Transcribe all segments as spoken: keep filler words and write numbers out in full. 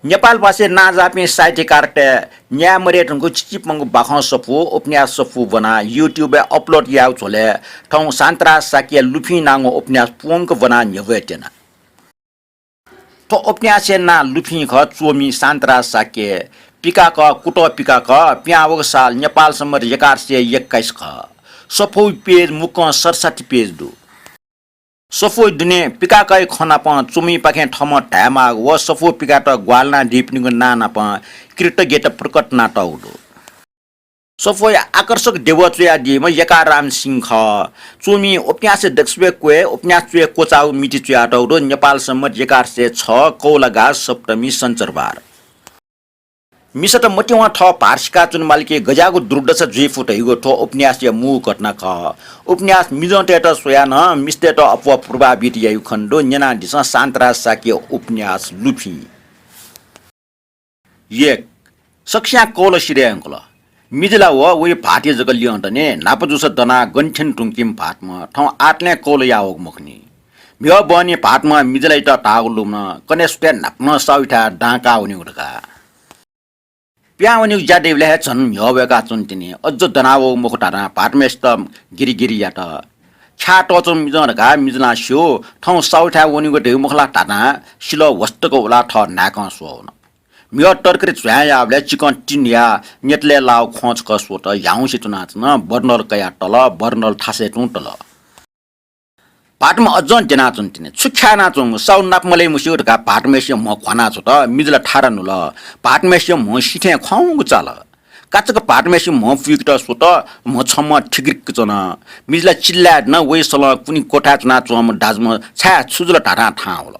नेपालभाषाय् नांजाःपिं साहित्यकारतय् न्याये मदये धुंकूगु चिचिपंगु बाखं सफू, उपन्यास सफू ब्वनाः YouTube-य् upload याःगु झ्वलय् थौं शान्तराज शाक्यया लुफिं नांगु उपन्यास पूवंक ब्वनाः न्ह्यब्वये त्यना। थ्व उपन्यासया नां लुफिं खः। च्वमि शान्तराज शाक्य, पिकाकः, कुतः पिकाकः, पिहां वःगु साल, नेपाल संवत् एघार सय एक्काइस खः। सफूया पेज मुक्कं सतसट्ठी पेज दु। सफूया दुने पिकाकःया खँ नाप च्वमिपाखें थःम्हं धायेमाःगु व सफू पिकायेत ग्वाहालि यानादीपिनिगु नां नाप कृतज्ञता प्रकट यानातःगु दु। सफूया आकर्षक देवः च्वयादीम्ह यकाराम सिंह खः। च्वमिं उपन्यासय् दक्वसिबय् क्वय्, उपन्यास च्वय् क्वचाःगु मिति च्वयातःगु दु। नेपाल संवत् एघार सय छ कौलागा सप्तमी सञ्चरबार। मिसात मतिवं थः भार सिकाच्वनेमाल कि गज्याःगु दुर्दशा जुइफु धइगु थ्व उपन्यासया मू घटना खः। उपन्यास मिजंतय्त स्वयाः नं मिस्तय्त अप्वः प्रभावित याइगु खनेदु। न्यनादिसँ शान्तराज शाक्यया उपन्यास लुफिं। एक, सकसियां कौल सिधयंकल। मिजला व वया भाःतया जक ल्यं दनि। न्हापा जूसा दनाः गन थ्यने धुंकीम्ह भाःतम्ह थौं आःतले कौल यावःगु मखुनि। म्हिगः बहनी भाःतम्हं मिजलायात धाःगु लुमन, कन्हय् सुथय् न्हापा नं साहुयाथाय् दां काः वनेगु धकाः। पिहां वनेगु ज्या दइबलय् हे झन म्हिगः वय्काच्वन तिनि। अझ दनावःगु मखु धाधां भाःतम्हय्सित गिरिगिरि यात। छ्याः तःच्वंम्ह मिजं धकाः मिजलां स्यू। थौं साहुयाथाय् वनेगु धइगु मखु ला धाधां सिलः ह्वस्तक उलाः थः न्हाय्कं स्वः वन। म्हिगः तरकारी झ्वाँय् याःबलय् चिकं टिन न्हुयाः न्यतलय् लाःगु ख्वं छकः स्वत। ह्याउँसे च्वनाच्वन। बर्नल कयाः तल। बर्नल थासय् तुं तल। भाःतम्ह अझं द्यनाच्वन तिनि। छु ख्यानाच्वंगु? साहु नाप मलाइ मस्यू धकाः भाःतम्हय्सिया म्ह घ्वानाछ्वत। मिजला थारा न्हुल। भाःतम्हय्सिया म्ह सिथें ख्वाउँगु चाल। काचाक्क भाःतम्हय्सिया म्ह पुइकेत स्वत। म्ह छम्ह थिग्रिक्क च्वन। मिजला चिल्लाय् दन। वया सलं कुनी क्वथाय् च्वनाच्वंम्ह दाजुम्ह छाय् छु जुल धाधां थाहां वल।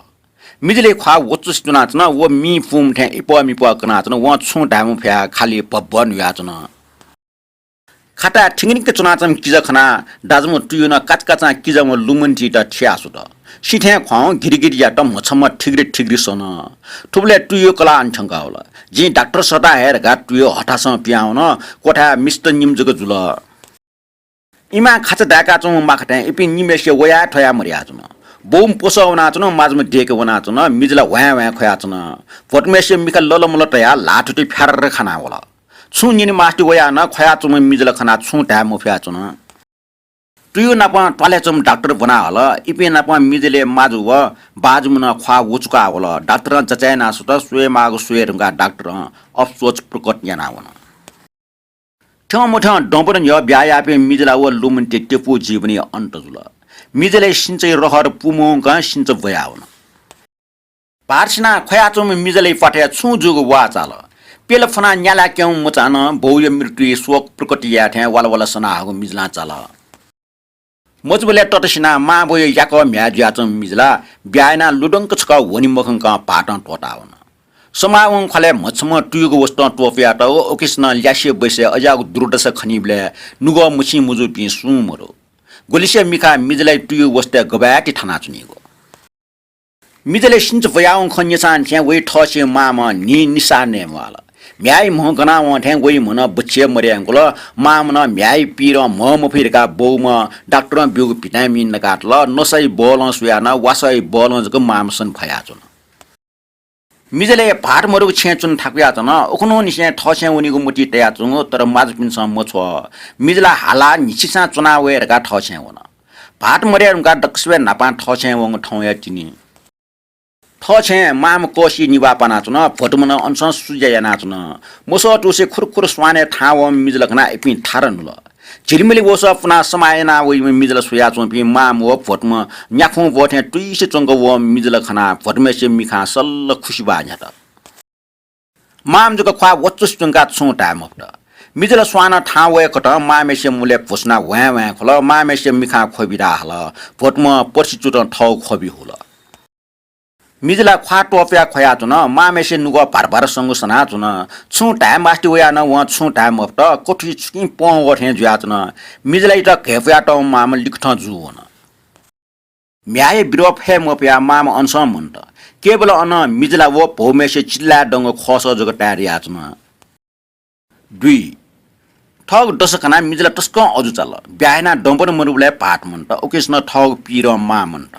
मिजलया ख्वाः वचुसे च्वनाच्वन। व मि पूम्ह थें इप्वः मिप्वः कनाच्वन। वं छुं धाये मफयाः खालि भब्ब न्हुयाच्वन। खाताय् थिंगिनिक च्वनाच्वंम्ह किजा खनाः दाजुम्ह तुयुं काचाकाचां किजाम्ह लुमन्तियात थियाः स्वत। सिथें ख्वाउं घिरिघिरि यात। म्ह छम्ह थिग्रि थिग्रि सन। थुबलय् तुयु कलाः अन थ्यंकाः वल। जिं डाक्टर सःता हये धकाः तुयु हथासं पिहां वन। क्वथाय् मिस्त निम्ह जक जुल। इमां खाचा दाय्काच्वंम्ह माखा थें इपिं निम्हय्सिया वयाः थ्वयाः मदयाच्वन। बौम्ह प्वसः वनाच्वन, माजुम्ह देय्के वनाच्वन, मिजला ह्वाँय् ह्वाँय् ख्वयाच्वन। भ्वतुम्हय्सिया मिखा ललमल तयाः ल्हाःथुति फ्यार्र खाना वल। छुं न्यने मास्ति वयाः नं ख्वयाच्वंम्ह मिजला खनाः छुं धाये मफयाच्वन। तुयु नाप त्वालय् च्वंम्ह डाक्टर ब्वना हल। इपिं नाप मिजलया माजु व बाजुम्ह नं ख्वाः वचुकाः वल। डाक्टरं जाँचय् यानाः स्वत। स्वयेमाःगु स्वये धुंकाः डाक्टरं अफसोस प्रकट यानाः वन। थ्यंमथ्यं दँपन न्ह्यः ब्याहा याःपिं मिजला व लुमन्तिया त्यपु जीवनया अन्त जुल। मिजलया सिन्चया रहर पूमवंकं सिन्च ब्वयावन। भार सिनाः ख्वयाच्वंम्ह मिजलया प्वाथय् छुं जूगु वाः चाल। प्यल फ्वनाः न्यालाय् क्यंम्ह मचां नं बौया मृत्युया शोक प्रकट याये थें वालावाला सनाहःगु मिजलां चाल। मजुबलय् ततसिनाः मां बौया याकः म्ह्याय् जुयाच्वंम्ह मिजला ब्याहा यानाः लुधंक छकः ह्वने मखंकं भाःतं त्वःतावन। समाः वंगु ख्वालय् म्ह छम्हं तुयुगु वसतं त्वपुयात व उकिसनं ल्यासे बैसय् अज्याःगु दुर्दशा खनीबलय् नुगः मछिं मजूपिं सुं मदु। गुलिसिया मिखां मिजलया तुयु वसतय् गबय् ति थानाच्वनीगु। मिजलया सिन्च ब्वयावंगु खँ न्यंसांनिसें वया थःसिया मांम्ह न्हि निसाः नये म्वाल। म्ह्याय् म्ह गनावं थें वया म्ह नं बच्छि हे मदयंकुल। मांम्ह नं म्ह्याय् पीरं म्ह मफइ धकाः बौम्ह डाक्टरं ब्यूगु भिटामिन नकातल। नसाया बलं स्वयाः नं वासःया बलं जक मांम्ह सने फयाच्वन। मिजलया भाःत मदुगु छेँय् च्वने थाकुयाच्वन। उखुन्हुनिसें थःछेँय् वनेगु मतिइ तयाच्वंगु, तर माजुपिन्सं मछ्वः। मिजला हालाः न्हिसिसां च्वना वये धकाः थःछेँय् वन। भाःत मदये धुंकाः दक्वसिबय् न्हापां थःछेँय् वंगु थौंया तिनि। थःछेँय् मांम्ह कःसिइ निभाः पानाच्वन। भ्वतुम्ह नं अनसं सुज्या यानाच्वन। मसःतुसे खुरुखुरु स्वानय् थाहां वःम्ह मिजला खनाः इपिं थारा न्हुल। झिलिमिलि वसः पुनाः समाः यानाः वइम्ह मिजला स्वयाच्वंपिं मांम्ह व भ्वतुम्ह न्याखुं ब्वः थें तुइसे च्वंक वःम्ह मिजला खनाः भ्वतुम्हय्सिया मिखां सल्ल खुसिबाः न्ह्यात। मांम्ह जक ख्वाः वचुसे च्वंकाः छुं धाये मफुत। मिजला स्वानं थाहां वय्कथं मांम्हय्सिया मुलय् भ्वसुनाः ह्वाँय् ह्वाँय् ख्वल। मांम्हय्सिया मिखां ख्वबि दाः हल। भ्वतुम्ह पर्सिचुतं थःगु ख्वबि हुल। मिजला ख्वाः त्वपुयाः ख्वयाच्वन। मांम्हय्सिया नुगः भारभार संगु सनाच्वन। छुं धाये मास्ति वयाः नं वं छुं धाये मफुत। कथुइ छुकिं प्वँ वः थें जुयाच्वन। मिजलायात घय्पुयातःम्ह मांम्ह लिकथं जू वन। म्ह्याय्या बिरोप फये मफयाः मांम्ह अनसं मन्त। केवल अनं मिजला व भौम्हय्सिया चिल्लाय् दंगु खःसः जक ताये दयाच्वन। दुई, थःगु दशा खनाः मिजला तसकं अजू चाल। ब्याहा यानाः दँपन मदुबलय् भाःत मन्त, उकिसनं थःगु पीरं मां मन्त।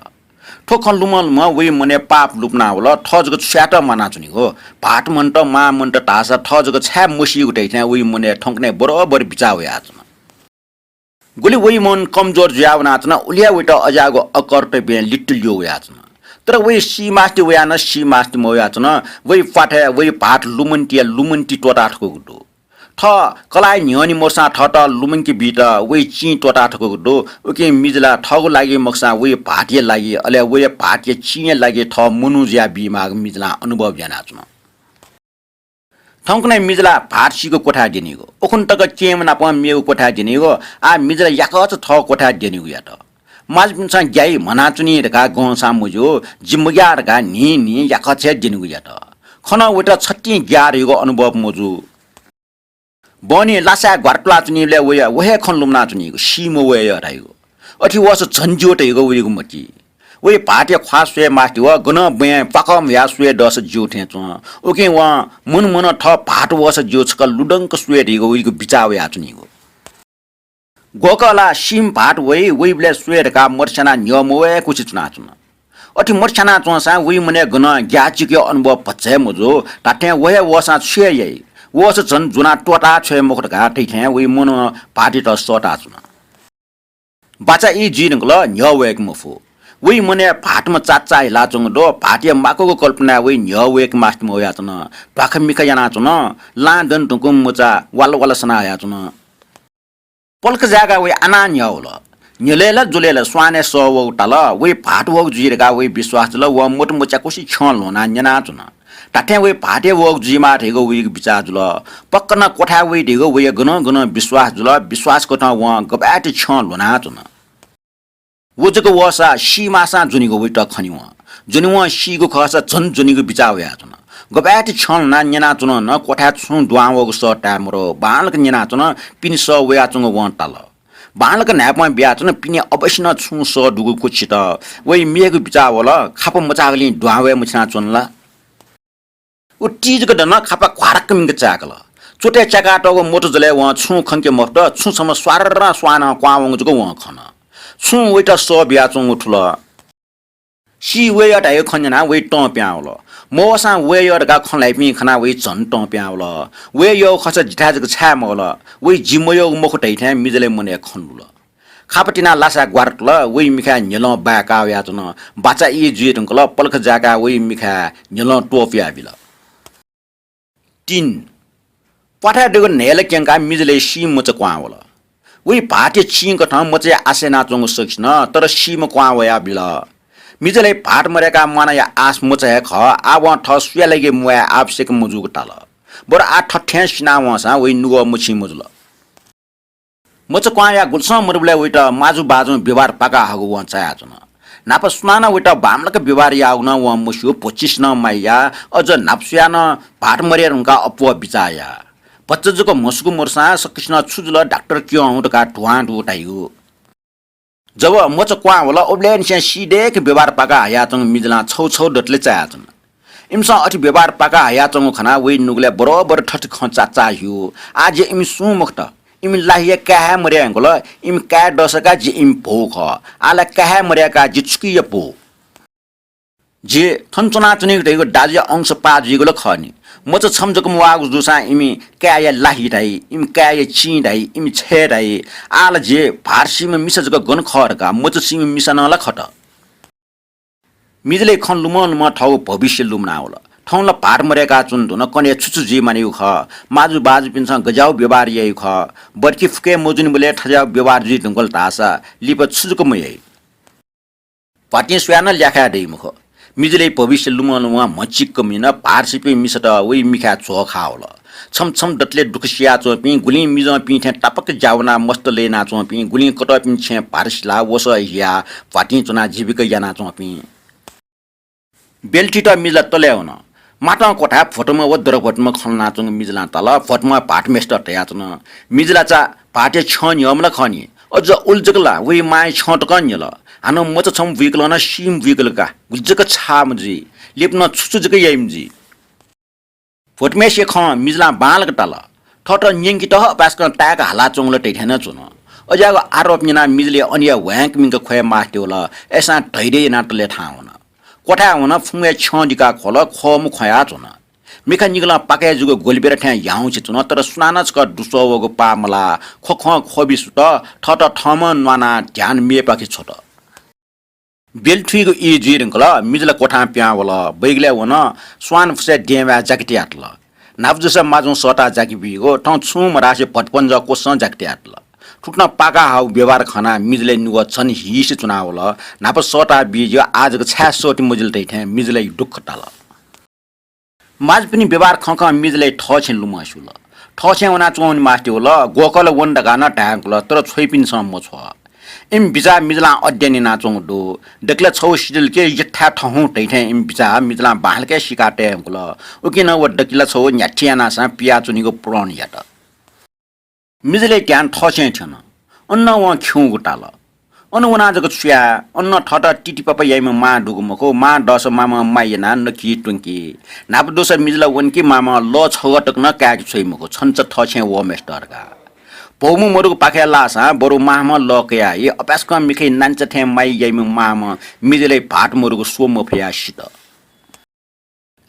थ्व खँ लुमं लुमं वइ मनय् पाप लुमना वल, थः जक छु यायेत म्वानाच्वनीगु? भाःत मन्त, मां मन्त धाःसा थः जक छाय् मसीगु धइथें वइ मनय् थौंकन्हय् बरोबर बिचाः वयाच्वन। गुलि वइ मन कमजोर जुयावनाच्वन, उलिया वइत अज्याःगु अकर्तव्यं लित ल्यू वयाच्वन। तर वइ सी मास्ति वयाः नं सी मास्ति मवयाच्वन। वइ प्वाथय् वइ भाःत लुमन्तिया लुमन्ति त्वःता थकूगु दु। थः कलाःया न्ह्यःने मखुसां थःत लुमंके बीत वइ चिं त्वःता थकूगु दु। उकिं मिजला थःगु लागि मखुसां वइ भाःतया लागि, अले वइ भाःतया चिंया लागि थः मनू जुया बीमाःगु मिजलां अनुभव यानाच्वन। थौंकन्हय् मिजला भाःत सीगु क्वथाय् द्यनीगु, उखुन्हु तक केहेँम्ह नाप मेगु क्वथाय् द्यनीगु, आः मिजला याकःचा थःगु क्वथाय् द्यनीगु यात। माजुपिन्सं ग्याइ म्हनाच्वनी धकाः गंसां मज्यू, जि मग्याः धकाः न्हिं न्हिं याकःचा हे द्यनीगु यात। खनं वइत छतिं ग्याः धइगु अनुभव मजू। बहनी लासाय् ग्वारा तुलाच्वनीबलय् वया व हे खँ लुमनाच्वनीगु, सी मवय् यः धाइगु। अथे वःसा झन ज्यू धइगु वइगु मति। वइ भाःतया ख्वाः स्वये मास्ति वः, गनं बँय् प्वाकं म्हुयाः स्वये दःसा ज्यू थें च्वं। उकिं वं मन मन थः भाःत वःसा ज्यू, छकः लुधंक स्वये धइगु वइगु बिचाः वयाच्वनीगु। ग्वःकः ला सीम्ह भाःत वइ, वइबलय् स्वये धकाः मत स्यानाः न्ह्यः मवय् कुछि च्वनाच्वन। अथे मत स्यानाच्वंसां वइ मनय् गनं ग्याःचिकया अनुभव भचा हे मजू, धात्थें व हे वःसां छु हे याइ? वःसा झन ज्वनाः त्वःताः छ्वये मखु धकाः धइथें वइ मनं भाःतयात सःताच्वन। बाचा ई जुइ धुंकल, न्ह्यः वय्के मफु। वइ मनय् भाःतम्ह चाचा हिलाच्वंगु दु, भाःतया माक्वःगु कल्पनाय् वइ न्ह्यः वय्के मास्ति मवयाच्वन। ध्वाखा मिखा यानाच्वन, लां दने धुंकूम्ह मचा वाल वाल सना हयाच्वन। पलख जाय्काः वइ आनाः न्ह्यः वल। न्ह्यलय् ला ज्वलय् ला स्वानय् सः वःगु ताल, वइ भाःत वःगु जुइ धकाः वइ विश्वास जुल। वं मत मच्याकुसे छ्यं ल्ह्वनाः न्यनाच्वन। धात्थें वइ भाःतया वःगु जुइमाः धइगु वइगु बिचाः जुल। पक्क नं क्वथाय् वइ धइगु वया गनं गनं विश्वास जुल। विश्वास कथं वं गबलय् ति छ्यं ल्ह्वनाच्वन। व जक वःसा सी माःसां ज्वनीगु वइत खनी वं। ज्वनी वं सीगु खःसा झन ज्वनीगु बिचाः वयाच्वन। गबलय् ति छ्यं ल्ह्वनाः न्यनाच्वन नं क्वथाय् छुं दुहां वःगु सः ताये मरु। बांलाक न्यनाच्वन, पिने सः वयाच्वंगु वं ताल। बांलाक न्हाय्पं बियाच्वन, पिने अवश्य नं छुं सः दुगु कुछित। वइ मेगु बिचाः वल, खापा मचाःगुलिं दुहां वये मछिनाच्वन ला? व ति जक दन, खापा ख्वारक्क मिंक चाय्कल। चोटय् च्याकातःगु मत जलय् वं छुं खंके मफुत, छुं छम्ह स्वार्रं स्वानं क्वहां वंगु जक वं खन। छुं वइत सः बियाच्वंगु थुल। सी वये यः धयागु खँ न्यनाः वइ तं पिहां वल। मवःसां वये यः धकाः खँ ल्हाइपिं खनाः वइ झन तं पिहां वल। वये यःगु खःसा जिथाय् जक छाय् मवल? वइ जि मयःगु मखु धइथें मिजलय् मनय् खँ लुल। खापा तिनाः लासाय् ग्वारा तुल, वइ मिखाय् न्ह्यलं बाय् काः वयाच्वन। बाचा ई जुइ धुंकल, पलख जाय्काः वइ मिखाय् न्ह्यलं त्वपुयाबिल। तीन, प्वाथय् दुगु न्हय्ला क्यंकाः मिजलय् सीम्ह मचा क्वहां वल। वइ भाःतया चिं कथं मचाया आशा यानाच्वंगु सकसिनं तर सीम्ह क्वहां वयाबिल। मिजलय् भाःत मदय्काः म्वानाया आश मचा हे खः, आः वं थः सुया लागि म्वाये आवश्यक मजूगु ताल। बरु आः थथें सिनावंसां वइ नुगः मछिं मजुल। मचा क्वहांया गुलिसं मदुबलय् वइत माजु बाजुं व्यवहार पाकाः हःगु वं चायाच्वन। न्हापा सुनानं वइत बांमलाक व्यवहार याःगु नं वं मस्यू, भोचिसिनं माया याः, अझ न्हापा सुयानं भाःत मदये धुंकाः अप्वः बिचाः याः। भचा जक म्हसुकू मदुसां सकसिनं छु जुल डाक्टर क्यं हुँ धकाः धुहां दु धाइगु। जब मचा क्वहां वल, उबलय्‌निसें सीदय्क व्यवहार पाकाः हयाच्वंगु मिजलां छौ छौ दतले चायाच्वन। इमिसं अथे व्यवहार पाकाः हयाच्वंगु खनाः वइ नुगलय् बरोबर थथे खँ चाचाः ह्यू। आः जि इमि सुं मखुत। इमि ला हिया काय् हे मदये धुंकल। इमि काय् दःसा का जि इमि भौ खः। आः ला काय् हे मदय्काः जि छुकिया भौ? जि थन च्वनाच्वनीगु धइगु दाजुया अंश पाः जुइगु ला खः नि। मचा छम्ह जक मवाःगु जूसां इमि काय्‌या ला हि धाइ, इमि काय्‌या चिं धाइ, इमि छय् धाइ। आः ला जि भाःत सीम्ह मिसा जक गन खः धकाः मचा सीम्ह मिसा नं ला खत। मिजलय् खँ लुमं लुमं थःगु भविष्य लुमना वल। थौं ला भाःत मदय्काः च्वने धुन, कन्हय् छु छु जुइ मानिगु खः, माजु बाजुपिन्सं गज्याःगु व्यवहार याइगु खः, बरकी फुके मजूनिबलय् थज्याःगु व्यवहार जुइ धुंकल धाःसा लिपा छु जक मयाइ। भ्वातिं स्वयाः नं ल्याखा दइ मखु। मिजलय् भविष्य लुमं लुमं म्हचिक्क मिन, भाःत सीपिं मिसात वइ मिखाय् झ्वः खाः वल। छम्ह छम्ह दतले दुःख सियाच्वंपिं, गुलिं मिजंपिं थें तापाक ज्या वनाः मस्त लय् यानाच्वंपिं, गुलिं कतःपिं छेँय् भाःत सिलाः वसः हियाः भ्वातिं च्वनाः जीविका यानाच्वंपिं। बेल्थित मिजला तलय् वन। मातं क्वथाय् भोटम्ह व दरभोटम्ह खँ ल्हानाच्वंगु मिजलां ताल। भोटम्ह भाःत मेस्त धयाच्वन, मिजला चा भाःतया छ्यं न्ह्यःम्ह ला खः नि। अझ उलि जक ला, वइ मांया छ्यं तकं न्ह्यल। हानं मचा छम्ह बुइकलं नं सीम्ह बुइकल का। गुलि जक छाःम्ह जुइ। लिपा नं छु छु जक याइम्ह जुइ। भोटम्हेसिया खँ मिजलां बांलाक ताल। थःत न्यंकेत हपाय्‌सकं ताय्‌क हालाच्वंगु ला धइथें नं च्वन। अज्याःगु आरोप न्यनाः मिजलय् अनिया ह्वाँय्क मिंक ख्वये मास्ति वल। अय्सां धैर्य यानाः तले थाहां वन। क्वथाय् वन, फुंगय् छ्यं दिकाः ख्वल, ख्वःम्ह ख्वयाच्वन। मिखा निगलं पाकय् जूगु गोलिबेरा थें ह्याउँसे च्वन, तर सुनानं छकः दुस्वः वःगु पाः मलाः ख्वखं ख्वबि सुत, थःत थःम्हं न्वानाः ध्यान मेपाखे छ्वत। बेल्थुइगु ई जुइ धुंकल, मिजल क्वथां पिहां वल। बैगलय् वन, स्वान फुसय् देवाय् जाकेत यातल। न्हापा जूसा माजुं सःताः जाके बीगु, थौं छुं मधासे भतपंजः क्वसं जाकेत यातल। थुकथं पाका हाःगु व्यवहार खनाः मिजलय् नुगः झन हिसे च्वनावल। न्हापा सःताः बी ज्यू, आः जक छाय् सःते मजिल धइथें मिजलय् दुःख ताल। माजुपिनि व्यवहार खंखं मिजलय् थःछेँ लुमं स्युल। थःछेँ वनाच्वंगुलिं मास्ति वल, ग्वःकलं वन धकाः नं धायेधुंकल, तर छ्वइपिन्सं मछ्वः। इमि बिचाः मिजलां अध्ययन यानाच्वंगु दु। दकलय् छगू सिधल कि यथाय् थहुं धइथें इमि बिचाः मिजलां बांलाक सीका तये धुंकल। उकिं नं व दकलय् छगू न्ह्याथे यानाः सां पियाच्वनीगु प्रण यात। मिजलय् ध्यान थःछेँ थ्यन। अन वं खिउँगु ताल। अन वनाः जक छु याये? अन थःत तितिपापा याइम्ह मां दुगु मखु, मां दःसा मामं माया यानाः नकि त्वंकी। न्हापा दुसा मिजल वंकी मामं लः छगः तक नं काय्के छ्वइ मखु, छन्चा थःछेँ वःम्हेसित धकाः। भौम्ह मदुगु पाखे लाःसां बरु मांम्हं लः कयाः हि अपाय्सकं मिखा नानीचा थें माया याइम्ह मांम्ह मिजलय् भाःत मदुगु स्व मफयाः सित।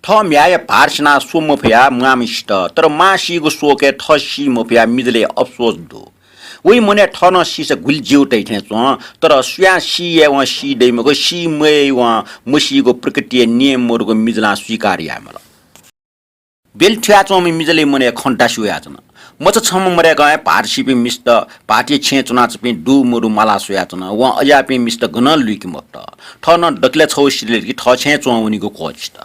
थः म्ह्याय्या भार स्यनाः स्व मफयाः मांम्ह सित, तर मां सीगु शोकय् थः सी मफयाः मिजलय् अफसोस दु। वइ मनय् थः नं सीसा गुलि ज्यू धइथें च्वं, तर सुयां सी यायेवं सी दइ मखु, सी मयायेवं मसीगु प्रकृतिया नियम मदुगु मिजलां स्वीकार याये माल। बेल्थुयाच्वंम्ह मिजलय् मनय् खँ दासि वयाच्वन। मचा छम्ह मदय्कं हे भाःत सीपिं मिस्त भाःतया छेँय् च्वनाच्वंपिं दु मदु माला स्वयाच्वन। वं अज्याःपिं मिस्त गनं लुइके मफुत। थः नं दकलय् छगू सिधल कि थःछेँय् च्वं वनीगु क्वःछित।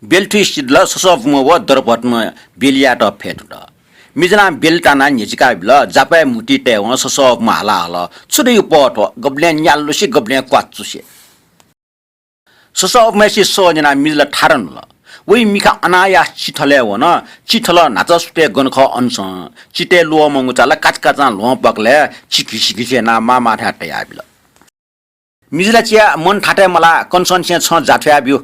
बेल्थुइ सिधल ससःबुम्ह व दरभतम्ह बेलियात फ्यतुत। मिजलां बेलि तानाः न्ह्यचिका बिल, जापाय् म्हुतुइ तयेवं ससःबुम्ह हाला हल, "छु दइगु पः थ्व, गबलें न्यालुसे गबलें क्वाचुसे।" ससःबुम्हय्‌सित सः न्यनाः मिजल थारा नुल। वइ मिखा अनायास चिथलय् वन। चिथल न्हाचः सुथय् गन खः अनसं। चिथय् ल्वःमंगु चाल काचाकाचां ल्वहं प्वाकलय् चि घिसि घिसि यानाः मामाथाय् तयाबिल। मिजला चिया मन थातय् मलाः, कन्सन्सें छं जाथ्वया ब्यु।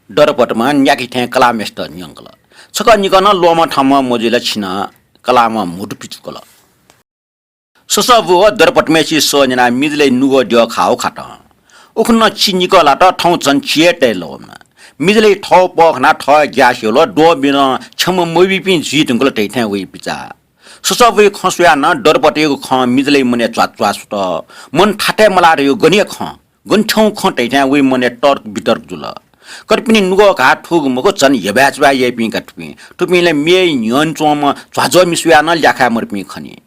दरभतम्हं न्याकि थें कलाःम्हय्‌सित न्यंकल। छकः निकः नं ल्वःमं थःम्हं मजुइल, छिनं कलाःम्हं म्हुतु पिचुकल। ससःबु व दरभतम्हय्‌सित सः न्यनाः मिजलय् नुगः द्यः खाः खात। उखुन्हु चि निकः लात, थौं झन चि हे तये लवःमन। मिजलय् थःगु पः खनाः थः ग्यास यल, द्वःबिनं क्षमा मबीपिं जुइ धुंकल धइथें वइ बिचाः। ससःबुया खँ स्वयाः नं दरभतयागु खँ मिजलय् मनय् च्वाच्वा सुत। मन थातय् मलाः धइगु गन हे खँ, गन थ्यंगु खँ धइथें वइ मनय् तर्क वितर्क जुल। कर्पिनि नुगः घाः थूगु मखु, झन हेबाय्‌चुबाय् याइपिं का थुपिं। थुपिं ला मेया न्ह्यःने च्वंम्ह झ्वाझ्वः मिसुयाः नं ल्याखाये मदुपिं खनी।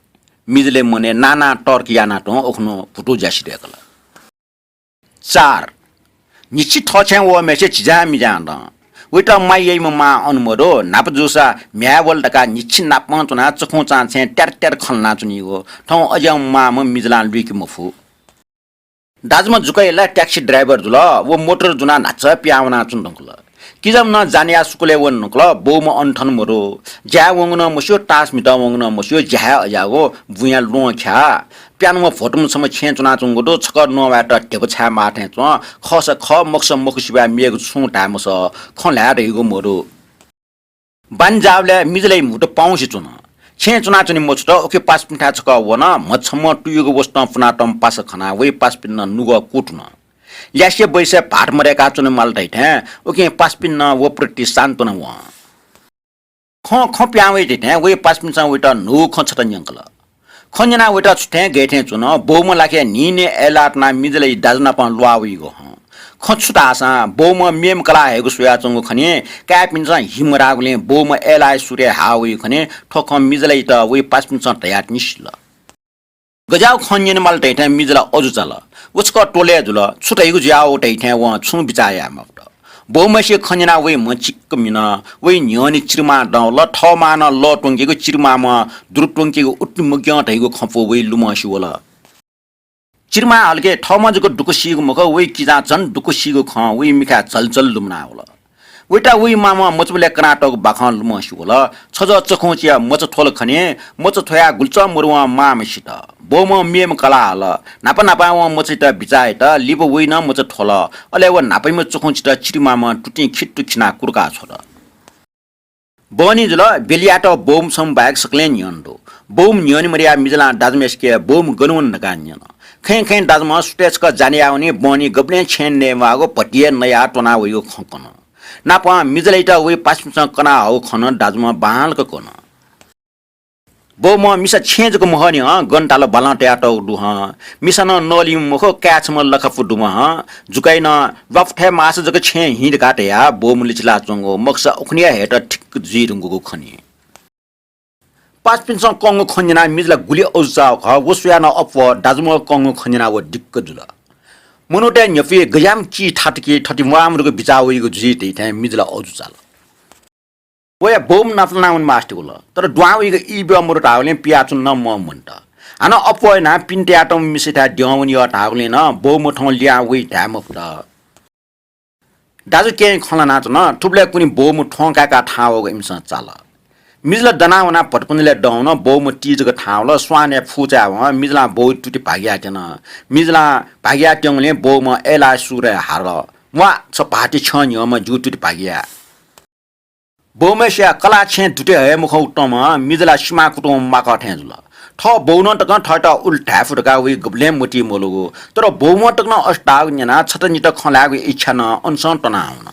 मिजलय् मनय् नाना तर्क यानातुं उखुन्हु भुतु ज्यासि दय्‌कल। चार, न्हिच्छि थःछेँय् वःम्हय्‌सित झिझां मिझां दं। वइत माया याइम्ह मां अन मदु, न्हापा जूसा म्ह्याय् वल धकाः न्हिच्छि नापं च्वनाः चखुंचां छेँय् त्यार त्यार खँ ल्हानाच्वनीगु। थौं अज्याःम्ह मांम्ह मिजलां लुइके मफु। दाजुम्ह जुकय् ला taxi driver जुल, व मोटर जुनाः न्हाचः पिहां वनाच्वने धुंकल। किजाम्ह नं जानेया सुकुलय् वने धुंकल, बौम्ह अन थन मदु। ज्याय् वंगु नं मस्यू, तास म्हितः वंगु नं मस्यू, ज्या हे अज्याःगु, बुँया ल्वहं ख्याः। प्यान्हम्ह भ्वतुम्ह छम्ह छेँय् च्वनाच्वंगु दु, छकः नवायेत ध्यबा छाये माः थें च्वं। खःसा खः, मखुसा मखु सिवाय् मेगु छुं धाये मसः, खँ ल्हाये धइगु मदु। बान्हि जाःबलय् मिजलय् म्हुतु पाउँसे च्वन। छेँय् च्वनाच्वने मछुत, उखे पासापिन्थाय् छकः वन। म्ह छम्हं तुयुगु वसतं पुनातःम्ह पासा खनाः वइ पासापिन्त नुगः कुतुन। ल्यासे बैसे भाःत मदय्‌काः च्वने माल धइथें उकिं पासापिन्त व प्रति सान्त्वना वं। खँ खँ पिहां वइ धइथें वइ पासापिन्सं वइत न्हूगु खँ छता न्यंकल। खँ न्यनाः वइत छु थें गय् थें च्वन, बौम्ह लाखे न्हिं न्हिं अय्‌लाः तनाः मिजलय् दाजु नाप ल्वाः वइगु हं। खँ छु धाःसां बौम्ह मेम्ह कलाः हयेगु स्वयाच्वंगु खनी, काय्‌पिन्सं हि मधाःगुलिं बौम्ह अय्‌लाःया सुरय् हाः वइगु खनी, थ्व खँ मिजलयात वइ पासापिन्सं धयातिनि सिल। गज्याःगु खँ न्यने माल धइथें मिजल अजू चाल। व छकः त्वलय् जुल, छु धइगु जुयावः धइथें वं छुं बिचाः याये मफुत। बौम्हय्‌सिया खँ न्यनाः वइ म्ह चिक्क मिन। वइ न्ह्यःने चिरिमां दं वल। थः मां नं लः त्वंकीगु, चिरिमाम्हं दुरु त्वंकीगु उतिं मग्यं धइगु खँ पूवं वइ लुमंसि वल। चिरिमां हलके थःम्हं जक दुःख सीगु मखु, वइ किजां झन दुःख सीगु खँ वइ मिखाय् झलझल लुमना वल। वइत वइ मांम्हं मचाबलय् कनातःगु बाखं लुमंसि वल। छजः चखुंचिया मचा थ्वल खनी, मचा थ्वयाः गुलिचं मरुवं मांम्ह सित। बौम्हं मेम्ह कलाः हल। न्हापा न्हापां वं मचायात बिचाः यात, लिपा वइ नं मचा थ्वल। अले व न्हापायाम्ह चखुंचित चिरिमाम्हं तुतिं खित्तु खिनाः कुर्का छ्वत। बहनी जुल, बेलियात बौम्ह छम्ह बाहेक सकलें न्ह्यःने दु। बौम्ह न्ह्यःने मदयाः मिजलां दाजुम्हय्‌सिके बौम्ह गन वन धकाः न्यन। खँय् खँय् दाजुम्ह सुथय् छकः जाने याः वनी, बहनी गबलें छेँ नयेमाःगु भतिया नयाः त्वना वइगु खँ कन। नापं मिजलायात वइ पासापिन्सं कना हःगु खँ नं दाजुम्ह बांलाक कन। बौम्ह, मिसा छेँ जक मखु नि हँ, गन ताल बालं तयातःगु दु हँ। मिसा नं नलिम्ह मखु, काय् छम्ह लखापु दुम्ह हँ। जुकाइ नं द्वापु थाय् माःसा जक छेँ हि धकाः तयाः बौम्ह लिचिलाच्वंगु, मखुसा उखुन्हुया हयेत ठिक्क जुइ धुंकूगु खनी। पासापिन्सं कंगु खँ न्यनाः मिजला गुलि अजू चाःगु खः, व स्वयाः नं अप्वः दाजुम्ह कंगु खँ न्यनाः व दिक्क जुल। मनूतय् न्ह्यपुइ गज्याःम्ह चिज थात कि थथे म्वाःम्ह धकाः बिचाः वइगु जुइ धइथें मिजला अजू चाल। वया बौम्ह नापलानाः वने मास्ति वल, तर दुहां वइगु ई ब्यः मदु धाःगुलिं पियाच्वन नं मं मन्त। हानं अप्वः यानाः पिने तयातःम्ह मिसायाथाय् द्यं वने यः धाःगुलिं नं बौम्ह थौं लिहां वइ धाये मफुत। दाजु केहेँ खँ ल्हानाच्वन। थुबलय् कुन्हु बौम्ह थ्वं काय्‌काः थाहां वःगु इमिसं चाल। मिजला दनाः वनाः भतपुंजलय् दं वन। बौम्ह ति जक थाहां वल। स्वानय् फुचाय् वं मिजलां बौया तुति भागियाः त्यन। मिजलां भागियाः त्यंगुलिं बौम्ह अय्‌लाः सुरय् हारल। म्वाः, छ भाःति छ्यं न्ह्यःम्ह जिगु तुति भागिया। बौम्हय्‌सिया कलाः छेँ दुते हये मखंगु तमं मिजला सिमा कुतुं माकः थें जुल। थः बौनं तकं थःत उलि धाये फु धकाः वइ गबलें मतिइ मलूगु, तर बौम्हं तकं अथे धाःगु न्यनाः छता निता खँ ल्हायेगु इच्छा नं अनसं तनाः वन।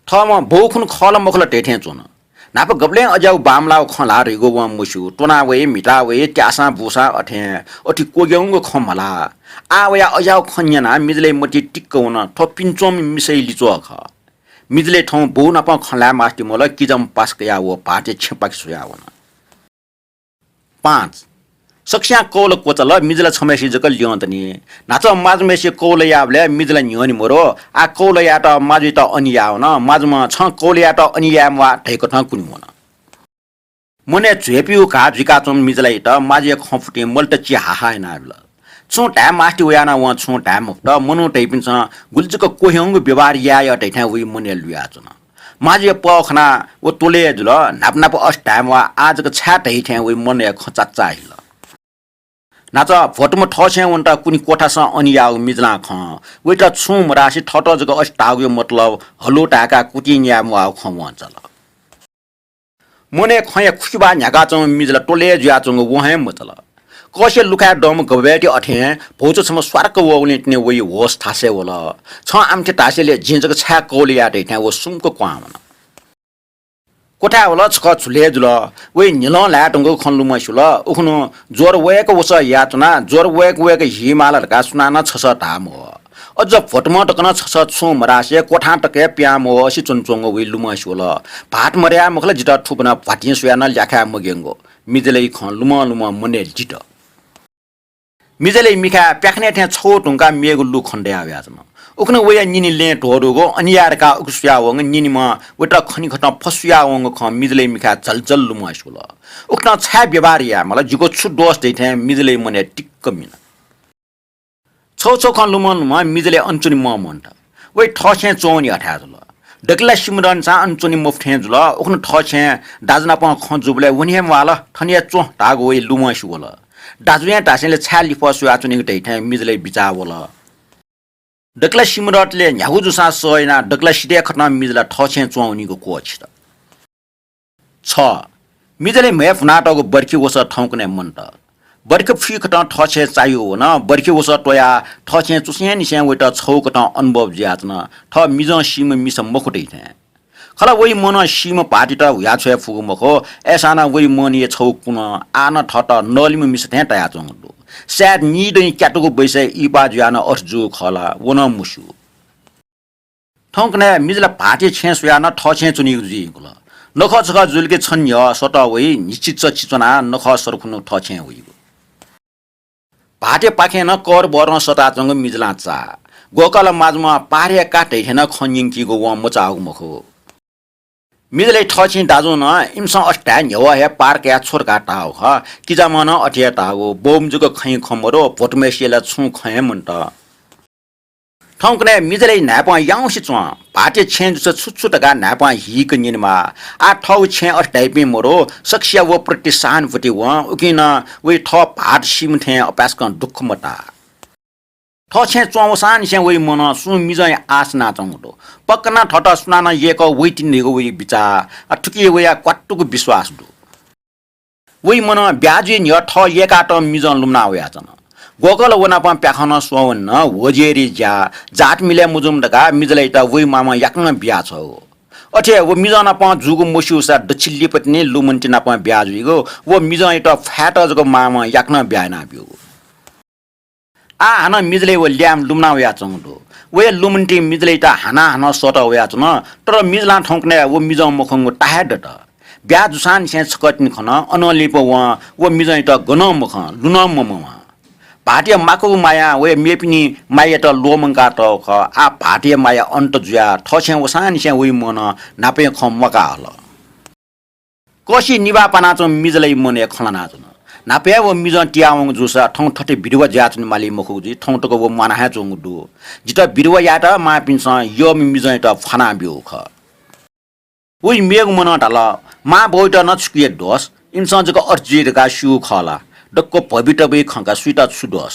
थःम्हं बौ खुन्हु खः ला मखु ला धइथें च्वन। न्हापा गबलें अज्याःगु बांमलाःगु खँ ल्हाः धइगु वं मस्यू। त्वना वइ, म्हिता वइ, त्याःसां बूसां अथें अथे क्वग्यंगु खँ मल्हाः। आः वयाः अज्याःगु खँ न्यनाः मिजलय् मतिइ टिक्क वन। थ्व पिने च्वंम्ह मिसाया लिच्वः खः। मिजलय् थौं बौ नाप खँ ल्हाये मास्ति मल। किजाम्ह पासा कयाः व भाःतया छेँपाखे स्वयाः वन। पाँच। सकसियां कौला क्वचाल, मिजला छम्हय्‌सिया जक ल्यं तनी। न्हाचः माजुम्हय्‌सिया कौला याःबलय् मिजला न्ह्यःने मरु, आः कौला यायेत माजुयात अन याः वन। माजुम्ह छं कौला यायेत अन याये म्वाः धइकथं कुने वन। मनय् झ्वय्‌पिउ घाः जुइकाच्वंम्ह मिजलायात माजुया खँ फुतिं मलत चिहाहा यानाबिल। छुं धाये मास्ति वयाः नं वं छुं धाये मफुत। मनू धइपिन्सं गुलि जक क्वह्यंगु व्यवहार याये यः धइथें वइ मनय् लुयाच्वन। माजुया पौ खनाः व त्वलय् जुल। न्हापा न्हापा अथे धाये म्वाः, आः जक छाय् धइथें वइ मनय् खँ चाचाः हिल। न्हाचः भ्वतुम्ह थःछेँय् वनेत कुन्हु क्वथासं अन याःगु मिजलां खं। वयात छुं मधासे थःत जक अथे धाःगुया मतलब हलो धाय्‌काः कुतिं न्याये म्वाःगु खँ वं चाल। मनय् खँया खुसिबाः न्ह्याकाच्वंम्ह मिजला त्वलय् जुयाच्वंगु वं हे मचाल। कःसिया लुखाय् दंम्ह गबय्‌ति अथें भौचा छम्ह स्वार्क वःगुलिं तिनि वइ होश थासय् वल। छं आमथे धासेलय् जिं जक छाय् कौला याये धइथें व सुम्क क्वहां वन। क्वथाय् वल, छकः झुलय् जुल। वइ न्हिलं ल्हाये धुंकूगु खँ लुमं स्युल। उखुन्हु ज्वर वय्‌क वसः यायेत्वना। ज्वर वय्‌क वय्‌क हीमाल धकाः सुनानं छसः धाः मवः। अझ भ्वतुम्हं तक नं छसः छुं मधासे क्वथां तक हे पिहां मवःसे च्वनाच्वंगु वइ लुमं स्यू वल। भाःत मदयाः मखु ला, जितः थुकथं भ्वातिं स्वयाः नं ल्याखाये मग्यंगु। मिजलय् खँ लुमं लुमं मनय् लित। मिजलय् मिखाय् प्याखनय् थें छगू धुंकाः मेगु लु खनेदया वयाच्वन। उखुन्हु वया निनि लँय् ध्वदुगु, अन याये धकाः उखे स्वयाः वंगु निनिम्हं वयात खनिकथं फसुयाः वंगु खँ मिजलय् मिखाय् झलझल लुमं स्यू वल। उकथं छाय् व्यवहार याये माल, जिगु छु दोष धइथें मिजलय् मनय् टिक्क मिन। छगू छगू खँ लुमं लुमं मिजलय् अन च्वने मं मन्त। वइ थःछेँय् च्वंवने हथाय् जुल। दकलय् सिमधःनिसां अन च्वने मफु थें जुल। उखुन्हु थःछेँय् दाजु नाप खँ जूबलय् वने हे म्वाल। थन हे च्वँ धाःगु वइ लुमं स्यू वल। दाजुं हे धासेंलय् छाय् लिफः स्वयाच्वनीगु धइथें मिजलय् बिचाः वल। दकलय् सिमधःतले न्ह्यागु जूसां सह यानाः दकलय् सिधय्‌कथं मिजला थःछेँय् च्वंवनीगु क्वःछित। छ। मिजलय् म्हय् भुनातःगु बर्खी वसः थौंकन्हय् मन्त। बर्खी फुइकथं थःछेँय् चाःह्यू वन। बर्खी वसः त्वयाः थःछेँय् च्वसेंनिसें वयात छगूकथं अनुभव जुयाच्वन, थः मिजं सीम्ह मिसा मखु धइथें। खला वइ मनं सीम्ह भाःतित हुयाछ्वये फुगु मखु, अय्‌सां नं वइ मनया छगू कुनं आः नं थःत नलिम्ह मिसा थें तयाच्वंगु दु। सायद निदँया क्यातुगु बैसय् इहिपाः जुयाः नं अथे जूगु खः ला, व नं मस्यू। थौंकन्हय् मिजला भाःतया छेँय् स्वयाः नं थःछेँय् च्वनीगु जुइ धुंकल। नखःचखः जुल कि छन्हु न्ह्यः सतः वइ, न्हिच्छि चच्छि च्वनाः नखः सर खुन्हु थःछेँय् वइगु। भाःतयापाखें नं करबहरं सताच्वंगु मिजलां चाः। ग्वःकःला माजुम्ह पाहारया काठ धइथें नं खँ न्यंकीगु वं मचाःगु मखु। मिजलय् थःछिं दाजुं नं इमिसं अथे धाये न्ह्यवः हे पार कयाः छ्व धकाः धाःगु खः। किजाम्हं नं अथे हे धाःगु। बौम्ह जक खँय् खँ मदु, भ्वतुम्हय्‌सिया ला छुं खँ हे मन्त। थौंकन्हय् मिजलय् न्हाय्पं याउँसे च्वं। भाःतया छेँय् जूसा छु छु धकाः न्हाय्पं हीक न्यनेमाः। आः थःगु छेँय् अथे धाइपिं मदु, सकसिया व प्रति सहानुभूति वं, उकिं नं वइ थः भाःत सीम्ह थें अपाय्‌सकं दुःख मताः। थःछेँय् च्वंवसांनिसें वइ मनं सुं मिजंया आश यानाच्वंगु दु। पक्का नं थःत सुनानं यय्‌कः वइतिनि धइगु वइ बिचाः। आः थुकी वया क्वातुक विश्वास दु। वइ मनं ब्याहा जुइ न्ह्यः थः यय्‌कातःम्ह मिजं लुमना वयाच्वन। ग्वकल व नाप प्याखं नं स्वः वनेन, ह्वजेरी ज्या, जात मिलय् मजूम्ह धकाः मिजलय्‌यात वइ मामं याकनं बियाछ्वःगु। अथे व मिजं नाप जूगु मस्यूसा दच्छि लिपतिनि लुमन्ति नाप ब्याहा जुइगु, व मिजंयात फायेत जक मामं याकनं ब्याहा यानाब्यूगु। आः हानं मिजलय् व ल्याय्म्ह लुमना वयाच्वंगु दु। वया लुमन्तिं मिजलय्‌यात हानं हानं सःतः वयाच्वन, तर मिजलां थौंकन्हय् व मिजं मखंगु ताः हे दत। ब्याहा जूसांनिसें छकः तिनि खन, अनं लिपा वं व मिजंयात गनं मखं, लुनं ममवां। भाःतया माक्वगु मायां वया मेपिनि मायायात ल्वःमंकातःगु खः। आः भाःतया माया अन्त जुयाः थःछेँ वसांनिसें वइ मनं न्हापा हे खँ म्वाका हल। कःसिइ निभाः पानाच्वंम्ह मिजलया मनय् खँ ल्हानाच्वन। न्हापा हे व मिजं तियावंगु जूसा थौं थथे विधवा जुयाच्वने माली मखुगु जुइ, थौं तक व म्वाना हे च्वंगु दु। जितः विधवा यायेत मांपिन्सं यःम्ह मिजंयात फ्वाना ब्यूगु खः। वइ मेगु मनं धाल, मां बौयात नं छुकिया दोष, इमिसं जक अथे जुइ धकाः स्यूगु खः ला? दक्व भवितव्यया खँ का, सुइत छु दोष?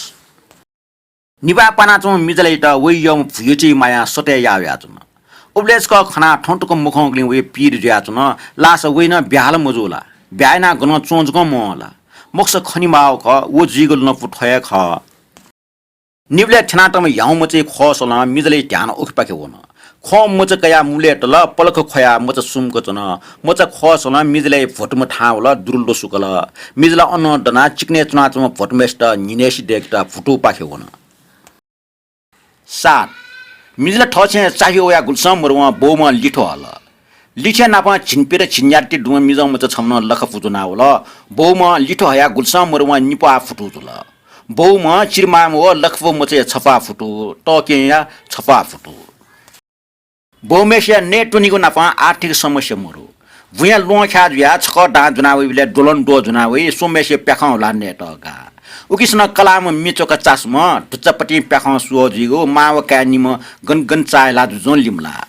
निभाः पानाच्वंम्ह मिजलय्‌यात वइ यःम्ह भुइय् च्वइ मायां सतय् याः वयाच्वन। उबलय् छकः खनाः थौं तक मखंगुलिं वइ पीर जुयाच्वन। लासा वइ नं ब्याहा ला मजू ला? ब्याहा यानाः गनं च्वं जक मवं ला? मखुसा खनेमाःगु खः, व जुइगु लँपु थ्व हे खः। निबलय् थ्यनातःम्ह ह्याउँमचाया ख्वःसलं मिजलया ध्यान उखेपाखे वन। ख्वं मचा कयाः मुलय् तल, पलख ख्वयाः मचा सुम्क च्वन। मचा ख्वःसलं मिजलया भ्वतुम्ह थाहां वल, दुरु लसुकल। मिजला अनं दनाः चिकनय् च्वनाच्वंम्ह भ्वतुम्हय्‌सित न्हिनय्‌सि दय्‌केत भुतुपाखे वन। सात। मिजला थःछेँय् चाह्यू वयाः गुलिसं मरुवं बौम्हं लिथ्व हल। लिथ्वया नापं झिंप्यदँ झिंन्यादँति दुम्ह मिजं मचा छम्हं लखपु ज्वनावल। बौम्हं लिथ्व हयाः गुलिसं मरुवं निपाः फुतू जुल। बौम्हं चिरिमाःम्ह व लखपु मचाया छपाः फुतू, तःकेँया छपाः फुतू। बौम्हय्‌सिया नये त्वनीगु नापं आर्थिक समस्या मरु। बुँया ल्वहंख्याः जुयाः छकः दां ज्वना वइबलय् द्वलंद्वः ज्वना वइ, स्वम्हय्‌सिया प्याखं हुलाः नयेत गाः। उकिसनं कलाःम्ह म्ये च्वका चासम्ह धुच्चापतिं प्याखं स्वः जुइगु, मां व काय् निम्ह गन गन चाःहिला जुजुं लिमलाः।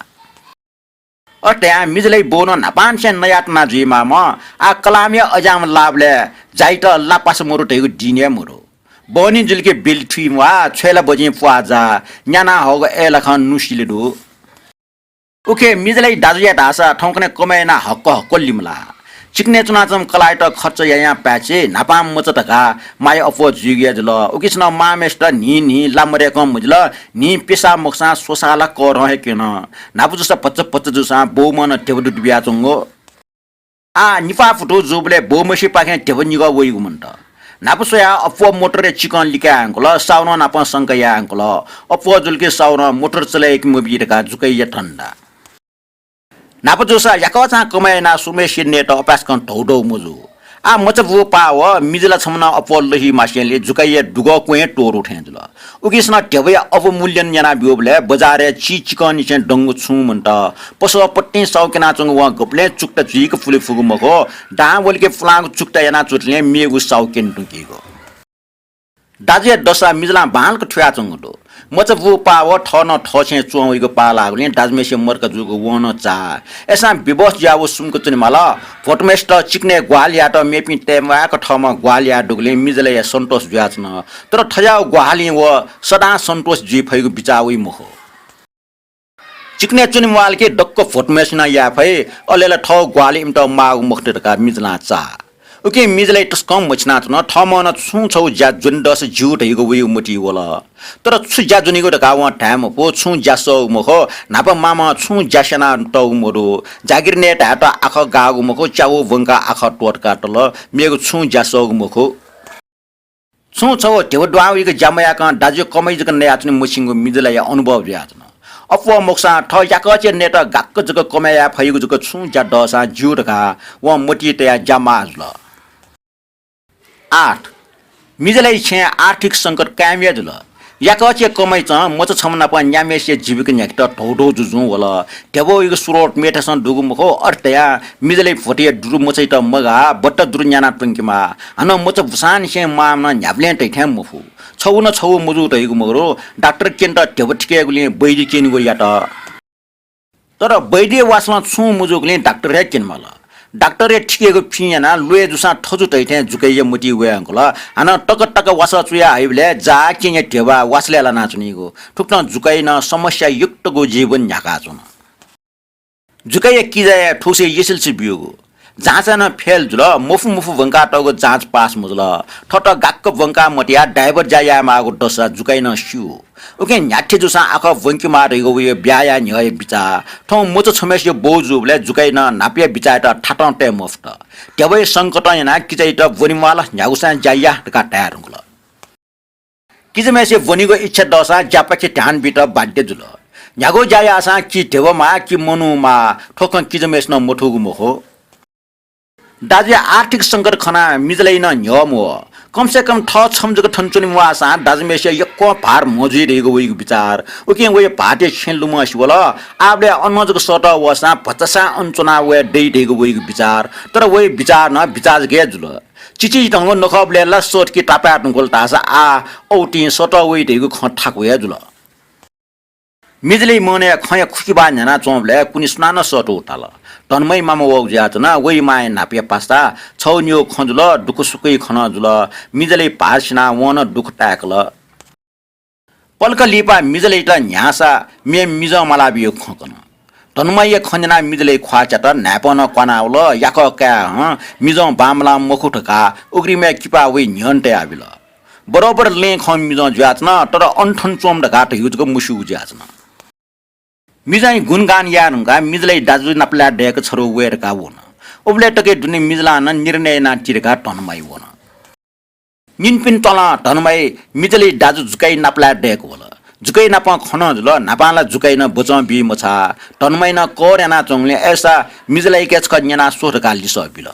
अथे धयां मिजलया बौ नं न्हापांनिसें नयाःत्वना जुइमाःम्ह, आः कलाःम्हया अज्याःम्ह लाःबलय् जाइत लापासा मरु धइगु दिं हे मरु। बहनी जुलिके बिल थुइ म्वाः, छ्वय्‌ला बजिं प्वाः जाः, न्याना हःगु अय्‌लाखं नुसिले दु। उखे मिजलया दाजुया धाःसा थौंकन्हय् कमय् यानाः हक्क हक्क लिमलाः। चिकनय् च्वनाच्वंम्ह कलाःयात खर्च यायां पाय्‌छि, न्हापां मचा धकाः माया अप्वः जुइगु हे जुल। उकिसनं मांम्हय्‌सित न्हिं न्हिं ला मदय्‌कं मजिल, न्हिं प्यसाः मखुसां स्वसाः ला करं हे क्यन। न्हापा जूसा भचा भचा जूसां बौम्हं नं ध्यबा दुत बियाच्वंगु। आः निपाः फुतू जूबलय् बौम्हय्‌सिपाखें ध्यबा निगः वइगु मन्त। न्हापा स्वयाः अप्वः मोटरय् चिकं लिकाये यंकल, सावनं नापं संका याये यंकल। अप्वः जुलिके सावनं मोटर चले याके मबी धकाः जुकैया धन्दा। न्हापा जूसा याकःचां कमय् यानाः स्वम्हय्‌सिया नयेत अपाय्‌सकं धौधौ मजू। आः मचा बू पाः वः, मिजला छम्हं नं अप्वः लही मासेंलि जुकैया दुगः क्वँय् त्वःतू थें जुल। उकिसनं ध्यबाया अवमूल्यन यानाब्यूबलय् बजारय् चीचिकंनिसें दंगु छुं मन्त। पसःपतिं साउ क्यनाच्वंगु वं गबलें चुक्ता जुइक पुले फुगु मखु। दां वलिके पुलांगु चुक्ता यानाच्वंतले मेगु साउ क्यने धुंकीगु। दाजुया दसा मिजलां बांलाक थुयाच्वंगु दु। मचा बू पाः वः, थः नं थःछेँय् च्वं वइगु पाः लाःगुलिं दाजुम्हय्‌सिया मदुका जूगु वं नं चाः। अय्‌सां विवश जुयाः व सुम्क च्वनेमाल। भ्वतुम्हय्‌सित चिकनय् ग्वाहालि यायेत मेपिं तये म्वायेक थःम्हं ग्वाहालि याये दुगुलिं मिजलया सन्तोष जुयाच्वन। तर थज्याःगु ग्वाहालिं व सदां सन्तोष जुइ फइगु बिचाः वइ मखु। चिकनय् च्वने म्वाःल कि दक्व भ्वतुम्हय्‌सिनं याये फइ, अले ला थःगु ग्वाहालि इमित माःगु मखुत धकाः मिजलां चाः। उकिं मिजलय् तसकं मछिनाच्वन, थःम्हं नं छुं छगू ज्या ज्वने दःसा ज्यू धइगु वइगु मतिइ वल। तर छु ज्या ज्वनीगु धकाः वं धाये मफु, छुं ज्या सःगु मखु, न्हापा मामं छुं ज्या स्यनातःगु मदु। जागिर नये धायेत आखः गाःगु मखु, च्यागू ब्वंकाः आखः त्वःतका तल, मेगु छुं ज्या सःगु मखु। छुं छगू ध्यबा दुहां वइक ज्या मयाकं दाजुया कमय् जक नयाच्वने मछिंगु मिजलया अनुभव जुयाच्वन। अप्वः मखुसां थः याकःचय् नयेत गाक्क जक कमय् याये फइगु जक छुं ज्या दःसां ज्यू धकाः वं मतिइ तयाः ज्या माः जुल। आठ, मिजलया छेँय् आर्थिक संकट कायम हे जुल। याकःचय् कमय् चं मचा छम्ह नाप न्याम्हय्‌सिया जीविका न्ह्याकेत धौधौ जुजुं वल। ध्यबा वइगु स्रोत मेथासं दुगु मखु, अथे धयाः मिजलया भ्वतुया दुरु मचाइत मगाः, बट्टा दुरु न्याना त्वंकेमाः। हानं मचा बुसांनिसें म्वाःम्ह नं न्ह्याबलें तइ थें मफु। छगू न छगू मजू धइगु मखु, डाक्टर क्यनेत ध्यबा थिकेगुलिं वैद्य क्यनेगु यात। तर वैद्य वासलं छुं मजूगुलिं डाक्टर हे क्यनेमाल। डाक्टरया थिकेगु फिं यानाः ल्वय् जूसां थजु धइ थें जुकैया मतिइ वये धुंकल। हानं तक तक वासः चुया हइबलय् जाः क्यंया ध्यबा वासलय् लानाच्वनीगु। थुकथं जुकैनं समस्यायुक्तगु जीवन न्ह्याकाच्वन। जुकैया किजाया थुगुसी यसेलिसे ब्यूगु। जाँचय् नं फेल जुल, मफु मफु ब्वंकातःगु जाँच पास मजुल। थःत गाक्क ब्वंका मतयाः ड्राइभर ज्या यायेमाःगु दशा जुकाइ नं स्यू। उकिं न्ह्याथे जूसां आखः ब्वंकेमाः धइगु वया ब्याहा याये न्ह्यः हे बिचाः। थौं मचा छम्हय्सिया बौ जूबलय् जुकाइ नं न्हापाया बिचाःयात थातं तये मफुत। ध्यबाया संकटं यानाः किजायात ब्वनेम्वाल, न्ह्यागुसां ज्या या धकाः धाये धुंकल। किजाम्हय्सिया ब्वनेगु इच्छा दःसां ज्यापाखे ध्यान बीत बाध्य जुल। न्ह्यागु ज्या याःसां कि ध्यबा माः कि मनू माः, थ्व खँ किजाम्हय्सिनं मथूगु मखु। दाजुया आर्थिक संकट खनाः मिजलय् नं न्ह्यः मवः। कम से कम थः छम्ह जक थन च्वने म्वाःसां दाजुम्हय्सिया यक्वं भार म्हो जुइ धइगु वइगु बिचार। उकिं वया भाःतया छेँ लुमंसि वल। आःबलय् अनं जक सःतः वःसां भचासां अन च्वना वये दइ धइगु वइगु बिचार। तर वया बिचार नं बिचाः जक हे जुल। चिचिधंगु नखःबलय् ला सःतके तापाय् धुंकल धाःसा आः औतिं सःतः वइ धइगु खँ थाकु हे जुल। मिजलय् मनया खँया खुकिबा न्ह्यानाच्वंबलय् कुने सुनानं सःतू ताल। धनमय् मामा वःगु जुयाच्वन। वइ मांया न्हापाया पासा छगू निगू खँ जुल, दुःखसुखया खँ नं जुल। मिजलय् भार सिनाः वं नं दुःख ताय्कल। पलख लिपा मिजलयात न्ह्याःसा मेम्ह मिजं मालाबियागु खँ कन। धनमय्या खँ न्यनाः मिजलय् ख्वाः च्यात, न्हाय्पं नं क्वानावल, याकः काय् हं मिजं बांमलाः मखु धकाः उघ्रिमय् किपाः वइ न्ह्यःने तयाबिल। बरोबर लँय् खंम्ह मिजं जुयाच्वन, तर अन थन च्वंम्ह धकाः धइगु जक मस्यूगु जुयाच्वन। मिजंया गुणगान याये धुंकाः मिजलय् दाजु नापलाये दय्क छरु वये धकाः वन। उबलय् तकया दुने मिजलां नं निर्णय यानादी धकाः धनमय् वन। निन्हु पिन्हु त्वालं धनमय् मिजलय् दाजु जुकाइ नापलाये दय्क वल। जुकाइ नापं खँ नं जुल, न्हापां ला जुकाइ नं बचं बी मछाः। धनमय् नं कर यानाच्वंगुलिं अय्सा मिजलयाके छकः न्यना स्व धकाः लिसः बिल।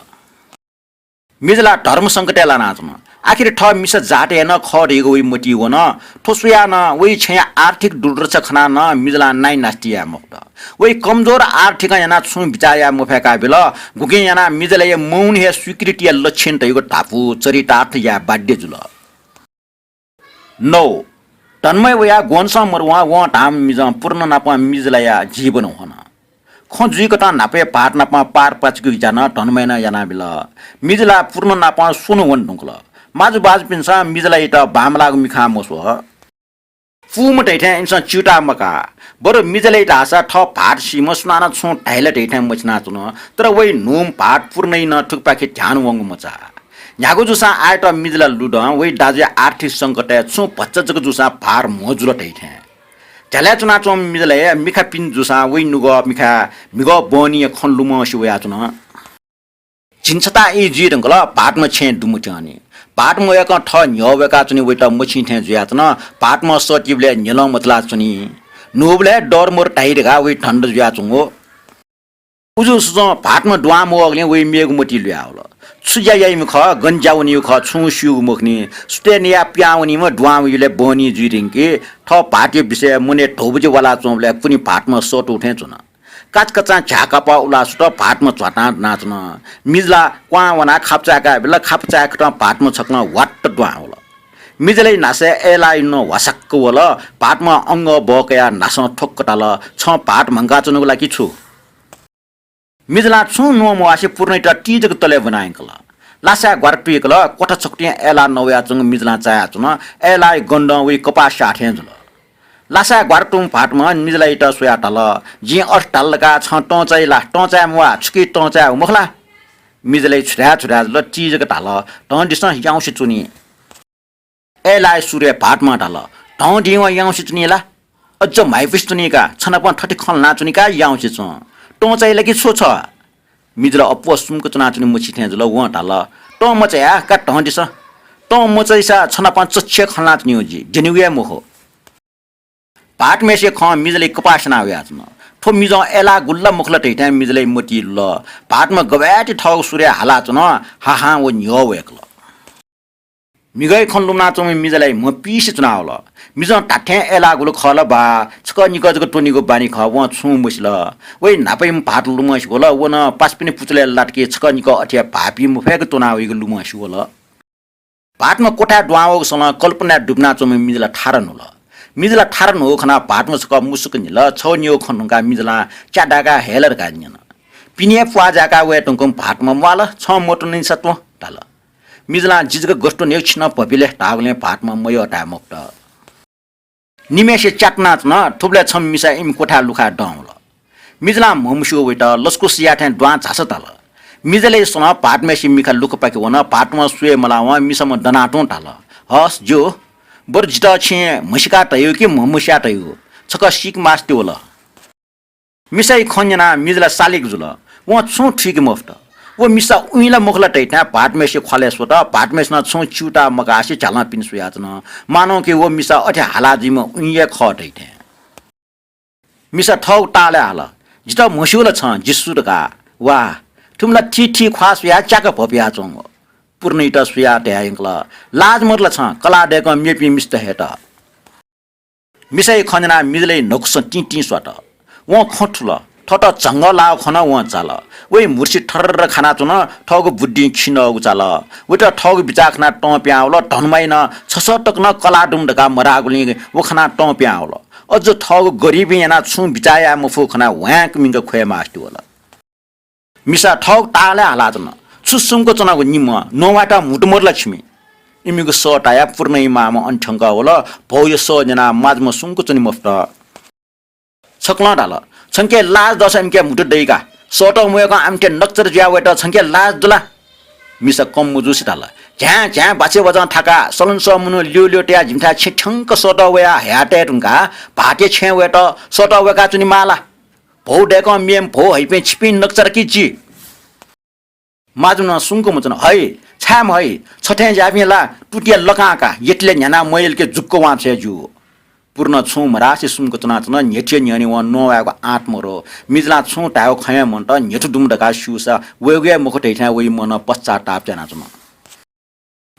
मिजला धर्म संकटय् लानाच्वन। आखिर थः मिसा जातय् नं खः धइगु वइ मतिइ वन। थ्व स्वयाः नं वइ छेँया आर्थिक दुर्दशा खनाः नं मिजलां नाइनास्ति याये मफुत। वइ कमजोर आर्थिकं यानाः छुं बिचाः याये मफय्काबिल। गुकिं यानाः मिजलया मौन हे स्वीकृतिया लक्षण धइगु धापू चरितार्थ याये बाध्य जुल। नौ, धनमय् वयाः ग्वन्हसं मरुवं वं धाःम्ह मिजं पूर्ण नापं मिजलया जीवन ह्वन। खँ जुइकथं न्हापाया भाःत नापं पार पाचुकेगु ज्या नं धनमय् नं यानाबिल। मिजला पूर्ण नापं स्वन्हु वने धुंकल। माजुबाजुपिन्सं मिजलयात बांमलाःगु मिखां मस्वः। पूम्ह धइथें इमिसं च्यूताः मकाः। बरु मिजलय् धाःसा थः भाःत सीम्ह सुनानं छुं धाइ ला धइथें मछिनाच्वन। तर वइ न्हूम्ह भाःत पूर्णइ नं थुकिपाखे ध्यान वंगु मचाः। न्ह्यागु जूसां आःयात मिजला लुधं वइ दाजुया आर्थिक संकटय् छुं भचा जक जूसां भार म्हो जुल धइथें। झ्यालय् च्वनाच्वंम्ह मिजलया मिखा पिने जूसां वइ नुगः मिखाय् म्हिगः बहनीया खँ लुमंसे वयाच्वन। झिंछता ई जुइ धुंकल, भाःतम्ह छेँय् दुम्ह त्यंनि। भाःतम्ह वय्कः थः न्ह्यः वय्काच्वनी वइत मछिं थें जुयाच्वन। भाःतम्ह सःतीबलय् न्ह्यलं मचलाच्वनी। न्हूबलय् दरमर धाइ धकाः वइ धन्दा जुयाच्वंगु। उजुं सुजुं भाःतम्ह दुहां मवःगुलिं वइ मेगु मतिइ लुयावल। छु ज्या याइम्ह खः, गन ज्या वनीगु खः, छुं स्यूगु मखुनि। सुथय् नयाः पिहां वनीम्ह दुहां वइबलय् बहनी जुइ धुंकी। थः भाःतया विषयय् मनय् धौबजि वालाच्वंबलय् कुने भाःतम्ह सःतू थें च्वन। काचकाचां झ्याःकापः उलाः सुत, भाःतम्ह झ्वातां दनाच्वन। मिजला क्वहां वनाः खापचाय्काबिल, खापचाय्कथं भाःतम्ह छकलं ह्वात्त दुहां वल। मिजलया न्हासय् अय्लाः नं ह्वासाक्क वल। भाःतम्ह अंगः बः कयाः न्हासं थ्वक्क धाल, "छं भाःत म्हंकाच्वनागु ला कि छु?" मिजलां छुं न्वं मवासे पूर्णयात ति जक तलय् ब्वना यंकल। लासाय् ग्वारा तुइकल, क्वथा छकुतिं अय्लाः नवयाच्वंगु मिजलां चायाच्वन। अय्लाःया गन्धं वइ कपाः स्याः थें जुल। लासाय् ग्वारा तुं भाःतम्हं मिजलायात स्वयाः धाल, "जिं अथे धाल धकाः छं तं चाइ ला? तं चाये म्वाः, छुकी तं चाये मखु ला?" मिजलय् छुधाय् छुधाय् जुल, ति जक धाल, "धं दिसँ, याउँसे च्वनी।" अय्लाःया सुरय् भाःतम्हं धाल, "धं दिवं याउँसे च्वनी ला? अझ म्हाइपुसे च्वनी का, छ नाप थथे खँ ल्हानाच्वनी का, याउँसे च्वँ। तं चाइ ला कि छु छ?" मिजला अप्वः सुम्क च्वनाच्वने मछि थें जुल। वं धाल, "तं मचाया का, धं दिसँ। तं मचाइसा छ नाप चच्छिया खँ ल्हानाच्वनीगु जि, द्यनीगु हे मखु।" भाःतम्हय्सिया खं मिजलय् कपाः स्याना वयाच्वन। थ्व मिजं अय्लाः गुलि ला मखु ला धइथें मिजलय् मतिइ लुल। भाःतम्ह गबय्ति थःगु सुरय् हालाच्वन, हाहां व न्ह्यः वय्कल। म्हिगःया खँ लुमनाच्वंम्ह मिजलाया म्ह पीसे च्वनावल। मिजं धात्थें अय्लाः गुलि खः ला बा, छकः निकः जक त्वनीगु बानी खः, वं छुं मसिल। वइ न्हापायाम्ह भाःत लुमंसे वल, व नं पासापिनि पुचलय् लातके छकः निकः अथे हे भाःपी मफय्क त्वना वइगु लुमंसे वल। भाःतम्ह क्वथाय् दुहां वःगु सलं कल्पनाय् दुबिनाच्वंम्ह मिजला थारा न्हुल। मिजला थारा न्हूगु खनाः भाःतम्ह छकः मुसुक न्हिल। छगू निगू खँ धुंकाः मिजलां च्या दाय्काः हये ला धकाः न्यन। पिने हे प्वाः जाय्काः वये धुंकूम्ह भाःतम्हं म्वाल, "छं मत्वनीसा त्वँ," धाल। मिजलां जि जक गथे त्वनेगु छिं नं भपिले धाःगुलिं भाःतम्हं मयः धाये मफुत। निम्हय्सित च्या त्वनाच्वन। थुबलय् छम्ह मिसा इमि क्वथाय् लुखाय् दं वल। मिजलां म्हमस्यू वइत लसकुस याये थें दुहां झासँ धाल। मिजलय् स्वलं भाःतम्हेसिया मिखा लुखापाखे वन। भाःतम्हं स्वये मलावं मिसाम्ह दनातुं धाल, हस् ज्यू, बरु जितः छिं म्हसिका तयेगु कि म्हमसिया तयेगु, छकः सीके मास्ति वल। मिसाया खँ न्यनाः मिजला सालिक जुल। वं छुं थुइके मफुत। व मिसा उइँला मखुला धइथाय् भाःतम्हेसिया ख्वालय् स्वत। भाःतम्हेसिनं छुं च्यूताः मकासे झ्यालं पिने स्वयाच्वन। मानौं कि व मिसा अथे हाला जुइम्ह उइँ हे खः धइथें। मिसा थःगु तालय् हाल, जितः म्हस्यू ला छं जि सु धकाः? वा, थुमि ला थीथी ख्वाः स्वयाः च्याक भ्वपुयाच्वंगु। पूर्णयात स्वयाः धयायंकल, लाज मदु ला छं कलाः दय्कं मेपिं मिस्त हयेत? मिसाया खँ न्यनाः मिजलय् न्हकुसं तिंतिं स्वात। वं खँ थुल। थःत झंगः लाःगु खनाः वं चाल। वया म्हुतुसि थर्र खानाच्वन। थःगु बुद्धिं खिनःगु चाल। वयात थःगु बिचाः खनाः तं पिहां वल। धनुमाइनं छसः तक नं कलाः दुम्ह धकाः मधाःगुलिं व खनाः तं पिहां वल। अझ थःगु गरिबी यानाः छुं बिचाः याये मफुगु खनाः ह्वाँय्क मिंक ख्वये मास्ति वल। मिसा थःगु तालय् हालाच्वन। छु सुम्क च्वनागु निम्ह, नवायेत म्हुतु मदु ला छिमि? इमिगु सः तायाः पूर्णया मांम्ह अन थ्यंकः वल। भौया सः न्यनाः माजुम्ह सुम्क च्वने मफुत। छकलं धाल, छंके लाज दःसा इमिके म्हुतु दइका। सःतः म्वय्कं आमथे नक्चर जुयाः वयेत छंके लाज दु ला? मिसा कम मजूसे धाल, झ्याँ झ्याँ बाछे बजं थाकाः सलंसः मनू ल्यू ल्यू तयाः जिमिथाय् छेँ थ्यंक सःतः वयाः हयातये धुंकाः भाःतया छेँय् वयेत सःतः वय्काच्वनेमाः ला? भौ दय्कं मेम्ह भौ हइपिं छिपिं नक्चर कि जि? माजुम्हं सुम्क मच्वन, हइ, छाय् महइ? छ थें ज्याःपिं ला तुतिया लकां का, यतिले न्ह्यानाः मयलके जुक्क वांछ्वये ज्यू। पूर्णं छुं मधासे सुम्क च्वनाच्वन। न्ह्यथुया न्ह्यःने वं नवायेगु आँट मदु। मिजलां छुं धायेगु खँ हे मन्त, न्ह्यथु दुम्ह धकाः स्यूसा वयेगु हे मखु धइथाय् वइ मनं पश्चाताप यानाच्वन।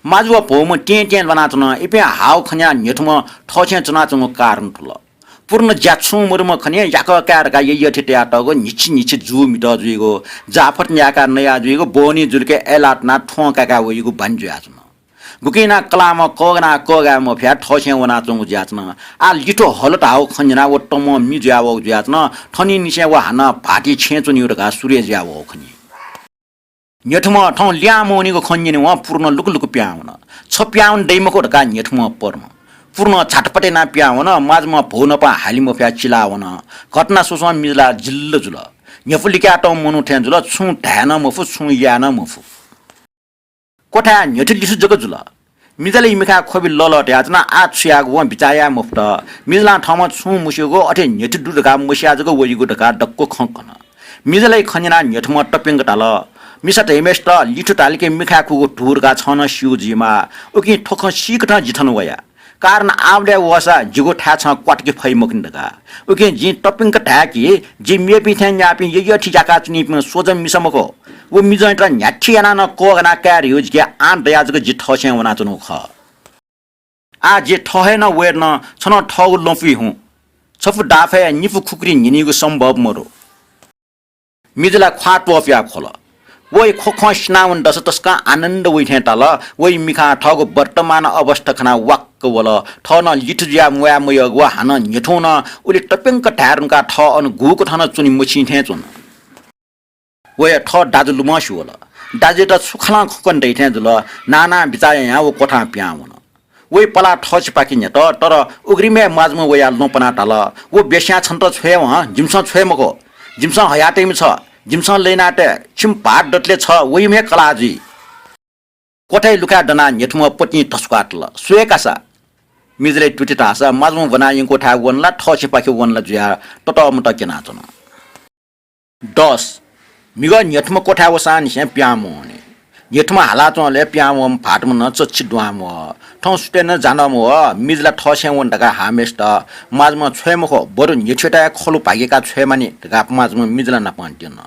माजु व भौम्ह तें तें ल्वानाच्वन। इपिं हाःगु खँ न्यनाः न्ह्यथुम्ह थःछेँय् च्वनाच्वंगु कारण थुल। पूर्ण ज्या छुं मदुम्ह खनें याकः काये धकाः यःयःथें तयातःगु न्हिच्छि न्हिच्छि जू म्हितः जुइगु, जाफत न्यायेकाः नया जुइगु, बहनी जुलिके अय्लाः तनाः थ्वं काय्काय् वइगु बानी जुयाच्वन। गुकिं यानाः कलाःम्हं कःघानाः कःघाये मफयाः थःछेँय् वनाच्वंगु जुयाच्वन। आः लिथ्व हल धाःगु खँ न्यनाः व तमं मि जुयावःगु जुयाच्वन। थनिंनिसें व हानं भाःतया छेँय् च्वनीगु धकाः सुरय् जुयावःगु खनी। न्ह्यथुम्हं थौं लिहां मवनीगु खँ न्यनेवं पूर्ण लुकुलुकु पिहां वन। छ पिहां वने दइ मखु धकाः न्ह्यथुम्हं पर्न। पूर्ण झाटपट यानाः पिहां वन। माजुम्हं भौ नाप हाले मफयाः चिलाः वन। घटना स्वस्वं मिजला जिल्ल जुल। न्ह्यपु लिकातःम्ह मनू थें जुल। छुं धाये नं मफु, छुं याये नं मफु। क्वथाय् न्ह्यथु लिथु जक जुल। मिजलया मिखाय् ख्वबि लःलः तयाच्वन। आः छु यायेगु वं बिचाः याये मफुत। मिजलां थःम्हं छुं मस्यूगु अथे न्ह्यथु दु धकाः मस्याः जक वइगु धकाः दक्व खँ कन। मिजलया खँ न्यनाः न्ह्यथुम्हं तप्यंक धाल, मिसा धइम्हेसित लिथु धालिके मिखाय् खुगू धू धकाः छं नं स्यू जुइमाः। उकिं थ्व खँ सीकथं जि थन वया। कारण आवलय् वःसा जिगु थाय् छं क्वातके फइ मखुनि धकाः। उकिं जिं तप्यंक धाये कि जि मेपिं थें न्याःपिं यःयःथें याकाच्वनीपिं स्वजं मिसा मखु। व मिजंयात न्ह्याथे यानाः नं कःघानाः काये धइगु जिके आँट दयाः जक जि थःछेँय् वनाच्वनागु खः। आः जि थः हे नं वये धुन, छं नं थःगु लँपुइ हुँ। छपु दाफय् निपु खुकुरी न्हिनीगु सम्भव मदु। मिजला ख्वाः त्वपुयाः ख्वल। वया ख्वखं सिनावन दस तसकं आनन्द वइ थें ताल। वया मिखां थःगु वर्तमान अवस्था खनाः वाक्क वल। थः नं लिथु जुयाः म्वाये मयःगु व हानं न्ह्यथुं नं उलि तप्यंक धाये धुंकाः थः अन गुकथं नं च्वने मछिं थें च्वन। वया थः दाजु लुमंसे वल। दाजुयात छु खलं खँ कने दइ थें जुल। नाना बिचाः यायां व क्वथां पिहां वन। वया पलाः थःछिपाखे न्ह्यत, तर उघ्रिमय् माजुम्ह वयाः ल्वपनाः धाल, व वेश्यां छन्त छ्वये हं, जिमिसं छ्वये मखु। जिमिसं हयातइम्ह छ, जिमिसं लय्नातये, छिमि भाःत दतले छ वइम्ह हे कलाः जुइ। क्वथाय् लुखाय् दनाः न्ह्यथुम्ह पतिं धसुकाः तल, स्वये कासा। मिजलय् तुति धाःसा माजुम्ह ब्वना यंकूथाय् वन ला थःछिपाखे वन ला जुयाः ततःमतः क्यनाच्वन। दस, म्हिगः न्ह्यथुम्ह क्वथाय् वसांनिसें पिहां मवने। न्ह्यथुम्ह हालाच्वंबलय् पिहां वंम्ह भाःतम्ह नं चच्छि दुहां मवः। थौं सुथय् नं जानं मवः। मिजला थःछेँय् वन धकाः हाःम्हेसित माजुम्हं छ्वये मखु, बरु न्ह्यथुयात हे खलु भाग्यय्काः छ्वये मानि धकाः माजुम्ह मिजला नापं त्यन।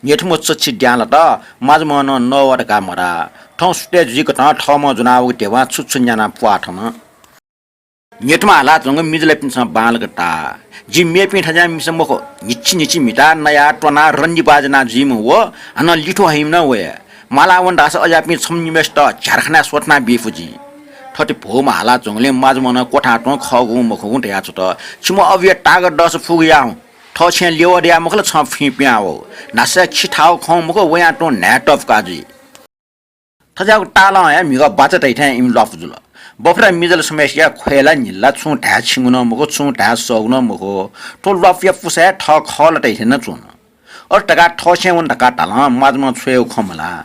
न्ह्यथुम्ह चच्छि द्यांलात। माजुम्हं नं नवः धकाः मधाः। थौं सुथय् जुइकथं थःम्हं ज्वनावःगु ध्यबां छु छु न्यानाः प्वाः थन। न्ह्यथुम्ह हालाच्वंगु मिजलापिन्सं बांलाक ताः। जि मेपिं थज्याःम्ह मिसा मखु, न्हिच्छि न्हिच्छि म्हिताः नयाः त्वनाः रन्दिबाज याना जुइम्ह व हानं लिथु हइम्ह नं व हे। माला वन धाःसा अज्याःपिं छम्ह निम्हेसित झ्यारखानाय् स्वथना बी फु जिं। थथे भौम्ह हालाच्वंगुलिं माजुम्हं नं क्वथां तुं खःगु हुँ मखुगु हुँ धयाछ्वत। छिम्ह अबुया तागत दःसा फुगु या हुँ। थःछेँय् ल्यवः दयाः मखु ला छं फुइँ पिहां वःगु। न्हासय् खि थाःगु खं मखु, वयां तुं न्हाय् तःपुका जुइ। थज्याःगु तालं हे म्हिगः बाचा धइथें इमि ल्वापु जुल। बफुरा मिजल छम्हेसिया ख्वय् ला न्हिल ला छुं धाये छिंगु नं मखु, छुं धाये सःगु नं मखु। थ्व ल्वापुया पुसा हे थः खः ला धइथें नं च्वन। अथे धकाः थःछेँय् वन धकाः धालं माजुम्ह छ्वयेगु खँ मल्हाः।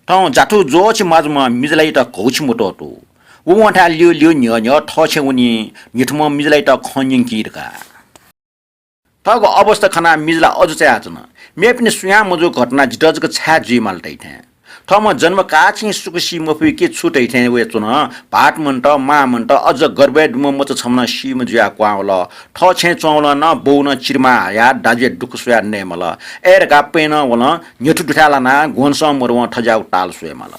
थौं जाथु ज्वःछि माजुम्ह मिजलायात घौछि मत्वःतू। व वंथाय् ल्यू ल्यू न्ह्यः न्ह्यः थःछेँय् वनी, न्हिथुम्ह मिजलायात खँ न्यंकी धकाः। थःगु अवस्था खनाः मिजला अजू चायाच्वन। मेपिनि सुयां मजूगु घटना जितः जक छाय् जुइमाल धइथें। थःम्हं जन्म काःछिं सुख सी मफुइ कि छु धइथें वयाच्वन। भाःत मन्त, मां मन्त, अझ गर्भय् दुम्ह मचा छम्ह नं सीम्ह जुयाः क्वहां वल। थःछेँय् च्वंवलं नं बौनं चिरमा हयाः दाजुया दुःख स्वयाः नयेमाल। अय् धकाः पय्नं वलं न्ह्यथु दुथाय् लानाः ग्वन्सं मरुवं थज्याःगु ताल स्वयेमाल।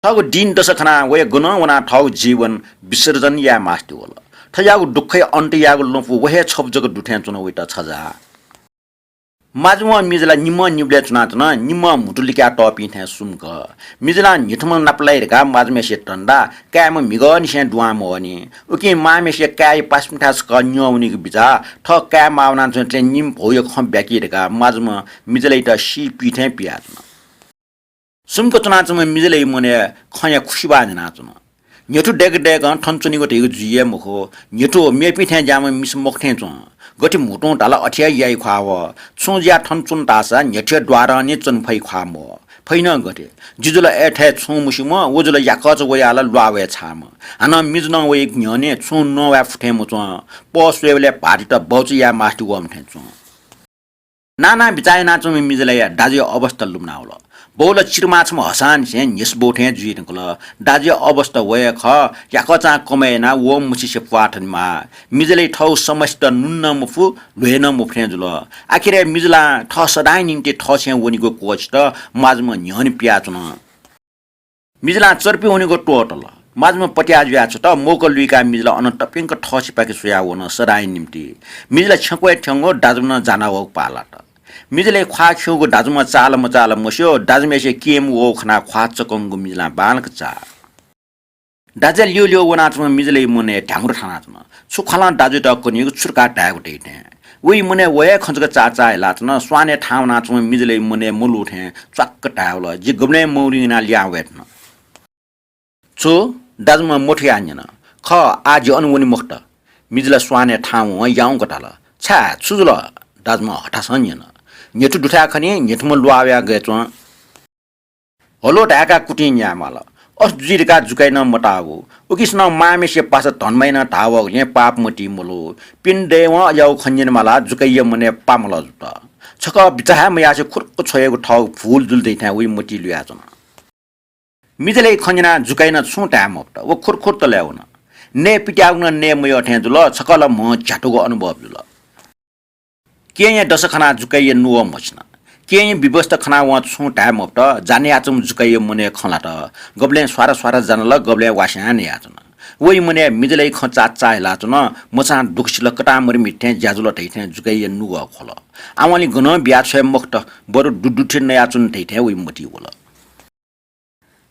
थःगु दिनदशा खनाः वया गनं वनाः थःगु जीवन विसर्जन याये मास्ति वल। थज्याःगु दुःखया अन्त यायेगु लँपु व हे छपु जक दु थें च्वन वइत छजा। माजुम्ह मिजला निम्हं निबलय् च्वनाच्वन, निम्हं म्हुतु लिकातःपिं थें सुम्क। मिजलां न्हिथुम्ह नापलाइ धकाः माजुम्हय्सिया धन्दा, काय्म्ह म्हिगःनिसें दुहां मवःनि। उकिं मांम्हय्सिया काय्या पासापिन्थाय् छकः न्यं वनीगु बिचाः, थः काय् माः वनाच्वंतले निम्ह भौया खँ ब्याकी धकाः माजुम्ह मिजलायात सी पी थें पियाच्वन। सुम्क च्वनाच्वंम्ह मिजलाया मनय् खँया खुसिबाः न्ह्यानाच्वन। न्ह्यथु दय्क दय्कं थन च्वनीगु धइगु जुइ हे मखु। न्ह्यथु मेपिं थें ज्याःम्ह मिसा मखु थें च्वं। गथे म्हुतुं धाल अथे हे याइ ख्वाः वः। छुं जुयाः थन च्वन धाःसा न्ह्यथुया द्वारं निं च्वने फइ ख्वाः मवः। फइ नं गथे? जि जुल अय्थाय् छुं मस्यूम्ह, व जुल याकःचा वयाः ला ल्वाः वये छाःम्ह। हानं मिजु नं वया न्ह्यःने छुं नवाये फु थें मच्वं। पः स्वयेबलय् भाःतयात बौचा याये मास्ति वःम्ह थें च्वं। नाना बिचाः यानाच्वंम्ह मिजलाया दाजुया अवस्था लुमना वल। बौ ला चिरमा छम्ह हसांनिसें न्ह्यसः बौ थें जुइ धुंकल। दाजुया अवस्था व हे खः, याकःचां कमय् यानाः वःम्ह मछिंसे प्वाः थनेमाः। मिजलाया थःगु समस्यात नुन नं मफु, ल्ह्वये नं मफु थें जुल। आखिरय् मिजलां थः सदांया निंतिं थःछेँय् वनीगु क्वःछित माजुम्ह न्ह्यःने पियाच्वन। मिजलां चर्पि वनेगु त्वःतल। माजुम्ह पत्याः जुयाः छ्वत, मौका लुइकाः मिजला अन तप्यंक थःछेँपाखे स्वयाः वन सदांया निंतिं। मिजला छ्यंक्वय् थ्यंगु दाजुम्ह नं जाना वःगु पाः लात। मिजलाया ख्वाः खिउँगु दाजुम्ह चाल मचाल मस्यू, दाजुम्हय्सिया केहेँ वःगु खनाः ख्वाः चकंगु मिजलां बांलाक चाः। दाजुया ल्यू ल्यू वनाच्वंम्ह मिजलाया मनय् ध्याङ्गु थानाच्वन। छु खलं दाजुयात कनीगु छु धकाः धायेगु दइ थें। वइ मनय् व हे खँ जक चाःचाः हिलाच्वन। स्वानय् थाहां वनाच्वंम्ह मिजलाया मनय् मलू थें च्वाक्क धायेवल, जि गबलें मौलिं यानाः लिहां वये धुन। छु? दाजुम्हं मथुयाः न्यन। खः, आः जि अन वने मखुत। मिजला स्वानय् थाहां वं याउँक धाल। छाय्, छु जुल? दाजुम्हं हथासं न्यन। न्ह्यथु दुथाय् खनी, न्ह्यथुम्ह ल्वाः वयाः गय् च्वं। हलो धाय्काः कुतिं न्यायेमाल। अथे जुइ धकाः जुकाइ नं मताःगु। उकिसनं मांम्हय्सिया पासा धनमाइ नं धाः वःगुलिं पाप मतिइ मलू। पिने दयेवं अज्याःगु खँ न्यनेमालाः जुकाइया मनय् पामलः जुत। छकः बिचाः हे मयासें खुरुक्क छ्वयेगु थःगु भूल जुल धइथें वइ मतिइ लुयाच्वन। मिजलाया खँ न्यनाः जुकाइ नं छुं धाये मफुत। व खुरखुर तले वन। नये पित्याःगु नं नये मयः थें जुल। छकः ला म्ह झ्यातुगु अनुभव जुल। केहेँया दशा खनाः जुकाइया नुगः मछिन। केहेँया विवस्था खनाः वं छुं धाये मफुत। जानायाच्वंम्ह जुकाइया मनय् खँ ल्हात। गबलें स्वारा स्वारा जानाल, गबलें वास्यां नयाच्वन। वइ मनय् मिजलाया खँ चाःचाः हिलाच्वन। मचां दुःख सिल, कतां मरि मिथें ज्या जुल धइथें जुकाइया नुगः ख्वल। आवंलि गनं बियाछ्वये मखुत, बरु दुदुथे नयाच्वन धइथें वइ मतिइ वल।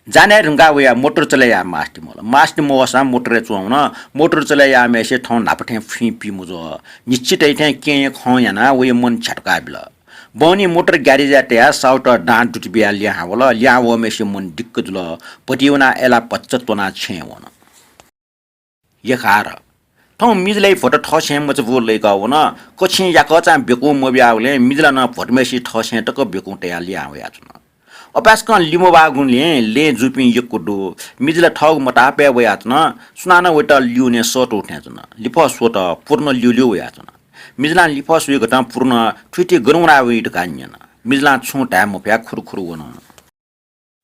जानाइ धुंकाः वयाः मोटर चले याये मास्ति मवल। मास्ति मवःसां मोटरय् च्वं वन। मोटर चले याःम्हय्सित थौं न्हापा थें फुइँ पी मज्वः। निश्चित धइथें केहेँया खँ यानाः वया मन झ्यातुकाः बिल। बहनी मोटर ग्यारेजय् तयाः साहुत दां दुति बियाः लिहां वल। लिहां वःम्हय्सिया मन दिक्क जुल। भतिइ वनाः अय्लाः भचा त्वनाः छेँय् वन। यखार। थौं मिजलाया भ्वत थःछेँय् मचाबू लय्कः वन। कछिं याकःचां ब्यकुं मबियाःगुलिं मिजला नं भ्वतम्हय्सित थःछेँय् तक ब्यकुं तयाः लिहां वयाच्वन। अपाय्सकं लिमबाःगुलिं लँय् जूपिं यक्व दु। मिजला थःगु मतापय् वयाच्वन। सुनानं वयात लिउने सःतू थें च्वन। लिफः स्वत, पूर्ण ल्यूल्यू वयाच्वन। मिजलां लिफः स्वइगतं पूर्ण थुइथुइ गन वनावइ धकाः न्यन। मिजलां छुं धाये मफयाः खुरुखुरु वन।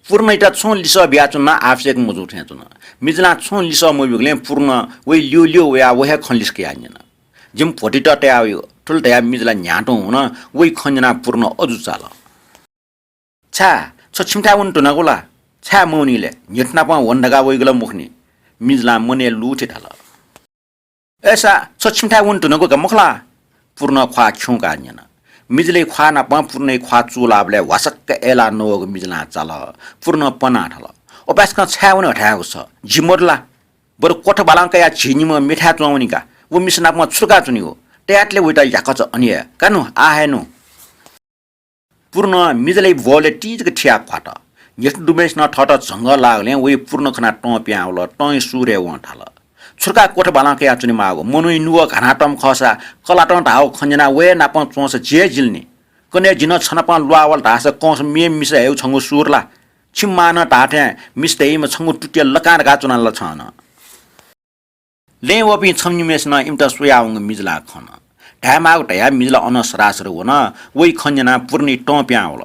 पूर्णयात छुं लिसः बियाच्वन नं आवश्यक मजू थें च्वन। मिजलां छुं लिसः मब्यूगुलिं पूर्ण वइ ल्यूल्यू वयाः व हे खँ लिसकयाः न्यन। जिमि भ्वतित तयावइ, थुल धयाः मिजला न्ह्यातुं वन। वइ खँ न्यनाः पूर्ण अजू चाल। छाय्, छ छिमिथाय् वने धुनागु ला? छाय् मवनी ले? न्ह्यथु नापं वन धकाः वइगु ला मखुनि? मिजलां मनय् लुथि धाल। अय्सा छ छिमिथाय् वने धुनागु का मखु ला? पूर्णं ख्वाः खिउँकाः न्यन। मिजलय् ख्वाः नापं पूर्णय् ख्वाः चूलाःबलय् ह्वासक्क अय्लाः नवःगु मिजलां चाल। पूर्णं पनाः धाल, अपाय्सकं छाय् वने हथाय्गु छ? झी मदु ला? बरु क्वथा बालं कयाः झी निम्ह मेथाय् च्वंवनी का। व मिसा नापं छु धकाः च्वनीगु? तयातले वइत याकःचा अन हे। का नु, आः हे नु। पूर्णं मिजलय् ब्वहलय् ति जक थियाः ख्वात। न्ह्यथु दुम्हय्सिनं थःत झंगः लाःगुलिं वइ पूर्ण खनाः तं पिहां वल। तंया सुरय् वं धाल, छु धकाः क्वथाबालं कयाच्वनेमाःगु? मनूइ नुगः घानातःम्ह खःसा कलातं धाःगु खँ न्यनाः वया नापं च्वंसा जि हे जिल नि। कन्हय्, जि नं छ नापं ल्वाः वल धाःसा कंस मेम्ह मिसा हयेगु छंगु सुर ला? छिमि मां नं धाःथें मिसा धाइम्ह छंगु तुतिया लकां धकाः च्वना ला छं नं? लँय् वःपिं छम्ह निम्हय्‌सिनं इमित स्वयावंगु मिजलां खन। धायेमाःगु धयाः मिजला अनं सरासर वन। वइ खँ न्यनाः पूर्णइ तं पिहां वल।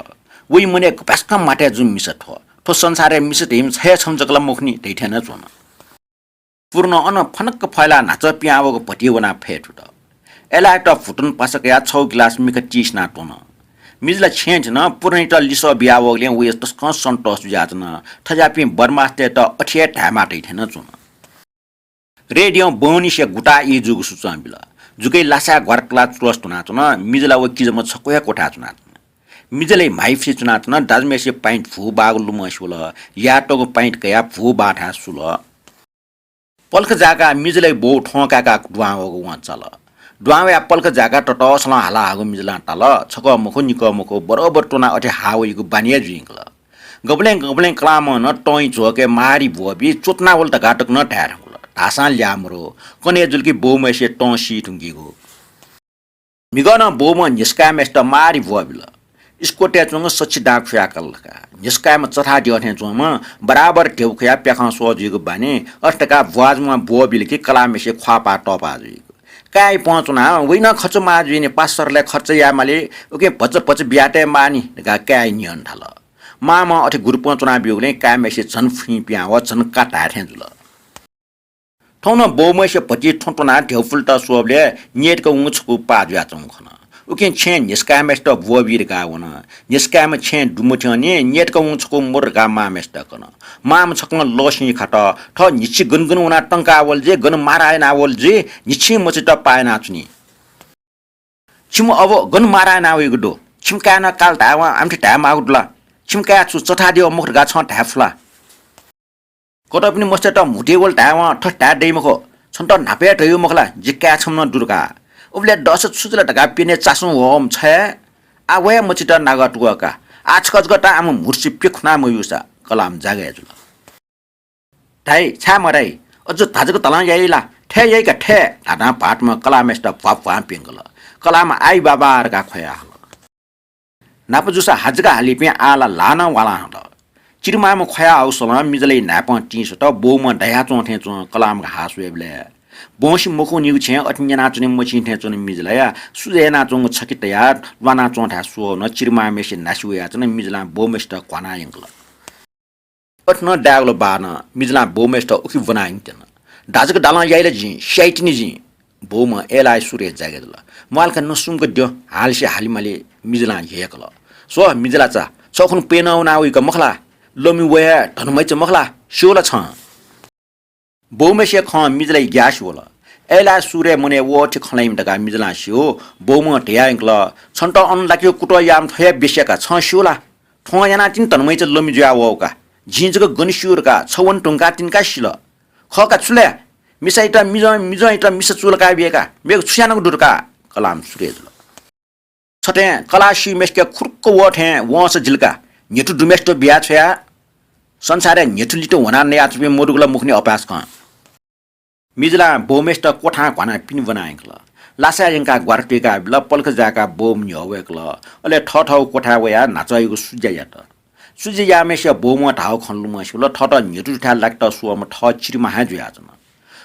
वइ मनय् गपाय्‌सकं माथय् जूम्ह मिसा थ्व। थ्व संसारय् मिसा धाइम्ह छ हे छम्ह जक ला मखु नि धइथें नं च्वन। पूर्ण अनं फनक्क फयलाः न्हाचः पिहां वःगु भतिइ वनाः फय् थुत। अय्‌लायात भुतुन पासा कयाः छगू गिलास मिखा तिसिनाः त्वन। मिजला छेँय् थ्यन। पूर्णयात लिसः बियावःगुलिं वया तसकं सन्तोष जुयाच्वन। थज्याःपिं बदमासतय्‌त अथे हे धायेमाः धइथें नं च्वन। रेडियों बहनीसे गुताः ई जूगु सूचं बिल। जुकय् लासाय् ग्वारातुलाः चुलस धुनाच्वन। मिजला व किजाम्ह छक्व हे क्वथाय् च्वनाच्वन। मिजलय् म्हाइफिसे च्वनाच्वन। दाजुम्हय्‌सिया पाइन्ट भू बाःगु लुमंसे वल। यायेतःगु पाइन्ट कयाः भू बाःथाय् सुल। पलख जाकाः मिजलय् बौ थ्वं काय्‌काः दुहां वःगु वं चाल। दुहां वयाः पलख जाकाः ततःसलं हाला हाःगु मिजलां ताल, छकः मखु, निकः मखु, बरोबर त्वनाः अथे हाः वइगु बानी हे जुइगु ला। गबलें गबलें कलामं नं तंइ झ्वःके मारि ब्वःबी, च्वतना वल धकाः तक नं धाये धुंकल। धाःसां ल्याः मरु, कन्हय् जुल कि बौम्हय्‌सिया तं सी धुंकीगु। म्हिगः नं बौम्हं न्ह्यसः काय्‌म्हय्‌सित मारि ब्वःबिल। स्कोटय् च्वंगु सछि दां खुयाकाल धकाः। न्ह्यसः काय्‌म्ह चथाः द्यः थें च्वंम्ह बराबर ध्यबा खुयाः प्याखं स्वः जुइगु बानी, अथे धकाः ब्वाजुम्हं ब्वःबिल कि कलाःम्हय्‌सिया ख्वाःपाः तःपाः जुइगु। काय् पं च्वनाः वइ नं खर्च माः जुइनि, पासा सरलय् खर्च याये माली, उकिं भचा भचा बियातये माःनि धकाः काय्‌या न्हियनं धाल। मांम्हं अथे गुरुपं च्वनाब्यूगुलिं काय्‌म्हय्‌सिया झन फुइँ पिहां वः, झन का धाये थें जुल। थौं नं बौम्हय्‌सिया भतिइ थ्वँ त्वनाः ध्यबा पुलेत स्वःबलय् न्यय्‌तक वंगु छकू पाः जुयाच्वंगु खन। उकिं छेँय् न्ह्यसः काय्‌म्हय्‌सित ब्वःबी धकाः वन। न्ह्यसः काय्‌म्ह छेँय् दुम्ह थ्यंनि, न्यय्‌तक वंगु छकू मरु धकाः मांम्हय्‌सित कन। मांम्ह छकलं लः स्यंगु खत, थः न्हिच्छि गन गन वनाः तंकाः वल जुइ, गन मारा यानाः वल जुइ, न्हिच्छि मछित पाः यानाच्वनी। छिमि अबु गन मारा यानाः वइगु दु? छिमि काय् नं काल धायेवं आमथे धायेमाःगु दु ला? छिमि काय् छु चथाः द्यः मखु धकाः छं धाये फु ला? कतःपिनि मस्तय्‌त म्हुतुइ वल धायेवं थथे धाये दइ मखु। छन्त न्हापा हे धयागु मखु ला, जि काय् छम्ह नं दु धकाः। उबलय् दःसा छु जुल धकाः प्यन्हय् चासुं वःम्ह छ हे। आः व हे मछित नागः तुगः का। आः छकः जक ताः, आम म्हुतुसे प्यखुना मब्यूसा। कलाःम्ह जागः हे जुल। धाइ, छाय् मधाइ? अझ धाःसा जक दलं याइ ला? थय् याइ का थय् धाधां भाःतम्हं कलाःम्हय्‌सित भ्वाभ्वां प्यंकल। कलाःम्ह आइ बाबा धकाः ख्वया हल। न्हापा जूसा हाजु जक हालीपिं आः ला ल्हाः नं वालां हल। चिरिमाःम्ह ख्वया हःगु स्वलं मिजलया न्हाय्‌पं तिं स्वत। बौम्हं दयाच्वं थें च्वं कलाःम्हके हाः स्वयेबलय्। बौंसे मखुनिगु छेँय् अथे न्यनाच्वने मछिं थें च्वन मिजलया। सुजा यानाच्वंगु छखे तयाः ल्वानाच्वंथाय् स्वः वन। चिरिमाःम्हय्‌सित नासि वयाच्वन। मिजलां बौम्हय्‌सित क्वानाः यंकल। अथे नं दाय्‌गु ला बाः नं, मिजलां बौम्हय्‌सित उखे ब्वनाः यंकल। धाःसा जक दलं याइ ला जिं, स्याइतिनि जिं। बौम्हं अय्‌लाया सुरय् जागे जुल। म्वाःल का, नसुम्क द्यः, हालसे हाले माली। मिजलां ह्यय्‌कल। स्व मिजलाचा, छ खुन्हु प्यन्हय् वनाः वइगु मखु ला? लमि व हे धनमैचा मखु ला? स्यू ला छं? बौम्हय्‌सिया खँ मिजलाया ग्यासे वल। अय्‌लाया सुरय् मनय् व अथे खँ ल्हाइम्ह धकाः मिजलां स्यू। बौम्हं धयाः यंकल, छन्त अन लाकेगु कुतः याःम्ह थ्व हे बेस्या का, छं स्यू ला? थ्वं यानाः तिनि धनमैचा लमि जुयाः वःगु का। जिं जक गन स्यू धकाः, छ वने धुंकाः तिनि का सिल। खः का छु ले? मिसायात मिजं, मिजंयात मिसा चूलाकाः बिया का। मेगु छु यानागु दु धकाः कलाःम्ह सुरय् जुल। छथें कलाः स्यूम्हय्‌सिके खुरुक्क वः थें वंसा जिल का। न्ह्यथु दुम्हय्‌सित बिया छ्वया। संसारय् न्ह्यथु लित ह्वनाः नयाच्वंपिं मदुगु ला मखुनि अपाय्‌सकं। मिजलां बौम्हय्‌सित क्वथां घ्वानाः पिने ब्वना यंकल। लासाय् यंकाः ग्वारा तुइका बिल। पलख जाय्‌काः बौम्ह न्ह्यः वय्‌कल। अले थःथःगु क्वथाय् वयाः न्हाचःयागु सुज्या यात। सुज्या याःम्हय्‌सिया बौम्हं धाःगु खँ लुमंसे वल, थःत न्ह्यथु दुथाय् लाकेत स्वःम्ह थः चिरिमां हे जुयाच्वन।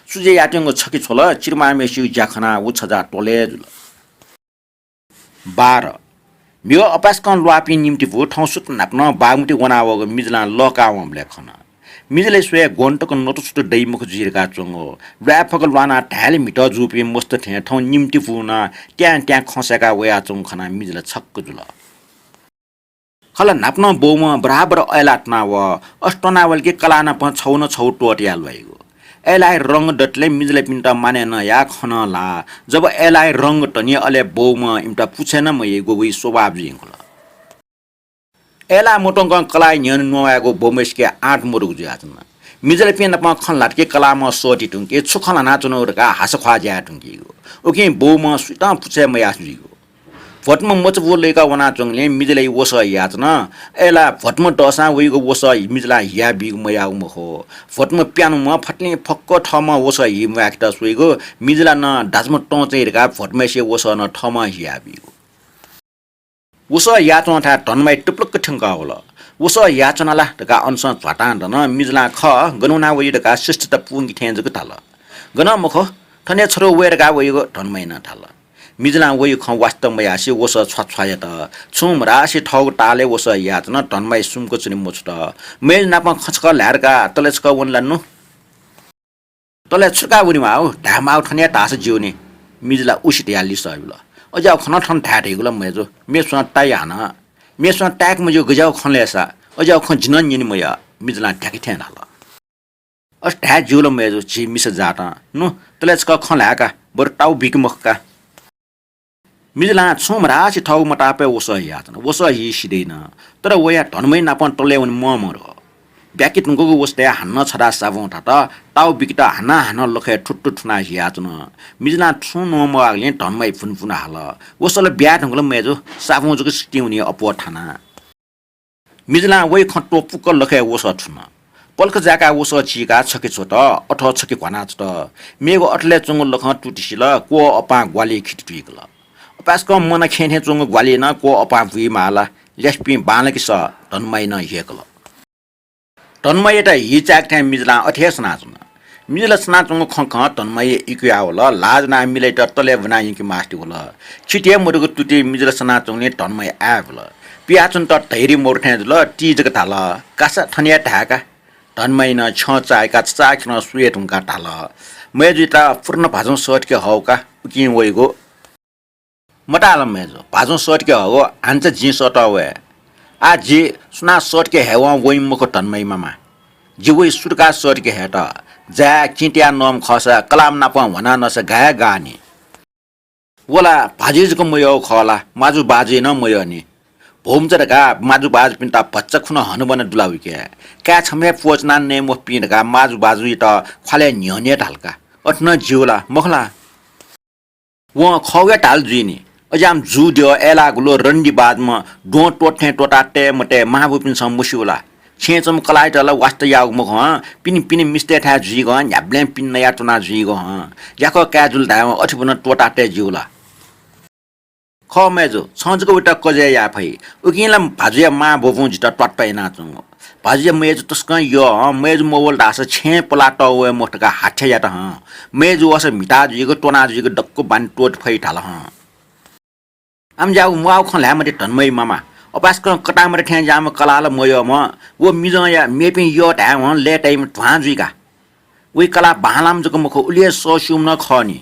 सुज्या याःत्यंगु छखे छ्वल। चिरिमाःम्हय्‌सिगु ज्या खनाः व छजा त्वलय् जुल। बाह्र। म्हिगः अपाय्‌सकं ल्वाःपिं निम्तिपु थौं सुथ न्हापा नं बागमती वना वःगु मिजलां लःकाः वंबलय् खन। मिजलय् स्वयाः ग्वन्त तक नतुसुतु दइ मखु जुइ धकाः च्वंगु। ल्वाय्‌फक ल्वानाः धाय्‌ले म्हितः जूपिं मस्त थें थौं निम्तिपुं नं त्यां त्यां खँ सय्‌काः वयाच्वंगु खनाः मिजला छक्क जुल। खला न्हापा नं बौम्हं बराबर अय्‌लाः त्वना वः। अथे त्वना वल कि कलाः नाप छगू न छगू त्वःताया ल्वाइगु। अय्‌लाया रंग दतले मिजलापिन्त मानय् नं याः, खँ नं ल्हाः। जब अय्‌लाया रंग तनी अले बौम्हं इमित पुछे नं मयाइगु वइ स्वभाव जुइ यंकल। अय्‌लाः मत्वंकं कलाःया न्ह्यःने न्ववायेगु बौम्हय्‌सिके आँट मदुगु जुयाच्वन। मिजलापिं नाप खँ ल्हात कि कलाःम्हं सःति धुंकी, छु खँ ल्हानाच्वनागु धकाः हासाख्वाः ज्या याये धुंकीगु। उकिं बौम्हं सुयातं पुछे मयासें जुइगु। भ्वतुम्ह मचाबू लय्‌का वनाच्वंगुलिं मिजलाइ वसः याःच्वन। अय्‌ला भ्वतुम्ह दःसां वइगु वसः मिजलां हिया बीगु मयाःगु मखु। भ्वतुम्ह प्यान्हुम्ह फतिं फक्व थःम्हं वसः हि म्वायेकेत स्वइगु, मिजला नं दाजुम्ह तं चाहिँ धकाः भ्वतुम्हय्‌सिया वसः नं थःम्हं हिया बीगु। वसः याःच्वंथाय् धनमाइ टुप्लुक्क थ्यंकः वल। वसः याःच्वना ला धकाः अनसं ध्वातां दन। मिजलां खः, गन वना वइ धकाः शिष्टता पूवंके थें जक धाल। गनं मखु, थन हे छरु वये धकाः वइगु धनमाइनं धाल। मिजलां वइगु खँ वास्ता मयासें वसः छ्वाछ्वायात। छुं मधासे थःगु तालय् वसः याःच्वन, धनमाइ सुम्क च्वने मछुत। मय्‌जु नाप खँ छकः ल्हाये धकाः तले छकः वने ला नु? तले छु धकाः वनेमाः, धायेमाःगु थन हे धाःसा ज्यू नि। मिजलां उसि धयाः लिसः बिल। अज्याःगु खँ नं थन धाये धइगु ला मय्‌जु, मेपिसं ताइ हानं। मेपिसं ताय्‌के मज्यू गज्याःगु खँ लय्‌सा, अज्याःगु खँ जिं नं न्यने मयः, मिजलां ध्याके थें धाल। अथे धाये ज्यू ला मय्‌जु, झी मिसा जातं। नु, तले छकः खँ ल्हाये का, बरु ताउ बिके मखु का। मिजलां छुं मधासे थःगु मतापय् वसः हियाच्वन। वसः हि सिधइन, तर वया धनमाइ नाप तले वने म्वाःम्वाः। ब्याके धुंकूगु वसतय् हानं छधाः साबुं थात, ताउ बिकेत हानं हानं लखय् थुत्तु थुनाः हियाच्वन। मिजलां छुं नं मवाःगुलिं धनमाइ भुनभुन हाल। वसः ला ब्याये धुंकल मय्‌जु, साबुं जक सितिं वनी अप्वः थानाः। मिजलां वइ खँ त्वपुक्क लखय् वसः थुन। पलख जाय्‌काः वसः चीकाः छखे छ्वत, अथः छखे घ्वानाच्वत। मेगु अथलय् च्वंगु लखं तुति सिल, क्वः अपां ग्वालय् खिति तुइकल। अपाय्‌सकं मन खें थें च्वंगु ग्वालय् नं क्वः अपां बुइमाः ला, ल्यासेपिं बांलाक सः, धनमाइनं हेकल। धनमाइयात हि चाय्‌के थें मिजलां अथे हे सनाच्वन। मिजला सनाच्वंगु खँ खं धनमाइ इकुयावल। लाज नां मिलाइत तले ब्वनाः यंके मास्ति वल। खिति हे मदुगु तुति मिजला सनाच्वंगुलिं धनमाइ आय् वल। पियाच्वनेत धैर्य मदु थें जुल। ति जक धाल, कासा थन हे धाये का। धनमाइनं छ्यं चाय्‌काः छचाःखेलं स्वये धुंकाः धाल, मय्‌जुयात पूर्ण भाजुं सःतके हःगु का, उकिं वइगु। मताल मय्‌जु, भाजुं सःतके हःगु, हानं चा जिं सःतः वये। आः जि सुनां सःतके हयेवं वइ मखु धनमाइ मामा। जि वइ सुतुकाः सःतके हयेत। जाय् किं तयाः नःम्ह खःसा कलाःम्ह नाप ह्वानाः नःसा गाय् गाः नि। व ला भाजुइ जक मयःगु खः ला, माजुबाजुइ नं मयः नि। भौमचा धकाः माजुबाजुपिन्त भचा खुन्हु हनाबना दु ला उइके। काय् छम्ह हे प्वःच्वनाः नये मफुपिं धकाः माजुबाजुयात ख्वालय् न्ह्यःने धाल का। अथे नं ज्यू ला, मखु ला? वं खःगु हे धाल जुइ नि। अज्याःम्ह जू द्यः अय्‌लाःगु ला रन्डी बाजमं द्वहं त्वःत थें त्वःताः तये मतये मांबौपिन्सं मस्यू ला? छेँय् च्वंम्ह कलाःयात ला वास्ता याःगु मखु हं, पिने पिने मिस्तय्‌थाय् जुइगु हं, न्ह्याबलें पिने नयाच्वना जुइगु हं। ज्याखः काये जुल धायेवं अथे ब्वना त्वःताः तये ज्यू ला? खः मय्‌जु, छं जक वइत कजय् याये फइ। उकिं ला भाजुया मांबौपिं जितः त्वात्ता यानाच्वंगु। भाजुया मय्‌जु तसकं यः हं, मय्‌जु मवल धाःसा छेँय् पलाः तः वये मफुत धकाः हाथ्या यात हं। मय्‌जु वःसा म्हिता जुइगु, त्वना जुइगु दक्व बानी त्वःते फइ धाल हं। आम्ज्याःगु म्वाःगु खँ ल्हाये मते धनमाइ मामा। अपाय्‌सकं कतामरे थें ज्याःम्ह कलाः ला मयःम्ह, व मिजंया मेपिं यः धायेवं लय्‌ताइम्ह ध्वां जुइ का। वइ कलाः बांलाःम्ह जक मखु, उलि हे सःस्यूम्ह नं खः नि।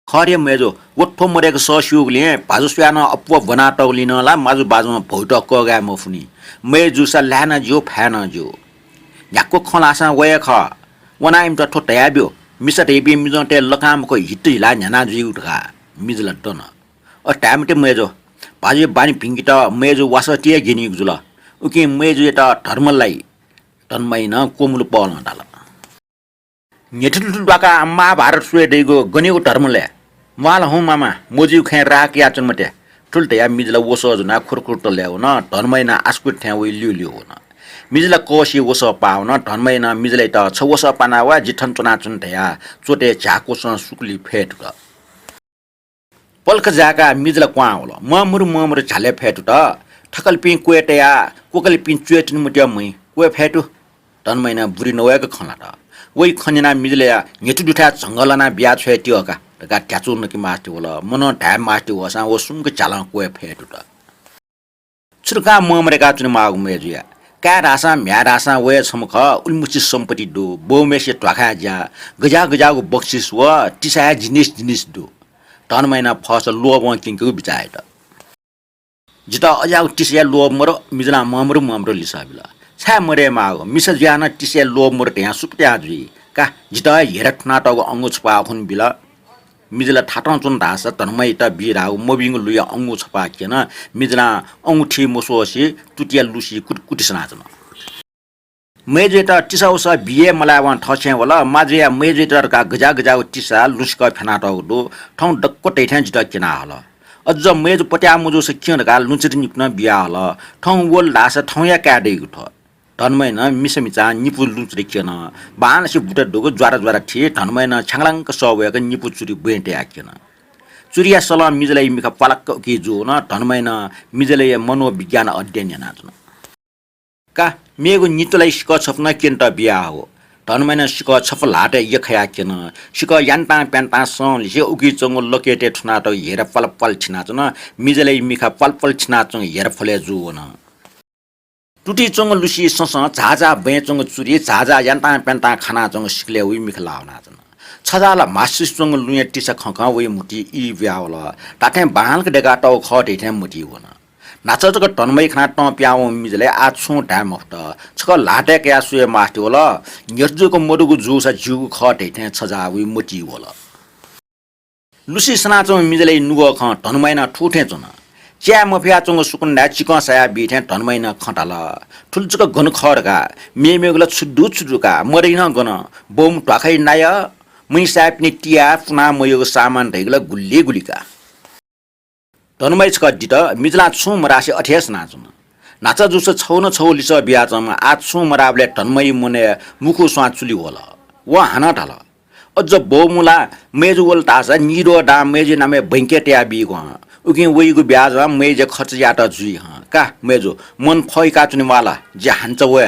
खः रे मय्‌जु, व थ्व मदय्‌क सःस्यूगुलिं भाजु स्वयाः नं अप्वः ब्वनातःगुलिं नं ला माजुबाजुं भौयात कःघाये मफुनि। मय्‌जु जूसा लाय् नं ज्यू, फाय् नं ज्यू। न्ह्याक्व खँ ल्हाःसां व हे खः। वनाः इमित थ्व धयाब्यु, मिसा धइपिं मिजंतय् लकां मखु, हित हिलाः न्ह्याना जुइगु धकाः। मिजला दन। अथे धाये मते मय्‌जु, भाजुया बानी भिंकेत मय्‌जु वासः ति हे ग्यनीगु जुल। उकिं मय्‌जुयात धर्म लाइ। धनमाइनं क्वमुलु पहलं धाल। न्ह्यथुथु ल्वाकाः महाभारत स्वये दइगु गनेगु धर्म लय्? म्वाःल हुँ मामा, मजुइगु खँय् राग यानाच्वने मते। थुलि धयाः मिजला वसः ज्वनाः खुरखुर तलय् वन। धनमाइनं आसकुति थें वइ ल्यूल्यू वन। मिजला कःसिइ वसः पाः वन। धनमाइनं मिजलायात छ वसः पाना वा, जि थन च्वनाच्वने धयाः च्वतय् झ्याः क्वसं सुकुली फय् तुत। पलख जाय्‌काः मिजला क्वहां वल। म्वाःमुरु म्वाःमुरु झ्यालय् फय् तुत। थकलिपिं क्वय् तयाः क्वकलिपिं च्वय् तिनि मत्यः म्हुइ। क्वय् फय् तु। धनमाइनं बुरि नवय्‌क खँ ल्हात। वइ खँ न्यनाः मिजलाया न्ह्यथु दुथाय् झंगः लानाः बिया छ्वये त्यः का धकाः ध्याचु नके मास्ति वल। मनं धाये मास्ति वःसां व सुम्क झ्यालं क्वय् फय् तुत। छु धकाः म्वाःमदय्‌का च्वनेमाःगु मय्‌जुया? काय् धाःसां म्ह्याय् धाःसां व हे छम्ह खः, उलिमछि सम्पत्ति दु, बौम्हेसिया ध्वाखाय् ज्या, गज्याः गज्याःगु बक्सिस व तिसा हे जिनिस जिनिस दु। धनमाइनं फस्व लोभं क्यंकेगु बिचाः यात। जितः अज्याःगु तिसया लोभ मदु, मिजलां म्वाःमुरु म्वाःमुरु लिसः बिल। छाय् मदयेमाःगु? मिसा जुयाः नं तिसया लोभ मदु धयां सुकथं जुइ का, जितः हे हेरा थुनातःगु अंगु छपाः अखुन्हु बिल। मिजला थातं च्वन धाःसा धनमाइत बी धाःगु मभिंगु लुँया अंगु छपाः क्यन। मिजलां अंगुठी मस्वसे तुतिया लुसि कुतिकुति सनाच्वन। मय्‌जुयात तिसा वसः बी हे मलायेवं थःछेँय् वल। माजुया मय्‌जुयात धकाः गज्याः गज्याःगु तिसा लुँसिकः फ्यानातःगु दु। थौं दक्व तइ थें जितः क्यना हल। अझ मय्जु पत्याः मजूसा क्यँ धकाः लुँचित निपु नं बियाहल। थौं वल धाःसा थौंया काये दइगु थ्व। धनमय्‌नं मिसा मिचां निपु लुँचित क्यन। बांलासे बुटा दुगु ज्वारा ज्वारा थी। धनमय्‌नं छ्याङ्लाङ्क सः वय्‌क निपु चुरि ब्वँय् तयाः क्यन। चुरिया सलं मिजलय् मिखा प्वालाक्क उकी जूवन। धनमय्‌नं मिजलय्‌या मनोविज्ञान अध्ययन यानाच्वन। का, मेगु नितुलाइ सिकः छपु नं क्यनेत बियाहु। धनमय्‌नं सिकः छपु ल्हातय् यख्खायाः क्यन। सिकः यान्तां प्यान्तां संलिसे उकी च्वंगु लकेटय् थुनातःगु हेरा प्वाल प्वाल थिनाच्वन। मिजलय् मिखा प्वाल प्वाल थिनाच्वंगु हेरा फलय् जूवन। तुति च्वंगु लुसि संसं झाः झाः ब्वँय् च्वंगु चुरि झाः झाः यान्तां प्यान्तां खानाच्वंगु सिकलय् वइ मिखा लाः वनाच्वन। छझाः ला म्हासुसि च्वंगु लुँया तिसा खंखं वइ म्हुतुइ ई ब्यावल। धात्थें बांलाक दय्कातःगु खः धइथें म्हुतुइ वन। न्हाचः जक धनमय् खनाः तं पिहां वंम्ह मिजलय् आः छुं धाये मफुत। छकः ल्हातय् कयाः स्वये मास्ति वल। न्ह्यथु जूगु मदुगु जूसा ज्यूगु खः धइथें छझाः वइ म्हुतुइ वल। लुसि सनाच्वंम्ह मिजलय् नुगः खँ धनमय्‌नं थुथें च्वन। च्याये मफयाच्वंगु सुकुन्दाय् चिकं साया बी थें धनमय्‌नं खँ धाल। थुलि जक गन खः धकाः, मेमेगु ला छु दु छु दु का, मदइ नं गन। बौम्ह ध्वाखाइ नायः, महि साय्‌पिनि तिया पुना मयःगु सामान धइगु ला गुलि गुलि का। धनमय् छकः दित, मिजलां छुं मधासे अथे हे सनाच्वन। न्हाचः जूसा छगू न छगू लिसः बियाच्वंम्ह आः छुं मधाःबलय् धनमय्‌या मनय् मुखु स्वां चुलि वल। वं हानं धाल, अझ बौम्ह ला मय्जु वल धाःसा निद्वः दां मय्जुया नामय् बैंकय् तयाबीगु हं। उकिं वइगु ब्याजं मय्जुया खर्च यायेत जुइ हं। का मय्जु, मन फइकाच्वने म्वाः ला, जि हान्चा वये।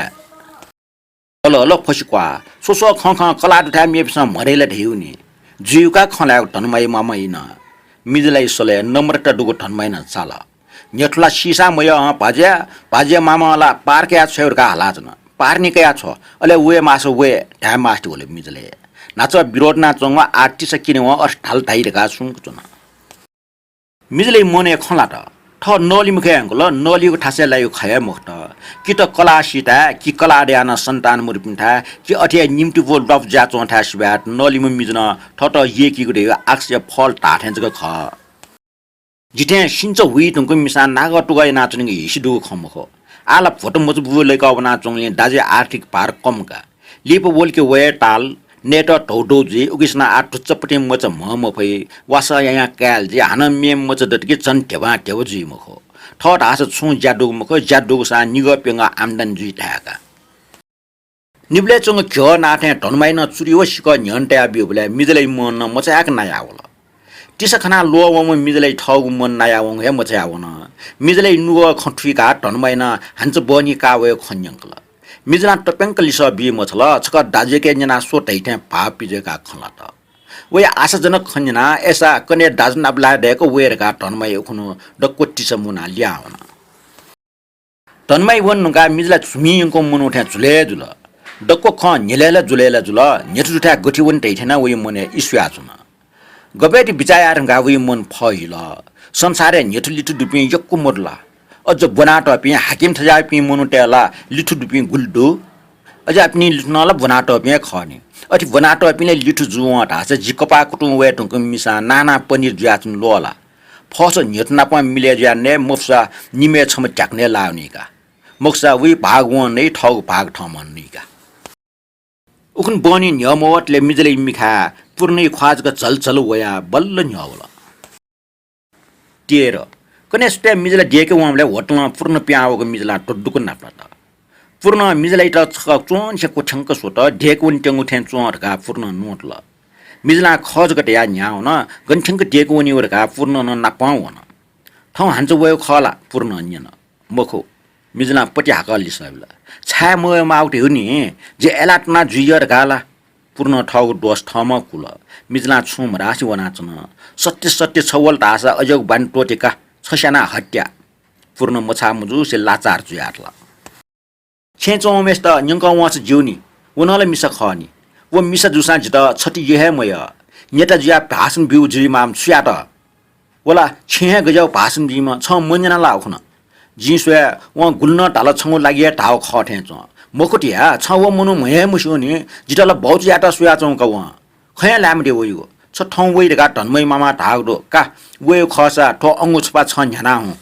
हल हल फसि क्वाः। स्व स्व खँ खँ कलाः दुथाय् मेपिसं म्हदइ ला धयागु नि। जुइगु का खँ ल्हायेगु धनमय् मामं नं। मिजलय् सलय् नम्रता दुगु धनमय् नं चाल। न्ह्यथु ला सीसां मयः हं भाज्या, भाज्या मामं ला पार कयाः छ्वये धकाः हालाच्वन। पार नि कयाः छ्व, अले वये माःसा वये धाये मास्ति वल मिजलय्। न्हाचः विरोध यानाच्वंगु आः तिसा क्यनेवं अथे धाल धाइ धकाः सुम्क च्वन। मिजलय् मनय् खँ ल्हात। थः नलिम्ह खँ यंकल, नलिगु थासय् लाइगु खँ हे मखुत। कि त कलाः सीथाय्, कि कलाः दयाः नं सन्तान मदुपिन्थाय्, कि अथे हे निम्ति ब्व ल्वापु जुयाच्वंथाय् सिबय् नलिम्ह मिजनं थःत यय्कीगु धयागु आकाशया फल धाःथें जक खः। जिथें सिन्च हुइ धुंकूम्ह मिसां नागः तुगः यानाच्वनीगु हिसि दुगु खँ मखु। आः ला भ्वत मचा बुबु लय्कः वनाच्वंगुलिं दाजुया आर्थिक भार कम का। लिपा वल कि वये ताल, नयेत धौधौ जुइ, उकिसनं आः धुच्चापतिं मचा म्हं मफइ, वासः यायां कायेला जुइ, हानं मेम्ह मचा दत कि झन ध्यबां ध्यबा जुइ मखु। थः धाःसा छुं ज्या दुगु मखु, ज्या दुगुसां निगः प्यंगः आम्दानी जुइ धाय्का। निबलय् च्वंगु घ्यः नाथें धनमाइनं चुरि व सिकः न्ह्यःने तयाब्यूबलय् मिजलय् मनं मचायाक नायावल। तिसा खनाः ल्वःवंम्ह मिजलय् थःगु मन नायावंगु हे मचायावन। मिजलय् नुगः खँ थुइकाः धनमाइनं हान्चा बहनी काः वयेगु खँ न्यंकल। मिजलां तप्यंक लिसः बी मछाल, छकः दाजुयाके न्यनाः स्व धइथें भाव पिज्वय्काः खँ ल्हात। वया आशाजनक खँ न्यनाः अय्सा कन्हय् दाजु नाप लाये दय्क वये धकाः धनमाइ उखुन्हु दक्व तिसा मुनाः लिहां वन। धनमाइ वने धुंकाः मिजला झुमि यंकूम्ह मनू थें झुलय् जुल। दक्व खँ न्ह्यलय् ला जुलय् ला जुल, न्ह्यथु दुथाय् गथे वने धइथें नं वया मनय् इस्वयाच्वन। गबय् ति बिचाः याये धुंकाः वया मन फहिल। संसारय् न्ह्यथु लिथु दुपिं यक्व मदु ला? अझ ब्वनातःपिं हाकिम थज्याःपिं मनूतय् ला लिथु दुपिं गुलि दु? अज्याःपिनि लिथु नं ला ब्वनातःपिं हे खः नि। अथे ब्वनातःपिं ला लिथु जूवं धाःसा जि कपाः कुतुं वये धुंकूम्ह मिसां नाना पनिर जुयाच्वने ल्वः ला? फःसा न्ह्यथु नाप मिलय् जुयाः नये, मफुसा निम्हय् छम्ह ध्याकनय् लाः वनी का। मखुसा वइ भाग वं नइ, थःगु भाग थःम्हं नइ का। उखुन्हु बहनी न्ह्यः मवतले मिजलया मिखाय् पूर्णया ख्वाः जक झलझल वयाः बल्ल न्ह्यः वल। तेह्र। कन्हय् सुथय् मिजला देय्के वंबलय् होटलं पूर्ण पिहां वःगु मिजलां तद्दुक नापलात। पूर्णं मिजलायात छकः च्वंनिसें क्वथ्यंक स्वत, देय्के वनेत्यंगु थें च्वं धकाः पूर्णं न्वंतल। मिजलां खः जक धयाः न्ह्याः वन, गन थ्यंक देय्के वनी व धकाः पूर्णं नं नापं वन। थौं हान्चा वयेगु खः ला? पूर्णं न्यन। मखु, मिजलां पति हाकः लिसः बिल। छाय् मवये माःगु धयागु नि, जि अय्लाः तुना जुइ यः धकाः ला? पूर्णं थःगु दोष थःम्हं कुल। मिजलां छुं मधासे वनाच्वन। सत्य सत्य छ वल धाःसा अज्याःगु बानी त्वःते का, छ स्यानाः हत्या। पूर्ण मछाः मजूसे लाचार जुयातल। छेँय् च्वंम्हय्सित न्यंकं वंसा ज्यू नि, व नं ला मिसा खः नि। व मिसा जूसां जितः छति यः हे मयः। नेता जुयाः भाषण ब्यू जुइमाःम्ह छु यात? व ला छेँय् हे गज्याःगु भाषण बीम्ह, छं मन्यना ला उखुन्हु? जिं स्वये, वं गुलि नं धाल छंगु लागि हे धाःगु खः थें च्वं। मखुत या, छं व मनू म्हं हे मस्यू नि, जितः ला भौचु यायेत स्वयाच्वंगु का वं। खँ हे ल्हाये मते वइगु। छ थौं वइ धकाः धनमाइ मामां धाःगु दु का, वयेगु खःसा थ्व अंगू छपा छं न्ह्याना हुँ।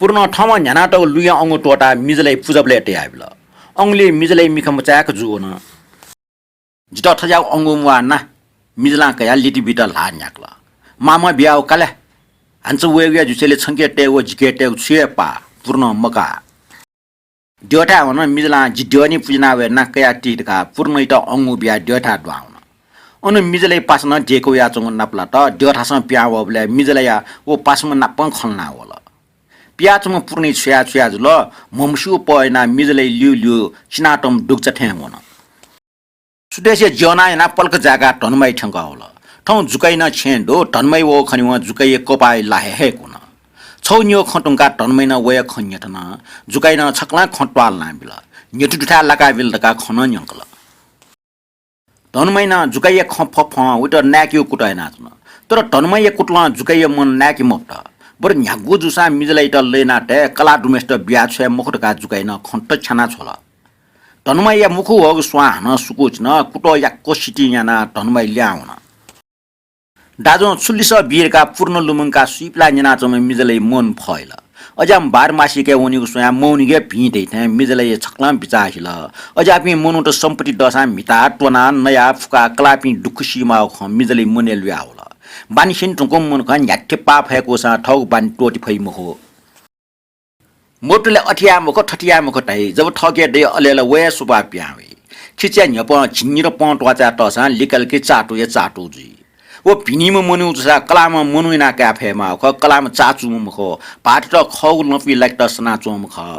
पूर्णं थःम्हं न्ह्यानातःगु लुँया अंगू त्वःताः मिजलय् पुजाबलय् तयाबिल। अंगुलिइ मिजलया मिखा मचाय्क जूवन। जितः थज्याःगु अंगू म्वाः ना। मिजलां कयाः लिति बित ल्हाः न्ह्याकल। मामं बियाःगु का ले। हान्चु वयेगुया जुसेंलि छंके तयेगु व जिके तयेगु छु हे पाः, पूर्णं मकाः। द्यःथाय् वन। मिजलां जि द्यःने पुज्याना वये, नां कयाति धकाः पूर्णइत अंगू बियाः द्यःथाय् दुहां वन। अन मिजलया पासा नं देके वयाच्वंगु नापलात। द्यःथासं पिहां वःबलय् मिजलया व पासाम्ह नापं खँ ल्हाना वल। पियाच्वंम्ह पूर्णइ छुया छुया जुल, म्हमस्यूगु पह यानाः मिजलया ल्यूल्यू चिनातःम्ह दुगुचा थें वन। सुदेशया ज्यः नां यानाः पलख जाय्काः धनुमाइ थ्यंकः वल। थौं जुकाइ नं छेँय् दु। धनुमाइ वःगु खनेवं जुकाइया कपाःया ला हे हय्‌कुन। छगू निगू खँ तुंकाः धनुमाइ नं वया खँ न्यथन। जुकाइ नं छकलं खँ त्वालना बिल। न्यथु दुथाय् लाकाबिल धकाः खँ नं न्यंकल। धनुमाइ नं जुकाइया खँ फफं वइत नाय्‌केगु कुतः यानाच्वन। तर धनुमाइया कुतलं जुकाइया मन नाय्‌के मफुत। बरु न्ह्यागु जूसां मिजलयात लय् यानातये, कलाः दुम्हेसित बियाछ्वये मखु धकाः जुकाइ नं खँ तछ्याना छ्वल। धनुमाइया मुखु ह्वःगु स्वां हानं सुकुचिन। कुतः याक्व सितिं यानाः धनुमाइ लिहां वन। दाजुं छु लिसः बी धकाः पूर्ण लुमंकाः सुइपिलाः न्यनाच्वंम्ह मिजलया मन फहिल। अज्याःम्ह बारमासिके वनीगु स्वयाः मौनिके भिं धइथें मिजलया छकलं बिचाः हिल। अज्याःपिं मनूत सम्पत्ति दःसां म्हिताः, त्वनाः, नयाः, फुकाः कलाःपिं दुःख सीमाःगु खँ मिजलया मनय् लुयावल। बानी स्यने धुंकूम्ह मनुखं न्ह्याथे पाः फय्‌कूसां थःगु बानी त्वःते फइ मखु। मरुतले अथे याये मखु, थथे याये मखु धाइ। जब थःके दइ, अले ला व हे सुपाः पिहां वइ। खिचाया न्ह्यपं झिंनिदँ पं त्वाःचाय् तःसां लिकालिक चातु हे चातु जुइ। व भिनिम्ह मनू जूसा कलाःम्ह मनू यानाः काये फयेमाःगु खः। कलाःम्ह चाचूम्ह मखु, भाःतयात खःगु लँपुइ लाकेत सनाच्वंम्ह खः।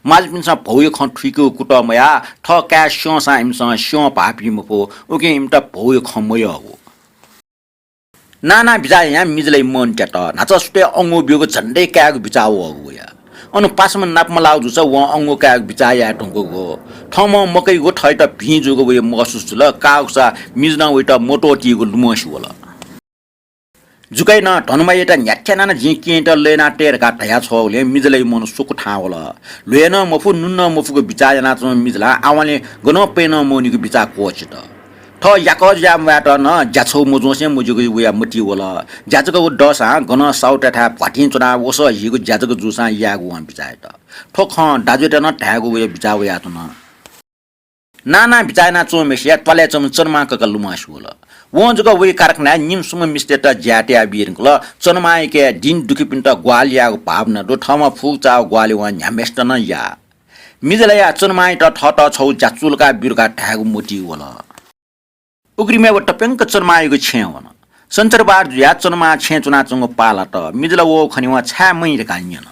माजुपिन्सं भौया खँ थुइकेगु कुतः मयाः थः काय् स्यंसां इमिसं स्यं भाःपी मफु, उकिं इमित भौया खँ मयःगु। नाना बिचाः यायां मिजलया मन त्यात। न्हाचः सुथय् अंगू ब्यूगु झन्डै कायेगु बिचाः वःगु वया। अन पासाम्ह नापं लाःगु जूसा वं अंगू कायेगु बिचाः याये धुंकूगु। थःम्हं मकइगु थःयात भिं जूगु वया महसुस जुल। काःगुसा मिजलं वयात मत्वःतीगु लुमंसे वल। जुकाइ नं धनुमाइयात न्ह्याथे यानाः नं जिं केहेँयात लय् याना तये धकाः धयाछ्वःगुलिं मिजलया मन सुकुथां वल। ल्वय् नं मफु, नुन नं मफुगु बिचाः यानाच्वंम्ह मिजलां आवंलि गनं पय् नं मवनीगु बिचाः क्वःछित। थः याकः ज्या म्वायेत नं ज्या छगू मज्वंसे मज्यूगु वया मतिइ वल। ज्या जक दःसां गनं साहुतय्‌थाय् भ्वातिं च्वनाः वसः हीगु ज्या जक जूसां यायेगु वं बिचाः यात। थ्व खँ दाजुयात नं धायेगु वया बिचाः वयाच्वन। नाना बिचाः यानाच्वंम्हेसिया त्वालय् च्वंम्ह चनमां कका लुमंसे वल। वं जक वया कारखानाय् निम्ह स्वम्ह मिस्तय्‌त ज्याय् तयाबी धुंकल। चनमांयाके दिं दुःखीपिन्त ग्वाहालि यायेगु भावना दु। थःम्हं फुगु चाःगु ग्वाहालि वं न्ह्याम्हेसित नं याः। मिजलया चनमांयात थःत छगू ज्या चूलाका ब्यु धकाः धायेगु मतिइ वल। उघ्रिमय् व तप्यंक चनमांयागु छेँय् वन। सञ्चरबार जुयाः चनमां छेँय् च्वनाच्वंगु पाः लात। मिजल वःगु खनेवं छाय् मइ धकाः न्यन।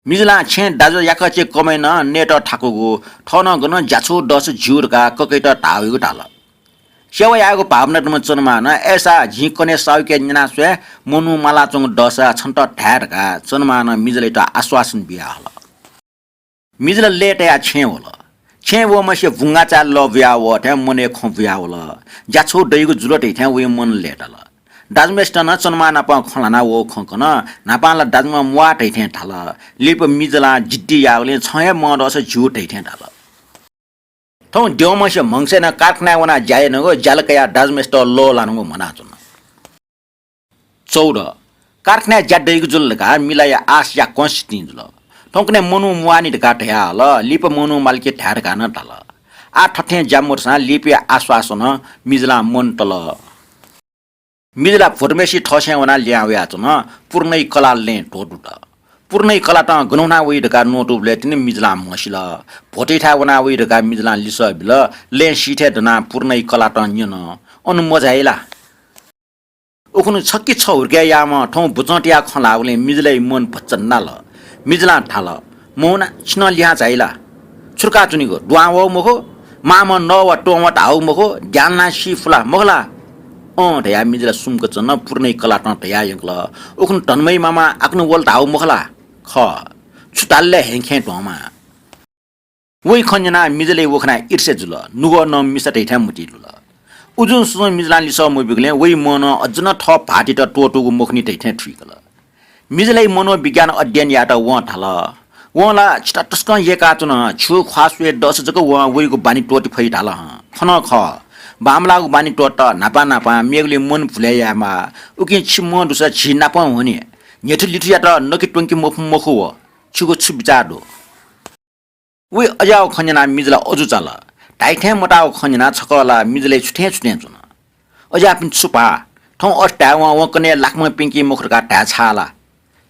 मिजलां छेँय् दाजुया याकःचे कमय् नं नयेत थाकूगु, थः नं गनं ज्या छगू दःसा ज्यू धकाः ककायात धाः वइगु धाल। सेवा यायेगु भावना दुम्ह चनमां नं, अय्‌सा जिं कन्हय् साहुयाके न्यना स्वये, मनू मालाच्वंगु दःसा छन्त धाये धकाः चनमां नं मिजलयात आश्वासन बियाहल। मिजल लय् तयाः छेँय् वल। छेँय् वःम्हेसिया बुंगाःचाय् लः बुया वः थें मनय् खँ बुया वल। ज्या छगू दइगु जुल धइथें वया मन लय्‌ताल। दाजुम्हेसित नं चनमां नाप खँ ल्हाना वःगु खँ कन। न्हापां ला दाजुम्ह म्वाः धइथें धाल। लिपा मिजलां जिद्दी याःगुलिं छं हे मं दःसा ज्यू धइथें धाल। थौं द्यःम्हेसिया म्हगसय् नं कारखानाय् वनाः ज्या यानागु, ज्याला कयाः दाजुम्हेसित लः ल्हानागु म्हनाच्वन। चौध, कारखानाय् ज्या दइगु जुल धकाः मिजलया आश याक्वं सितिं जुल। थौंकन्हय् मनू म्वाःनि धकाः धयाहल, लिपा मनू मालके धाये धकाः नं धाल। आः थथें ज्या मदुसां लिपाया आश्वासनं मिजलां मन तल। मिजला भ्वतुम्हेसित थःस्यां वनाः लिहां वयाच्वन। पूर्णया कलाः लँय् त्वःतूत। पूर्णया कलातं गन वना वइ धकाः न्वतूबलय् तिनि मिजलां म्हसिल। भ्वतुयाथाय् वना वइ धकाः मिजलां लिसः बिल। लँय् सिथय् दनाः पूर्णया कलातं न्यन, अन मझाइ ला? उखुन्हु छक्की छहुर्के याःम्ह थौं बुचं तयाः खँ ल्हाःगुलिं मिजलया मन भचा नाल। मिजलां धाल, मवना, छिं नं लिहां झाइ ला? छु धकाः च्वनीगु? दुहां वःगु मखु? मांम्ह नः वा त्वं वा धाःगु मखु? ज्ञान ल्हानाः सी फु ला, मखु ला? अँ धयाः मिजला सुम्क च्वन। पूर्णया कलातं धयाः यंकल, उखुन्हु धनुमाया मामा आकनं वल धाःगु मखु ला? खः। छु धाल ले हँय्‌खँय् ध्वंमाः। वया खँ न्यनाः मिजलय् व खनाः ईर्ष्या जुल। नुगः नं मिसा धइथें मतिइ लुल। उजुं सुजुं मिजलां लिसः मब्यूगुलिं वया मनं अझ नं थः भाःतयात त्वःतूगु मखुनि धइथें थुइकल। मिजलया मनोविज्ञान अध्ययन यायेत वं धाल, वं ला छितः तसकं यय्‌काच्वन, छिगु ख्वाः स्वये दःसा जक वं वयागु बानी त्वःते फइ धाल हं। खः नं खः, बांमलाःगु बानी त्वःतेत न्हापां न्हापां मेगुलिं मन भुलय् यायेमाः। उकिं छि मं दुसा झी नापं वने। न्ह्यथु लिथुयात नके त्वंके मफु मखु व। छिगु छु बिचाः दु? वया अज्याःगु खँ न्यनाः मिजला अजू चाल। धाइथें मताःगु खँ न्यनाः छकः ला मिजलय् छुथें छुथें च्वन। अज्याःपिं छु भा? थौं अथे धायेवं वं कन्हय् लाखम्ह प्यंकी मखु धकाः धाये छाः ला?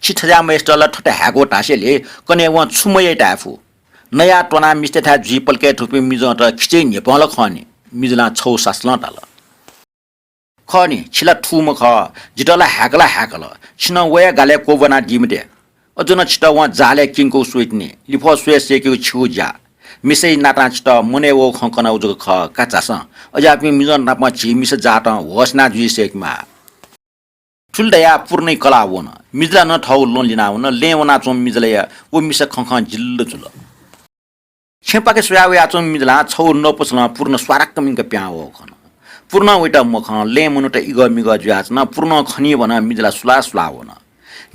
छि थज्याःम्हय्‌सित ला थथे हाय्‌कू धासेंलि कन्हय् वं छु मयाइ धाये फु? नया त्वनाः मिस्तय्‌थाय् जुइ पलके धुंपिं मिजंत खिचय् न्ह्यपं ला खः नि, मिजलां छौ सासलं धाल। खः नि, छि ला थूम्ह खः, जितः ला हाय्‌कल हाय्‌कल, छिं नं वया गालय् क्वब्वानादी मते। अझ नं छितः वं जालय् क्यंकूगु स्वइतिनि, लिफः स्वये सय्‌केगु छिगु ज्या। मिसाया नातां छितः मनय् वःगु खँ कनागु जक खः, का झासँ। अज्याःपिं मिजं नाप झी मिसा जातं होस याना जुइ सय्‌केमाः। थुलि धयाः पूर्णया कलाः वन। मिजला नं थःगु लँ लिनावन। लँय् वनाच्वंम्ह मिजलया व मिसा खँ खँ जिल्ल जुल। छेँपाखे स्वया वयाच्वंम्ह मिजलां छौ नपसलं पूर्ण स्वाराक्क मिंक पिहां वःगु खन। पूर्णं वइत मखं। लँय् मनूत इगः मिगः जुयाच्वन। पूर्णं खनीवन मिजला सुलाः सुलाः वन।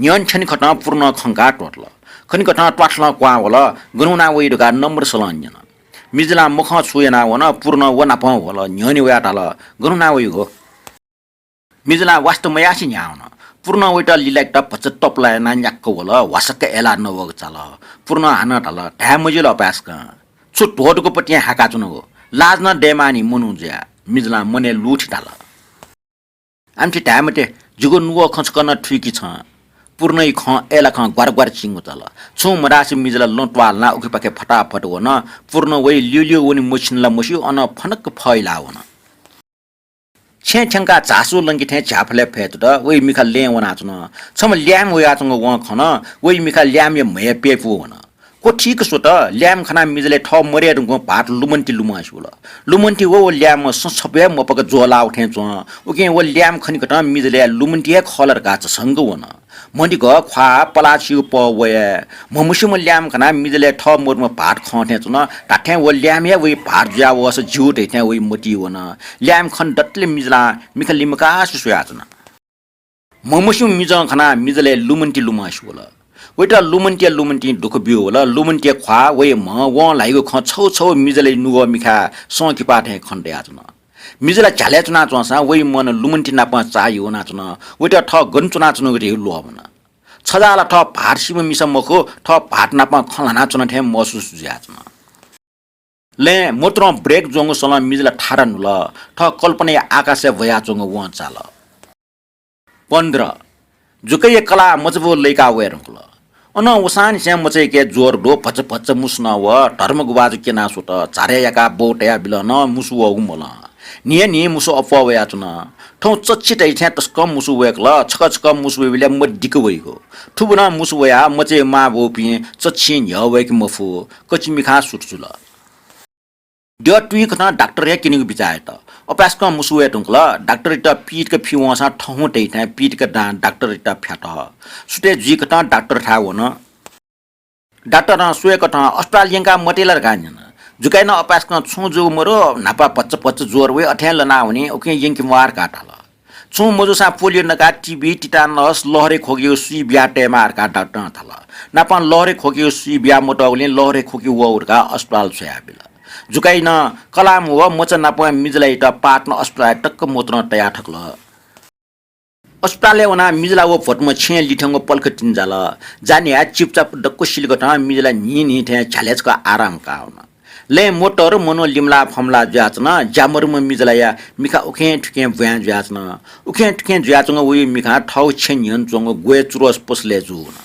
न्ह्यःने थ्यनेकथं पूर्णं खंकाः त्वःतल। खनीकथं त्वाथलं क्वहां वल। गन वना वइ धकाः नम्रसलं न्यन। मिजलां मखं छु यानावन। पूर्णं व नापं वल। न्ह्यःने वयाः धाल, गन वना वइ हो? मिजलां वास्ता मयासें न्ह्यावन। पूर्णं वइत लिलाकेत भचा तपला यानाः न्याक्क वल। ह्वासक्क अय्‌लाः नवःगु चाल। पूर्णं हानं धाल, धाये मजिल अपाय्‌सकं। छु ध्वदुगु पतिं हाय्‌काच्वनागु? लाज नं दयेमाःनि मनू जुयाः। मिजलां मनय् लुथि धाल, आमथे धाये मते, जिगु नुगः खँ छकः नं थुइकि छं। पूर्णया खँ अय्‌लाखं ग्वार ग्वार चिंगु चाल। छुं मधासे मिजला लँ त्वाःलानाः उखेपाखे फटाफट वन। पूर्ण वइ ल्यूल्यू वने मछिन ला मस्यू, अनं फनक्क फहिलाः वन। छेँ थ्यंकाः झासु लंके थें झ्याःफलय् फय्‌तत। वइ मिखा लँय् वनाच्वन। छम्ह ल्याय्म्ह वयाच्वंगु वं खन। वइ मिखा ल्याय्म्हया म्हय् प्यय्‌पू वन। क्वथीक स्वत। ल्याय्म्ह खनाः मिजलय् थः मदये धुंकूम्ह भाःत लुमन्ति लुमंसे वल। लुमन्ति व व ल्याय्म्ह सँ छपु हे मपाक ज्वःलाःगु थें च्वं। उकिं व ल्याय्म्ह खनीकथं मिजलया लुमन्ति हे खः ला धकाः झसंक वन। म्हदिघः ख्वाः पलाः छिगु पः वये। म्हमस्यूम्ह ल्याय्म्ह खनाः मिजलय् थः मदुम्ह भाःत खं थें च्वन। धात्थें व ल्याय्म्ह हे वइ भाःत जुयाः वःसा ज्यू धइथें वइ मतिइ वन। ल्याय्म्ह खने दतले मिजलां मिखा लिमकासे स्वयाच्वन। म्हमस्यूम्ह मिजं खनाः मिजलय् लुमन्ति लुमंसे वल। वइत लुमन्तिया लुमन्तिं दुःख ब्यू वल। लुमन्तिया ख्वाः, वइ म्ह, वं ल्हाइगु खँ छगू छगू मिजलय् नुगः मिखाय् सँ किपा थें खने दयाच्वन। मिजला झ्यालय् च्वनाच्वंसां वइ मन लुमन्ति नाप चाःहि वनाच्वन। वइत थः गन च्वनाच्वनागु धइगु ल्वः वन। छजाः ला थः भाःत सीम्ह मिसा मखु, थः भाःत नाप खँ ल्हानाच्वन थें महसुस जुयाच्वन। लँय् मोटरं ब्रेक ज्वंगु सलं मिजला थारा न्हुल। थः कल्पनाया आकाशय् भ्वयाच्वंगु वं चाल। पन्ध्र। जुकैया कलाः मचाबू लय्‌का वये धुंकल। अनं वसांनिसें मचायाके ज्वर दु, भचा भचा मुसु नं वः। धर्म गुभाजु क्यना स्वत। झारय् याकाः बौ तयाबिल नं मुसु वःगु मलं। न्हिया न्हि मुसु अप्वः वयाच्वन। थौं चच्छि तइथें तसकं मुसु वय्‌कल। छकः छकः मुसु वइबलय् मदिक्क वइगु। थुबलं मुसु वयाः मचाया मांबौपिं चच्छि न्ह्यः वय्‌के मफु। कचिमिखां सुथ जुल। द्यः तुइकथं डाक्टर हे क्यनेगु बिचाः यात। अपाय्‌सकं मुसु वये धुंकल। डाक्टरयात पीतक फि वंसां थहुं तइथें पीतक दां डाक्टरयात फ्यात। सुथय् जुइकथं डाक्टरथाय् वन। डाक्टरं स्वयेकथं अस्पताल यंका मतइ ला धकाः न्यन। जुकाय् नं अपाय्‌सकं छुं जूगु मदु, न्हापा भचा भचा ज्वर वइ, अथें लनावनी, उकिं यंके म्वाः धकाः धाल। छुं मजूसां पोलियो नकाः टिबी, टिटानस, लहरे ख्वगियु सुई बिया तयेमाः धकाः डाक्टरं धाल। नापं लहरे ख्वगियु सुई बिया मतःगुलिं लहरे ख्वगि वःगु धकाः अस्पताल छ्वयाबिल। जुकाय् नं कलाःम्ह व मचा नाप मिजलायात पाटन अस्पतालय् तक्क मोटरं तया थकल। अस्पतालय् वनाः मिजला व भ्वतुम्ह छेँय् लिथ्यंगु पलख तिनि जाल। जा न्ह्याः चिपचाप दक्व सिलिकथं मिजला न्हिं न्हिं थें झ्यालय् छकः आराम काः वन। लँय् मोटर मनू लिमलाः फमलाः जुयाच्वन। ज्या मदुम्ह मिजलाया मिखा उखें थुखें ब्वाँय् जुयाच्वन। उखें थुखें जुयाच्वंगु वइ मिखां थःगु छेँ न्ह्यःने च्वंगु ग्वय् चुरोस पसलय् जू वन।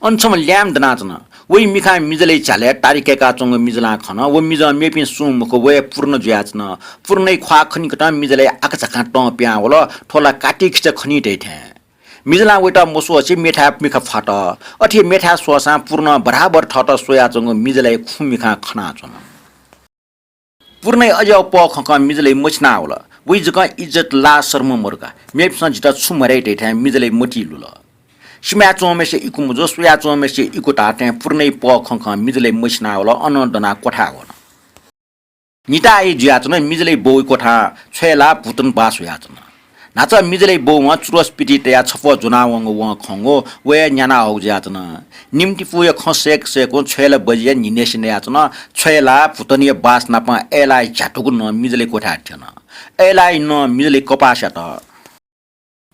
अन छम्ह ल्याय्म्ह दनाच्वन। वइ मिखां मिजलय् झ्यालय् तारि कय्काच्वंगु मिजलां खन। व मिजं मेपिं सुं मखु, व हे पूर्ण जुयाच्वन। पूर्णया ख्वाः खनीकथं मिजलय् आकाझाकां तं पिहां वल। थ्व ला कातिखिचा खनी धइथें। मिजलां वइत मस्वःसे मेथाय् मिखा फ्वात। अथे मेथाय् स्वःसां पूर्णं बराबर थःत स्वयाच्वंगु मिजलय् खुँ मिखां खनाच्वन। पूर्णया अज्याःगु पःखंखं मिजलय् मछिना वल। वइ जकं इज्जत लाज शर्म मदुका। मेपिन्सं जितः छु मधाइ धइथें मिजलय् मतिइ लुल। सिमाय् च्वंम्हय्‌सिया इकु मजू, स्वयाच्वंम्हय्‌सिया इकु धाःथें पूर्णया पःखंखं मिजलय् मछिना वल, अनं दनाः क्वथाय् वन। निता आः जुयाच्वन, मिजलय् बौया क्वथां छ्वय् लाः भुतन बास वयाच्वन। न्हाचः मिजलय् बौं चुरोस पिति तयाः छप्वः ज्वनावंगु वं खंगु, व हे न्याना हःगु जुयाच्वन। निम्तिपूया खँ सय्क सय्कुं छ्वय् लाः बजिया न्हिनय् सिनय् याच्वन। छ्वय् लाः भुतनया बास नापं अय्लाः झ्यातुक नं मिजलय् क्वथाय् थ्यन। अय्लाः नं मिजलय् कपाः स्यात।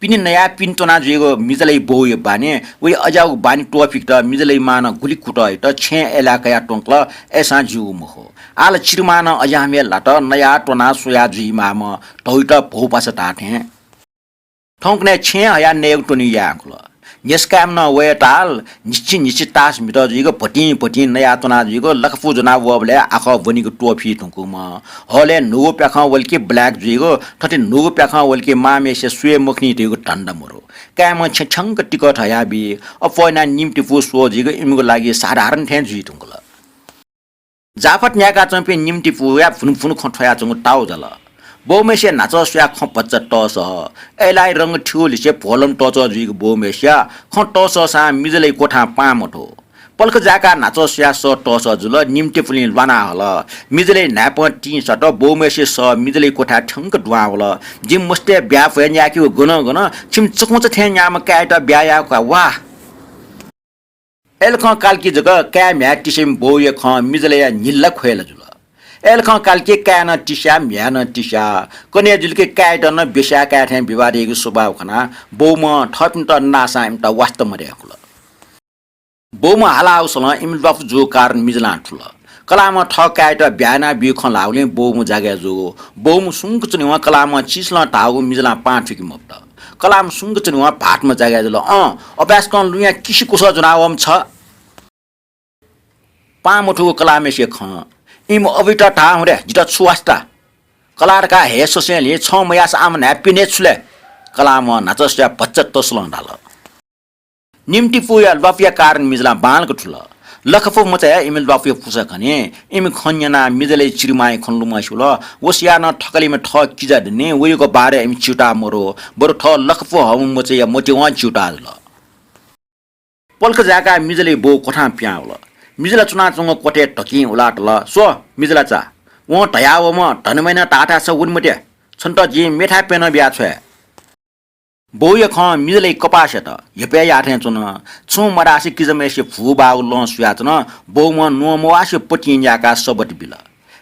पिने नयाः पिने त्वना जुइगु मिजलय् बौया बानी, वइ अज्याःगु बानी त्वःफिकेत मिजलय् मांनं गुलि कुतः यात, छेँय् अय्लाः कयाः त्वंकल, अय्सां ज्यूगु मखु। आः ला चिरुमांनं अज्याःम्ह हे लात, नयाः त्वनाः स्वयाः जुइमाःम्ह धौइत भौपासा धाःथें। थौंकन्हय् छेँय् हयाः नयेगु त्वने यायेखुल। न्ह्यसः काय्म्हं वये ताल, न्हिच्छि न्हिच्छि तास म्हितः जुइक भतिं भतिं नयाच्वना जुइक लखपु ज्वना वःबलय् आखः ब्वनीक त्वःफी धुंकूम्ह। हलय् न्हूगु प्याखं वल कि ब्ल्याक जुइक, थथे न्हूगु प्याखं वल कि मांम्हय्सिया स्वये मखनी धइगु धन्दा मरु। काय्म्हं छ्यं छ्यंक तिकः थयाबी। अप्वः यानाः निम्हतिपू स्वः जुइक इमिगु लागि साधारण थें जुइ धुंकल। जाफत न्याय्काच्वंपिं निम्हतिपूया भुनु भुनु खँ थ्वयाच्वंगु ताउ जल। बौम्हय्सिया न्हाचः स्वयाः खँ भचा तःसः। अय्लाः रंग थिगुलिसे भ्वःलं तःचः जुइक बौम्हय्सिया खँ तःसःसां मिजलय् क्वथां पाहां मथू। पलख जाय्काः न्हाचः स्वयाः सः तःसः जुल, निम्हतिपुलिं ल्वाना हल। मिजलय् न्हाय्पं तिं सत, बौम्हय्सिया सः मिजलय् क्वथाय् थ्यंक दुहां वल। जिं मस्तय् ब्याहा फया न्याय्केगु गनं गनं, छिमि चखुंचा थें न्याःम्ह काय्‌यात ब्याहा यायेगु का, वाह। अय्‌लाखं काल कि जक काय् म्ह्याय् तिसेम्ह बौया खँ मिजलया न्हिला ख्वय्‌ला जुल। अय्‌लाखं काल कि काय् नं तिस्याः, म्ह्याय् नं तिस्याः, कन्हय् जुल कि काय्‌यात नं बेस्याय् काय् थें व्यवहार याइगु स्वभाव खनाः बौम्हं थःपिन्त नाःसां इमित वास्ता मदयेखुल। बौम्ह हाला हाउसलं इमि ल्वापु जूगु कारण मिजलां थुल। कलाःम्हं थः काय्‌यात ब्याहा यानाबीगु खँ ल्हाःगुलिं बौम्ह जागय् जूगु। बौम्ह सुंक च्वनेवं कलाःम्हं चिसलं धाःगु मिजलां पाहां थुइके मफुत। कलाःम्ह सुंक च्वनेवं भाःतम्ह जागय् जुल। अँ, अपाय्‌सकं लुँया किसि क्वसः ज्वनावःम्ह छ। पाहां मथूगु कलाःम्हय्सिया खँ। इमि अबुइत धाः हुँ रे, जितः छु वास्ता? कलाः धकाः हे स्वसेंलि छं मयाःसा आम न्हाय् पिने छु ले? कलाःम्हं न्हाचः स्वयाः भचा तसलं धाल। निम्हतिपूया ल्वापुया कारण मिजलां बांलाक थुल। लखपु मचाया इमि ल्वापुया पुसा खनी। इमि खँ न्यनाः मिजलया चिरिमांया खँ लुमंसिबल। व स्वयाः नं थकालिम्ह थः किजा दनि, वयागु बारे इमि च्यूताः मरु, बरु थः लखपु हःम्ह मचाया मतिवं च्यूताः जुल। पलख जाय्काः मिजलया बौ क्वथां पिहां वल। मिजला च्वनाच्वंगु क्वथय् धकिं उलाः धाल, स्व, मिजला चा, वं धयावःम्ह धनमय् नं ताःथाय् छ वने मते। छन्त जिं मेथाय् प्यन्हः बियाछ्वये। बौया खँ मिजलया कपासयात हेपय् याः थें च्वन। छुं मधासे किजाम्हय्सिया भूबाःगु लं सुयाच्वन। बौम्हं न्वं मवासे पतिं न्याय्काः सबत बिल।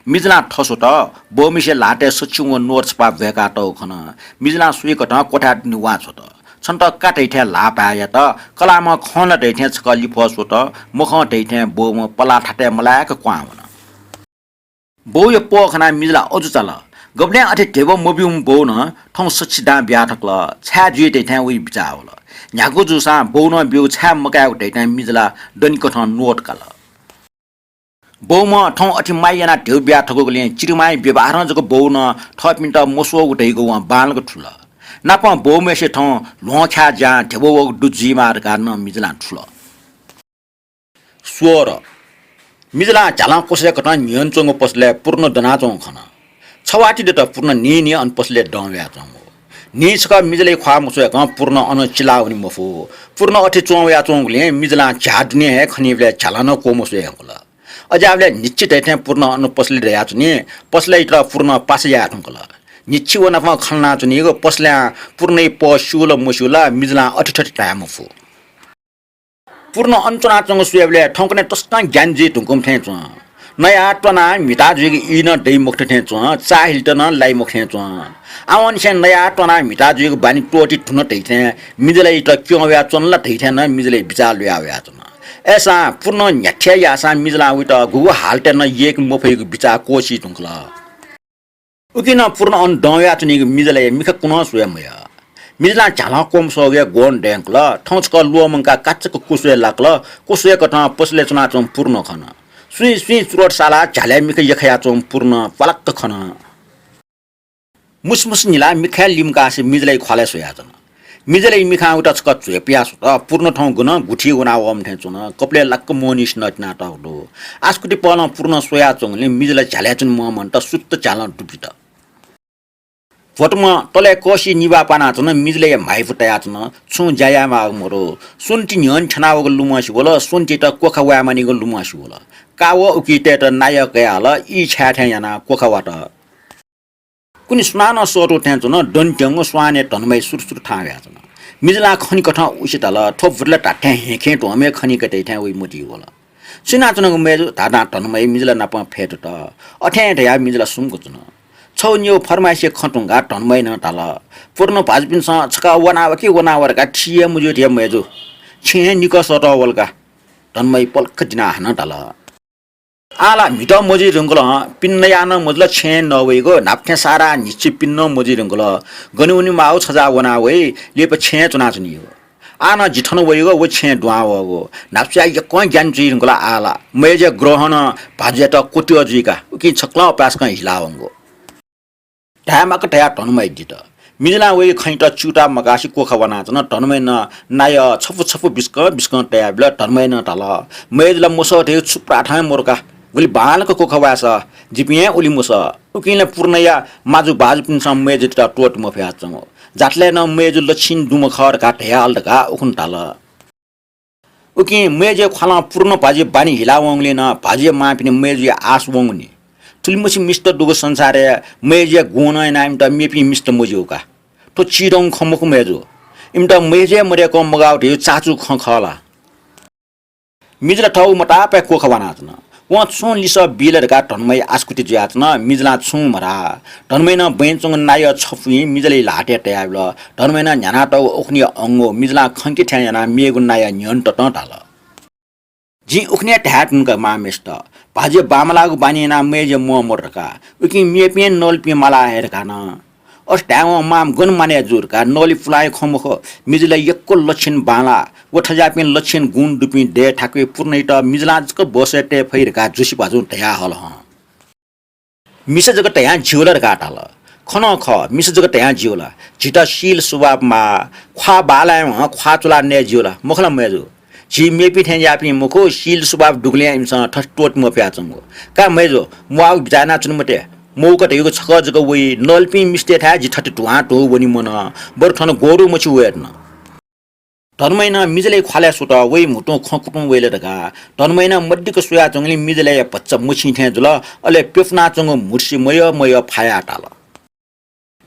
मिजलां थस्वत, बौम्हय्सिया ल्हातय् सछिउं व नोट छपाः ब्वय्कातःगु खन। मिजलां स्वइकथं क्वथाय् दुने वां छ्वत। छन्त का धइथें ल्हाः भाय् यात। कलाःम्हं खँ ला धइथें छकः लिफः स्वत, मखं धइथें बौम्ह पलाः थातय् मलाय्क क्वहां वन। बौया पः खनाः मिजला अजू चाल। गबलें अथे ध्यबा मब्यूम्ह बौ नं थौं सछि दां ब्याः थकल। छाय् जुइ धइथें वइ बिचाः वल। न्ह्यागु जूसां बौ नं ब्यू, छाय् मकायेगु धइथें मिजला दनिकथं नोट काल। बौम्हं थौं अथे माया यानाः ध्यबा ब्याः थकूगुलिं चिरिमांया व्यवहारं जक बौ नं थःपिन्त मस्वःगु धइगु वं बांलाक थुल। नापं बौम्हय्सिया थौं ल्वहंख्याः ज्यां ध्यबा वःगु दु जुइमाः धकाः नं मिजलां थुल। स्व र। मिजलां झ्यालं क्वसय्कथं न्ह्यःने च्वंगु पसलय् पूर्ण दनाच्वंगु खन। छवाति दत पूर्ण न्हिं न्हिं अन पसलय् दं वयाच्वंगु। न्हिं छकः मिजलय् ख्वाः मछ्वय्कं पूर्ण अन चिला वने मफु। पूर्ण अथे च्वं वयाच्वंगुलिं मिजलां झ्याः दुने हे खनीबलय् झ्यालं नं क्वमस्वये यंकल। अज्याःबलय् न्हिच्छि धइथें पूर्ण अन पसलय् दयाच्वनी। पसलय् इतः पूर्ण पासा याये धुंकल। न्हिच्छि व नाप खँ ल्हानाच्वनीगु पसलय् पूर्णया पः स्यू ला मस्यू ला मिजलां अथे थथे धाये मफु। पूर्ण अन च्वनाच्वंगु स्वयेबलय् थौंकन्हय् तसकं ज्ञानी जुइ धुंकूम्ह थें च्वं। नयाः त्वनाः म्हिता जुइगु ई नं दइ मखुत थें च्वं, चाःहिलेत नं लाइ मखुत थें च्वं। आवंनिसें नयाः त्वनाः म्हिता जुइगु बानी त्वःति धुन धइथें मिजलय् इतः क्यं वयाच्वन ला धइथें नं मिजलय् बिचाः लुया वयाच्वन। अय्सां पूर्णं न्ह्याथे याःसां मिजलां वइत गुगु हालतय् नं यय्के मफइगु बिचाः क्वःसी धुंकल। उकिं नं पूर्ण अन दं वयाच्वनीगु मिजलया मिखा कुन्हं स्वये मयः। मिजलां झ्यालं क्वमस्वःगु हे ग्वन्हु दयंकल। थौं छकः ल्वःमंकाः काचाक्क क्वस्वय् लाकल। क्वस्वय्कथं पसलय् च्वनाच्वंम्ह पूर्ण खन। सुइँ सुइँ चुरोट सालाः झ्यालय् मिखा यख्खायाच्वंम्ह पूर्ण प्वालाक्क खन। मुसुमुसु न्हिलाः मिखाय् लिमकासे मिजलया ख्वालय् स्वयाच्वन। मिजलया मिखां वइत छकः झ्वय् पुयाः स्वत। पूर्ण थौं गनं गुथि वनावःम्ह थें च्वन। कपालय् लाक्क मोहनिस नःतिनातःगु दु। आसकुति पहलं पूर्ण स्वयाच्वंगुलिं मिजला झ्यालय् च्वने मंमन्त सुत्त झ्यालं दुबित। भ्वतुम्ह तलय् कःसिइ निभाः पानाच्वन। मिजलया म्हाइपु तयाच्वन। छुं ज्या यायेमाःगु मदु। स्वन्ति न्ह्यःने थ्यनावःगु लुमंसे वल। स्वन्तित क्वखा वायेमानिगु लुमंसे वल। कावः उकितय्त नायः कयाहल। ई छाये थें यानाः क्वखा वात। कुने सुनानं सःतू थें च्वन। दने त्यंगु स्वानय् धनमय् सुरुसुरु थाहां वयाच्वन। मिजलां खनिकथं उसि धाल, थ्व बुदला धात्थें हेँखें ध्वंम्ह खनिक धइथें वइ मतिइ वल। सुनाच्वनागु मय्जु धाधां धनमय् मिजला नाप फय् दुत। अथें धयाः मिजला सुम्क च्वन। छगू निगू फरमाइसिया खँ धुंकाः धनमय् नं धाल, पूर्ण भाजुपिन्सं छकः वनाव कि वनाव धकाः थी हे मज्यू धया मय्जु। छेँ हे निकः सःतः वल का। धनमय् पलख दिनाः हानं धाल, आः ला म्हितः मजुइ धुंकल, पिन्नया नं मजुल, छेँय् नवइगु, न्हापा थें सारा न्हिच्छि पिन्नं मजुइ धुंकल। गन वनेमाःगु छजा वना वइ, लिपा छेँय् च्वनाच्वनीगु। आः नं जि थन वइगु, व छेँय् दुहां वःगु। न्हापा स्वयाः यक्वं ज्ञान जुइ धुंकल आः ला। मय्जुया ग्रहं नं भाजुयात क्वत्वः जुइका उकिं छकलं अपाय्सकं हिला वंगु। धायेमाःगु धयाः धनुमाइ दित। मिजलां वइ खँयात च्यूताः मकासे क्वखा वानाच्वन। धनुमाइनं नायः छपु छपु बिस्कं बिस्कं तयाबिल। धनुमाइनं धाल, मय्जु ला मसः धइगु छु प्राथं हे मरु का। गुलि बांलाक क्वखा वाय्सा, जिपिं हे उलि मसः। उकिं ला पूर्णया माजु भाजुपिन्सं मय्जुयात त्वःते मफयाच्वंगु। जातलय् नं मय्जु लच्छिन दुम्ह खः धकाः धयाहल धकाः उखुन्हु धाल। उकिं मय्जुया ख्वालं पूर्ण भाजुया बानी हिला वंगुलिं नं भाजुया मांपिनि मय्जुया आश वंगु नि। थुलिमछि मिस्त दुगु संसारय् मय्जुया गुणं यानाः इमित मेपिं मिस्त मज्यू का। थ्व चिधंगु खँ मखु मय्जु। इमित मय्जुया मदय्कं मगाःगु धइगु चाचु खँ खः ला। मिजला थःगु मतापाय् क्वखा वानाच्वन। वं छुं लिसः बी ला धकाः धनुमाइ आसकुति जुयाच्वन। मिजलां छुं मधाः। धनुमाइनं बँय् च्वंगु नायः छपुं मिजलया ल्हातय् तयाबिल। धनुमाइनं न्ह्यानातःगु उखुन्हुया अंगू मिजलां खंके थें यानाः मेगु नायः न्ह्यःने ततं धाल। जिं उखुन्हुया धाये धुन का मांम्हेसित, भाजुया बांमलाःगु बानी यानाः मय्जुया म्वः मरु धकाः। उकिं मेपिं नलिपिं माला हये धकाः नं। अथे धायेवं मां गन मानय् जू धकाः नलिपुलांया खँ मखु, मिजलय् यक्व लच्छिन बांलाः। व थज्याःपिं लच्छिन गुण दुपिं दय् थाकुइ पूर्णयात मिजलां जक बसय् तये फइ धकाः जोशी भाजुं धयाहल हं। मिसा जक धयां ज्यू ला धकाः धाल। खः नं खः, मिसा जक धयां ज्यू ला। झीत शील स्वभाव माः, ख्वाः बांलायेवं ख्वाः चुलाः नये ज्यू ला, मखु ला मय्जु? झी मेपिं थें याःपिं मखु, शील स्वभाव दुगुलिं इमिसं थथे त्वःते मफयाच्वंगु। का मय्जु, म्वाःगु बिचाः यानाच्वने मते। मौका धइगु छकः जक वइ, नलिपिं मिस्तय्थाय् जि थथे धुहां धुं वने मन, बरु थन ग्वरु मछि वये धुन। धनुमाइनं मिजलय् ख्वालय् सुत, वइ म्हुतुं खँ कुतुं वइ ला धकाः धनुमाइनं मदिक्क स्वयाच्वंगुलिं मिजलय् भचा मछिं थें जुल। अले प्यपुनाच्वंगु म्हुतुसि मयः मयः फायाः धाल।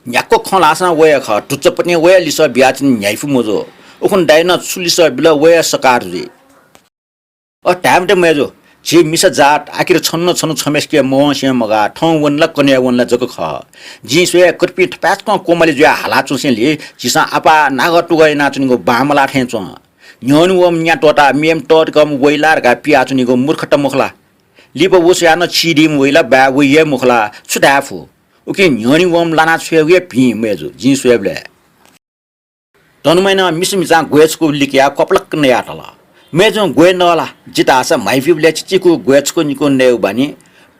न्ह्याक्व खँ ल्हाःसां वया खः, धुच्चापतिं वया लिसः बियाच्वने न्ह्याइफु मजू। उखुन्हु दाइनं छु लिसः बिल वया सकार जुइ। अ, धाये मते मय्जु, झी मिसा जात आखिर छन्हु न छन्हु छम्हेसिके मवंसे मगाः, थौं वन ला कन्हय् वन ला जक खः। जिं स्वये कर्पिं थपाय्सकं कोमलि जुयाः हालाच्वंसेंलि झीसं आपाः नागः तुगः यानाच्वनीगु बांमलाः थें च्वं। न्ह्यःने वःम्ह न्या त्वःताः मेम्ह तःधिकःम्ह वइ ला धकाः पियाच्वनीगु मूर्खता मखु ला? लिपा व स्वयाः नं चिधीम्ह वइ ला, बाय् वइ हे मखु ला? छु धाये फु? उकिं न्ह्यःने वःम्ह लाना छ्वयेगु हे भिं मय्जु, जिं स्वयेबलय्। धनुमाइनं मिसा मिचां ग्वय् छकू लिकयाः क्वपलक्क नयाः धाल। मय्जुं ग्वय् नः ला? जि धाःसा म्हाइपिबलय् चिचिकू ग्वय् छकू निकू नयेगु बानी।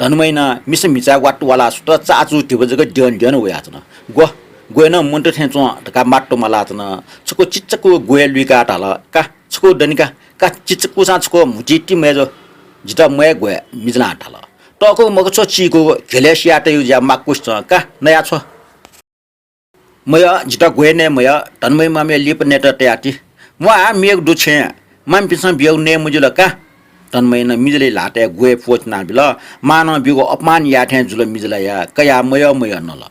धनुमाइनं मिसा मिचाय् वात वालाः सुत, चाचु धिबा जक द्यन द्यन वयाच्वन। ग्व, ग्वय् नं मन्त थें च्वं धकाः मात्तु मलाच्वन। छकू चिचकू ग्वय् लुइकाः धाल, का, छकू दनि का, का चिचकूसां छकू म्हुतुइ ति मय्जु। जितः म्वाये ग्वय्, मिजलां धाल। तःकूगु मखु छ्व चीकूगु, झ्वलय् सिया तयेगु ज्या माक्वसि च्वं, का, नया छ्व। मयः, जितः ग्वय् नये मयः, धनुमाइ मामया लिपा नयेत तया ति। म्वाः, मेगु दु छेँय्, मांपिन्सं बियागु नये मज्यू ला का? धनुमाइनं मिजलया ल्हातय् ग्वय् प्वःचिनाबिल। मांनं ब्यूगु अपमान याये थें जुल मिजलया, कयाः मयः मयः नल।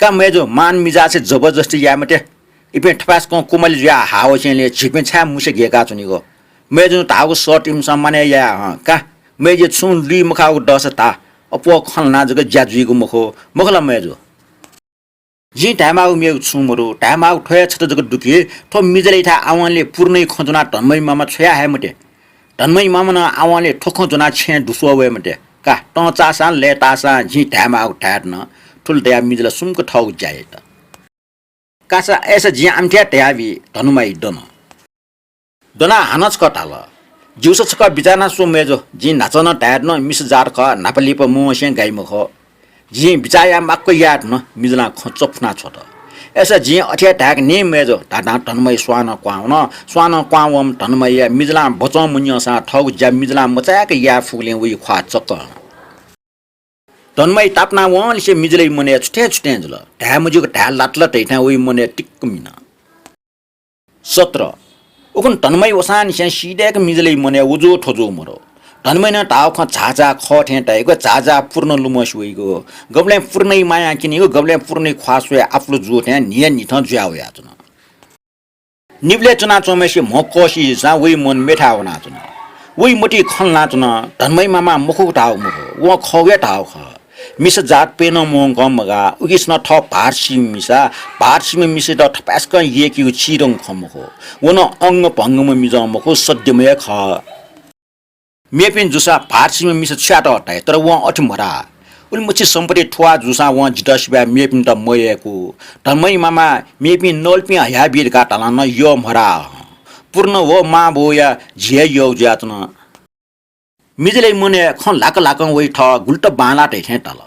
का मय्जु, मान मिजासे जबरजस्ती याये मते। इपिं थपाय्सकं कोमलि जुयाः हाः वसेंलि झीपिं छाय् मुसे गेकाच्वनीगु? मय्जुं धाःगु शर्त इमिसं मानय् याये हं का। मय्जुया छुं लुइ मखाःगु दःसा धा, अप्वः खँ ल्हानाः जक ज्या जुइगु मखु, मखु ला मय्जु? जिं धायेमाःगु मेगु छुं मदु, धायेमाःगु थ्व हे छता जक दु कि थ्व मिजलय् इथाय् आवंलि पूर्णया खँ ज्वनाः धनुमाइ मामा छ्वया हये मते। धनुमाइ मामां नं आवंलि थ्व खँ ज्वनाः छेँय् दुस्वः वये मते। का, तं चाःसां लय्ताःसां जिं धायेमाःगु धाये धुन। थुलि धयाः मिजला सुम्क थःगु ज्या यात। कासा, अय्सा जिं आमथे धयाबी। धनुमाइ दन। दनाः हानं छकः धाल, ज्यूसा छकः बिचाः याना स्व मय्जु, जिं न्हाचः नं धाये धुन, मिसा जात खः, न्हापा लिपा मवंसें गाइ मखु। जिं बिचाः याये माक्व याये धुन, मिजलां खँ चफुना छ्वत। अय्सा जिं अथे हे धायेक नि मय्जु धाधां धनुमाइ स्वानं क्वहां वन। स्वानं क्वहां वंम्ह धनुमाइया मिजलां बचं मन्यंसां थःगु ज्या मिजलां मचायेक याये फुगुलिं वइ ख्वाः चक्क। धनुमाइ तापाना वंलिसे मिजलय् मनय् छुथें छुथें जुल। धाये मज्यूक धाये लात ला धइथें वइ मनय् तिक्क मिन। सत्र। उखुन्हु धनुमाइ वसांनिसें सीदय्क मिजलय् मनय् उजू थजू मदु। धनुमाइनं धाःगु खँ झाःझाः खः थें धाइगु, झाःझाः पूर्ण लुमंसे वइगु। गबलें पूर्णया मायां क्यनीगु, गबलें पूर्णया ख्वाः स्वयाः आपुलु जू थें न्हिया न्हिथं जुया वयाच्वन। निबलय् च्वनाच्वंम्हय्सित म्ह कःसिसां वइ मन मेथाय् वनाच्वन। वइ मतिइ खँ ल्हानाच्वन, धनुमाइ मामां मखुगु धाःगु मखु, वं खःगु हे धाःगु खः। मिसा जात प्यनं मवंकं मगाः, उकिसनं थः भारसिम्ह मिसा, भारसिम्ह मिसायात थपाय्सकं यय्केगु चिधंगु खँ मखु। व नं अंगभंगम्ह मिजं मखु, सद्यम्ह हे खः। मेपिं जूसा भाःत सिम्ह मिसा छु यात धाइ, तर वं अथे मधाः। उलिमछि सम्पत्ति थुवाः जूसां वं जितः सिवाय् मेपिन्त मयय्कू। धनमय् मामा मेपिं नवलिपिं हयाबी धकाः धालां नं यः मधाः। पूर्ण व मां बौया झी हे यः जुयाच्वन। मिजलय् मनय् खँ ल्हाक ल्हाकं वइ थः गुलि त बांलाः धइथें ताल।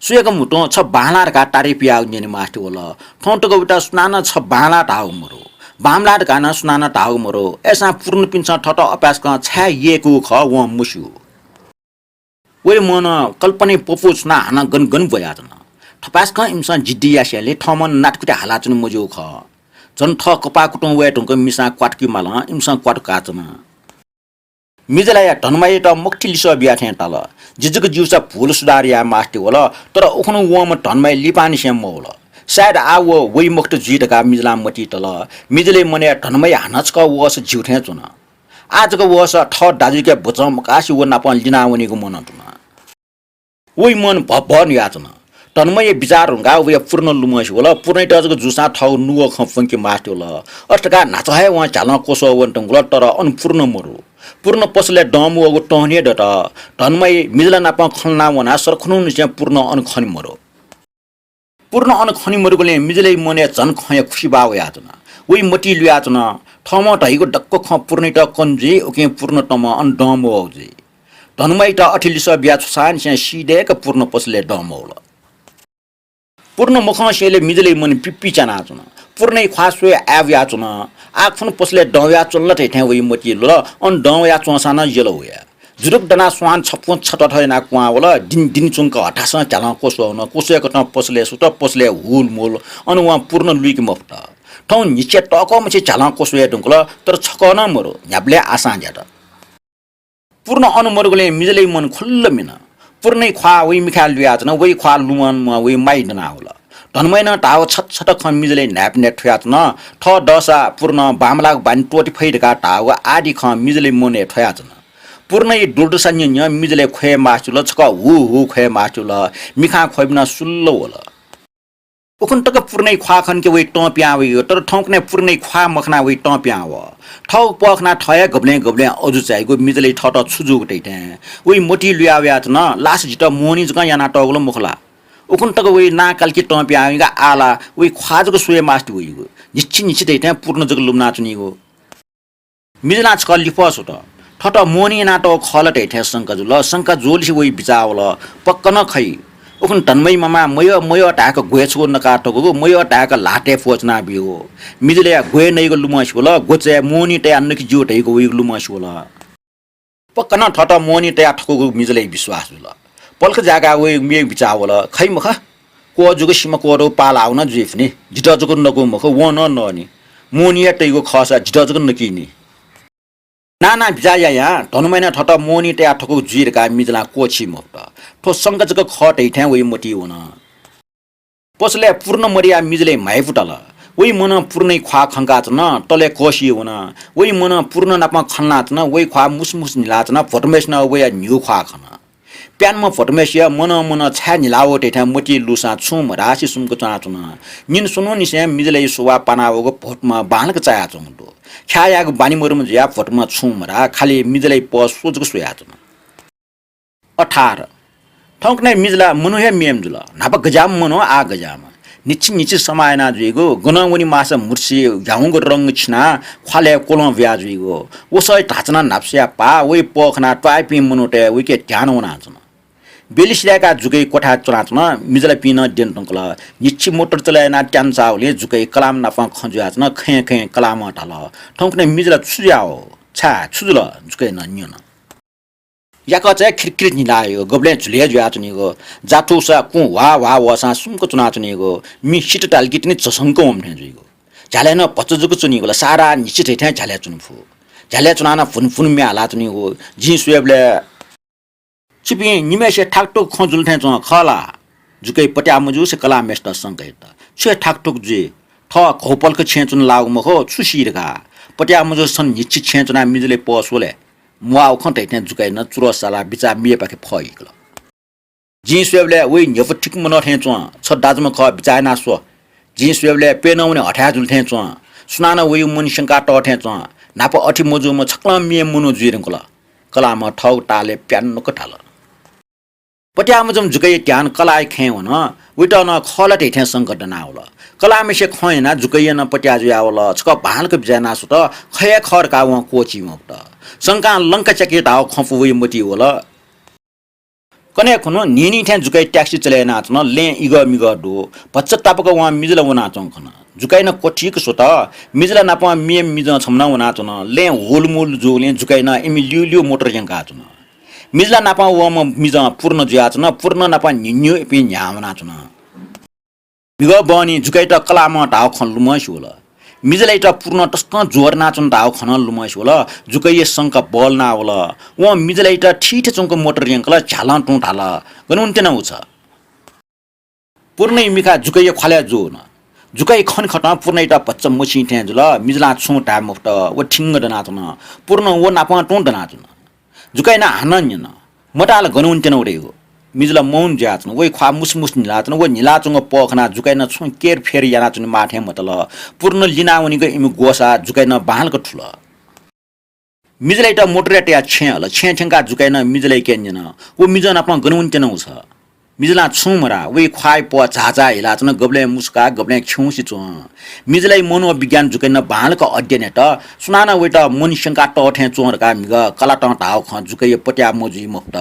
सुयाक म्हुतुं छ बांलाः धकाः तारिफ याःगु न्यने मास्ति वल। थौं तक वइत सुनानं छ बांलाः धाःगु मरु, बांमलाः धकाः नं सुनानं धाःगु मरु। अय्सां पूर्णपिन्सं थःत अपाय्सकं छाय् यय्कूगु खः वं मस्यू। वइ मनं कल्पनाया पपू छुनाः हानं गन गन ब्वयाच्वन। थपाय्सकं इमिसं जिद्दी यासेंलि थःम्हं नातकुति हालाच्वने मज्यूगु खः। झन थः कपाः कुतुं वये धुंकल मिसां क्वातुके मालं इमिसं क्वातुकाच्वन। मिजलाया धनमायात मखुथि लिसः बिया थें ताल। जि जक ज्यूसा भूल सुधार याये मास्ति वल, तर उखुन्हु वंम्ह धनमाया लिपांनिसें मवल। सायद आः व वइ मखुत जुइ धकाः मिजलां मतिइ तल। मिजलय् मनय् धनमाया हानं छकः वःसा ज्यू थें च्वन। आः जक वःसा थः दाजुयाके ब्वचं मकासे व नाप लिनावनीगु मनं तुन। वइ मन भभः नुयाच्वन। धनमाया बिचाः धुंकाः वया पूर्ण लुमंसे वल। पूर्णयात जक जूसां थःगु नुगः खँ प्वंके मास्ति वल। अथे धकाः न्हाचः हे वं झ्यालं क्वसः वने धुंकल, तर अन पूर्ण मरु। पूर्ण पसलय् दं मवःगु तं हे दत। धनमाया मिजला नाप खँ ल्हाना वनाः सरखुन्हुनिसें पूर्ण अन खने मरु। पूर्ण अन खने मरुगुलिं मिजलय् मनय् झन खँया खुसिबाः वयाच्वन। वइ मतिइ लुयाच्वन। थःम्हं धइगु दक्व खँ पूर्णयात कने जुइ, उकिं पूर्ण तमं अन दं मवःगु जुइ। धनमायात अथे लिसः बिया छसांनिसें सीदय्क पूर्ण पसलय् दं मवल। पूर्ण मखंसेंलि मिजलय् मन पिप्पी च्यानाच्वन। पूर्णया ख्वाः स्वये आय् वयाच्वन। आः खुन्हु पसलय् दं वयाच्वन ला धइथें वइ मतिइ लुल। अन दं वयाच्वंसां नं यल वया। जुरुक दनाः स्वान छपुं छतथ यानाः क्वहां वल। दिं दिं च्वंक हथासं झ्यालं क्वसः वन। क्वसय्कथं पसलय् सुत, पसलय् हुलमुल। अन वं पूर्ण लुइके मफुत। थौं न्हिच्छि तःकः मछि झ्यालं क्वसः वये धुंकल, तर छकः नं मरु, न्ह्याबलें आसां ज्यात। पूर्ण अन मरुगुलिं मिजलय् मन खुल्ल मिन। पूर्णया ख्वाः वइ मिखाय् लुयाच्वन, वइ ख्वाः लुमं लुमं वइ माइ दनावल। धनमाय् नं धाःगु छत छत खँ मिजलय् न्हाय्पनय् थुयाच्वन। थः दःसा पूर्ण बांमलाःगु बानी त्वःते फइ धकाः धाःगु आदि खँ मिजलय् मनय् थ्वयाच्वन। पूर्णया दुर्दशा न्यँ न्यँ मिजलय् ख्वये मास्ति वल, छकः हु हु ख्वये मास्ति वल। मिखां ख्वबिनाः सुल्ल वल। उखुन्हु तक पूर्णया ख्वाः खंके वइ तं पिहां वइगु, तर थौंकन्हय् पूर्णया ख्वाः मखनाः वइ तं पिहां वः। थःगु पः खनाः थः हे गबलें गबलें अजू चाइगु, मिजलय् थःत छु जूगु धइथें। वइ मतिइ लुया वयाच्वन, लास जितः मोहनी जकं यानातःगु ला मखु ला? उखुन्हु तक वइ नां कालके तं पिहां वइगु, आः ला वइ ख्वाः जक स्वये मास्ति वइगु। न्हिच्छि न्हिच्छि धइथें पूर्ण जक लुमनाच्वनीगु। मिजलां छकः लिफः स्वत। थःत मोहनी यानातःगु खः ला धइथें शंका जुल। शंका जूलिसे वइ बिचाः वल, पक्क नं खइ। उखुन्हु धनमाया मामां मयः मयः धाय्क ग्वय् छगू नकाः थकूगु, मयः धाय्क ल्हातय् फ्वःच्वनाबीगु। मिजलया ग्वय् नइगु लुमंसे वल, ग्वचाय् मोहनी तयाः नके ज्यू धइगु वइगु लुमंसे वल। पक्क नं थःत मोहनी तयाः थकूगु मिजलय् विश्वास जुल। पलख जाय्काः वइ मेगु बिचाः वल, खइ मखु। क्वः जूगु सिमा क्वःदौ पाः लाः व नं जुइफुनि। जितः जक नकू मखु, वं नं नःनि। मोहनी हे तइगु खःसा जितः जक नकीनि। नाना बिचाः यायां धनमाय् नं थःत मोहनी तयाः थकूगु जुइ धकाः मिजलां क्वःछी मफुत। थ्व शंका जक खः धइथें वइ मतिइ वन। पसलय् पूर्ण मदयाः मिजलय् म्हाइपु ताल। वइ मनं पूर्णया ख्वाः खंकाच्वन, तलय् कःसिइ वन। वइ मनं पूर्ण नाप खँ ल्हानाच्वन, वइ ख्वाः मुसुमुसु न्हिलाच्वन, भोटमय्सिनं वया न्हिगू ख्वाः खन। प्यान्म्ह भोटमय्सिया मनं मनं छाय् न्हिला वः धइथें मतिइ लूसां छुं मधासे सुम्क च्वनाच्वन। निन स्वन्हुनिसें मिजलया स्वभाव पाना वःगु भोटम्ह बांलाक चायाच्वंगु दु। ख्याः यायेगु बानी मदुम्ह जुयाः भोटम्ह छुं मधाः, खालि मिजलया पः स्व जक स्वयाच्वन। अठार। थौंकन्हय् मिजला मनू हे मेम्ह जुल। न्हापा गज्याःम्ह मनू, आः गज्याःम्ह। न्हिच्छि न्हिच्छि समाः याना जुइगु, गनं वने माःसा म्हुतुसि झ्याउँगु रंग छिनाः ख्वालय् क्वलं बुया जुइगु। वसःया धाचानं न्हापा स्वयाः पाः, वइ पः खनाः त्वाःयापिं मनूतय् वइके ध्यान वनाच्वन। बेलि सिधाय्काः जुकय् क्वथाय् च्वनाच्वन, मिजलापिं नं द्यने धुंकल। न्हिच्छि मोटर चले यानाः त्यानु चाःगुलिं जुकय् कलाम नाप खँ जुयाच्वन, खँय् खँय् कलामं धाल, थौंकन्हय् मिजला छु जुयाः हो? छाय्, छु जुल? जुकय् नं न्यन। याकःचा खिरखिर न्हिलायो, गबलें झुले जुयाच्वनीगु। जा थुसा कुँ ह्वाः ह्वाः वःसां सुम्क च्वनाच्वनीगु। मि सित धालकि तिनि झसंक वंम्ह थें जुइगु। झ्यालय् नं भचा जक च्वनीगु ला, सारा न्हिच्छि धइथें झ्यालय् च्वने फु। झ्यालय् च्वनाः नं भुन भुन म्ये हालाच्वनीगु। जिं स्वयेबलय् छिपिं निम्हय्सिया थाकथुक खँ जुल थें च्वं खः ला? जुकय् पत्याः मजूसे कलामय्सित संका यात। छु हे थाकथुक जुइ? थः घौपलख छेँय् च्वने लाःगु मखु, छु सी धकाः। पत्याः मजूसे छन्हु न्हिच्छि छेँय् च्वनाः मिजलय् पः स्वले। म्वाःगु खँ धइथें जुकय् नं चुरोट सालाः बिचाः मियापाखे फःहिकल। जिं स्वयेबलय् वइ न्ह्यपु ठीक मनः थें च्वं। छ दाजुम्ह खः, बिचाः यानाः स्व। जिं स्वयेबलय् प्यन्हु वने हथाय् जुल थें च्वं। सुनानं वइगु मन स्यंकातः थें च्वं। न्हापा अथे मजूम्ह छकलं मेम्ह मनू जुइ धुंकल। कलाःम्ह थःगु तालय् प्यान्नुक धाल। पत्याः मजूम्ह जुकैया ध्यान कलाःया खँय् वन। वइत नं खः ला धइथें शंका दनावल। कलाःम्हेसे खँ न्यनाः जुकैया नं पत्याः जुयावल। छकः बांलाक बिचाः याना स्वत, खः हे खः धकाः वं क्वःछी मफुत। शंकां लंका च्याकी धाःगु खँ पु वइ मतिइ वल। कन्हय् खुन्हु न्हिं न्हिं थें जुकैया ट्याक्सी चले यानाच्वन। लँय् इगः मिगः दु। भचा तापाक वं मिजला वनाच्वंगु खन। जुकैं नं क्वथिक स्वत। मिजला नाप मेम्ह मिजं छम्ह नं वनाच्वन। लँय् हुलमुल जूगुलिं जुकैं नं इमि ल्यूल्यू मोटर यंकाच्वन। मिजला नाप वःम्ह मिजं पूर्ण जुयाच्वन। पूर्ण नाप न्हिन्यू इपिं न्ह्याः वनाच्वन। मिगः बहनी जुकैयात कलाःम्हं धाःगु खँ लुमंसे वल। मिजलायात पूर्णं तसकं ज्वरनाच्वन धाःगु खँ नं लुमंसे वल। जुकैया शंका बल्लानावल। वं मिजलायात थीथी च्वंक मोटर यंकल, झ्यालं तुं धाल, गन वनेत्यनागु छ? पूर्णया मिखा जुकैया ख्वालय् जूवन। जुकैया खनेखतं पूर्णयात भचा मछिं थें जुल। मिजलां छुं धाये मफुत। व थिंग दनाच्वन। पूर्ण व नापं तुं दनाच्वन। जुकैं नं हानं न्यन, मताल गन वनेत्यनागु धइगु। मिजला मौन जुयाच्वन। वया ख्वाः मुसुमुसु न्हिलाच्वन। व न्हिलाच्वंगु पः खनाः जुकैं नं छुं केरफेर यानाच्वनेमाः थें मतल। पूर्ण लिनावनीगु इमि ग्वसाः जुकैं नं बांलाक थुल। मिजलायात मोटरय् तयाः छेँय् हल। छेँय् थ्यंकाः जुकैं नं मिजलायाके न्यन, व मिजं नाप गन वनेत्यनागु छ? मिजलां छुं मधाः। वया ख्वाःया पः झाःझाः हिलाच्वन, गबलें मुसुकाः, गबलें खिउँसे च्वं। मिजलाया मनोविज्ञान जुकैं नं बांलाक अध्ययन यात। सुनानं वयात मन स्यंकातःगु थें च्वं धकाः म्हिगः कलातं धाःगु खँ जुकैया पत्याः मजुइ मफुत।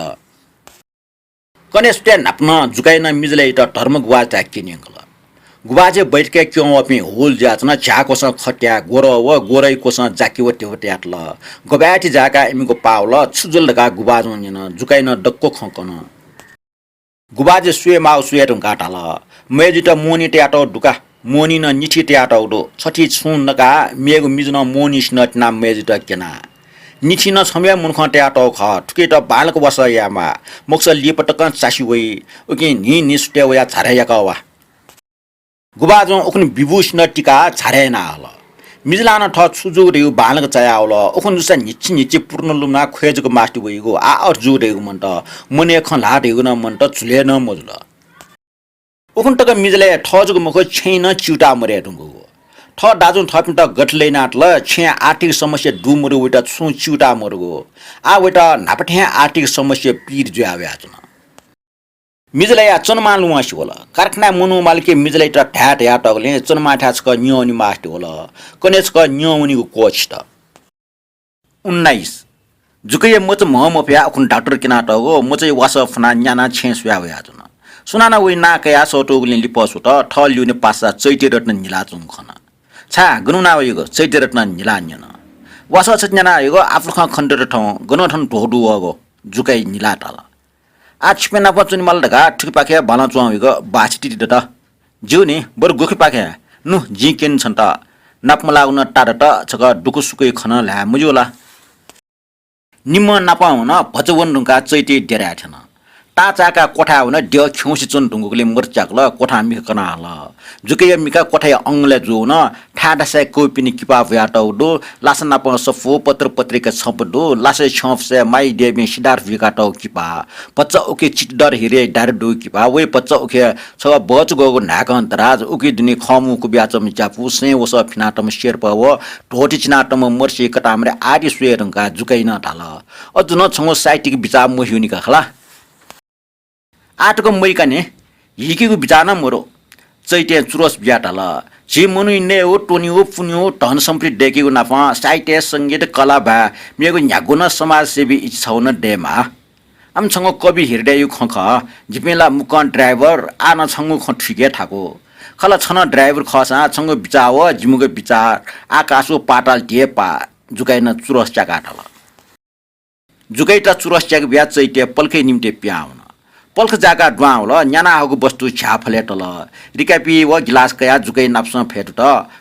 कन्हय् सुथय् न्हापा नं जुकैं नं मिजलायात धर्म गुभाजु धाय्‌के न्यंकल। गुभाजुया बैठकय् क्यं वःपिं हुल जुयाच्वन। झ्याः क्वसं खत्याः ग्वरः व ग्वरःया क्वसं जाकि व ध्यबा तयातल। गबलय् थी जाय्‌काः इमिगु पाः वल, छु जुल धकाः गुभाजुं न्यन। जुकैं नं दक्व खँ कन। गुभाजुया स्वये माःगु स्वये धुंकाः धाल, मय्‌जुयात मोहनी तयातःगु दु का। मोहनी नं निथी तयातःगु दु। छथी छुं नकाः मेगु मिजं नं मोहनी सिन्हः तिनाः मय्‌जुयात क्यना। निथी नं छम्ह हे मनुखं तयातःगु खः। थुकियात बांलाक वासः यायेमाः। मखुसा लिपा तकं चासि वइ। उकिं न्हिं न्हिं सुथय् वयाः झारय् याकः वा। गुभाजुं उखुन्हु बिबू सिन्हः तिकाः झारय् याना हल। मिजलां नं थः छु जूगु धइगु बांलाक चायावल। उखुन्हु जूसा न्हिच्छि न्हिच्छि पूर्ण लुमनाः ख्वय् जक मास्ति वइगु, आः अथे जूगु धइगु मन्त, मनय् खँ ल्हाः धइगु नं मन्त, झुलय् नं मजुल। उखुन्हु तक मिजलय् थः जक मखु, छेँय् नं च्यूताः मदये धुंकूगु। थः दाजुं थःपिन्त गथे लय् यानातल, छेँय् आर्थिक समस्या दु मदु वयात छुं च्यूताः मदुगु। आः वयात न्हापा थें आर्थिक समस्या पीडित जुया वयाच्वन। मिजलाया चनमां लुमंसे वल। कारखानाय् मनू मालिकं मिजलायात धाये धयातःगुलिं चनमांथाय् छकः न्यं वने मास्ति वल। कन्हय् छकः न्यं वनेगु क्वःछित। उन्नाइस। जुकैया मचा म्हं मफयाः उखुन्हु डाक्टर क्यनातःगु। मचाया वासः फुनाः न्यानाः छेँय् स्वया वयाच्वन। सुनानं वया नां कयाः सःतूगुलिं लिपा स्वत। थः ल्यूने पासा चैत्यरत्न न्हिलाच्वंगु खन। छाय्, गन वना वयागु? चैत्यरत्नं न्हिलाः न्यन। वासः छति न्याना वयागु, आपुलाखं खनेदत थौं, गनं थन ध्वः दु वःगु, जुकैं न्हिलाः धाल। आः छिपिं नाप च्वनेमाल धकाः थुकिपाखे बालं च्वं वयागु बाछि तिति दत। ज्यू नि, बरु गुखिपाखे, नु जिं क्यने छन्त। नाप मलाःगु नं ताःदत, छकः दुःखसुखया खँ नं ल्हाये मज्यू ला? निम्हं नापं वन, भचा वने धुंकाः चैत्यया डेराय् थ्यन। ताः चाय्‌काः क्वथाय् वन, द्यः खिउँसे च्वने धुंकूगुलिं मत च्याकल, क्वथां मिखा कना हल। जुकैया मिखा क्वथाया अंगलय् जूवन, थाय् दासाय् कविपिनि किपा बुयातःगु दु, लासा नापं सफू, पत्र पत्रिका छपु दु, लासय् छ्यंफसय् माया देवीं सिद्धार्थ बुइकातःगु किपा, भचा उखे चित्तधर हिरे दारी दुगु किपा, वइ भचा उखे छगः बहचुगःगु न्हाय्‌कं दराज, उखे दुने खःमू कुबियाच्वंम्ह ज्यापु, सैं वसः फिनातःम्ह शेर्पा व धोती चिनातःम्ह मर्सी कतामरे आदि स्वये धुंकाः जुकैं नं धाल, अझ नं छंगु साहित्यिक बिचाः मह्यूनि का खला। आः तक मय्‌का ने, हीकेगु बिचाः नं मदु। चैत्यं चुरोस बियाः धाल, झी मनूया नयेगु, त्वनेगु, पुनेगु, धन सम्पत्ति दय्‌केगु नापं साहित्य, संगीत, कला बाहेक मेगु न्ह्यागु नं समाजसेवी इच्छा छगू नं दयेमाः। आम छंगु कवि हृदयया खँ खः, जिपिं ला मुक्कं ड्राइभर, आः नं छंगु खँ थुइके थाकु। खला, छ नं ड्राइभर खःसां छंगु बिचाः व जिमिगु बिचाः आकाश व पाताल ध्येपाः। जुकैं नं चुरोस च्याकाः धाल। जुकैयात चुरोस च्याके बियाः चैत्य पलखया निंतिं पिहां वन। पलख जाय्‌काः दुहां वल, न्याना हःगु वस्तु झ्याःफलय् तल। रिकापि व गिलास कयाः जुकैं नापसं फय् दुत।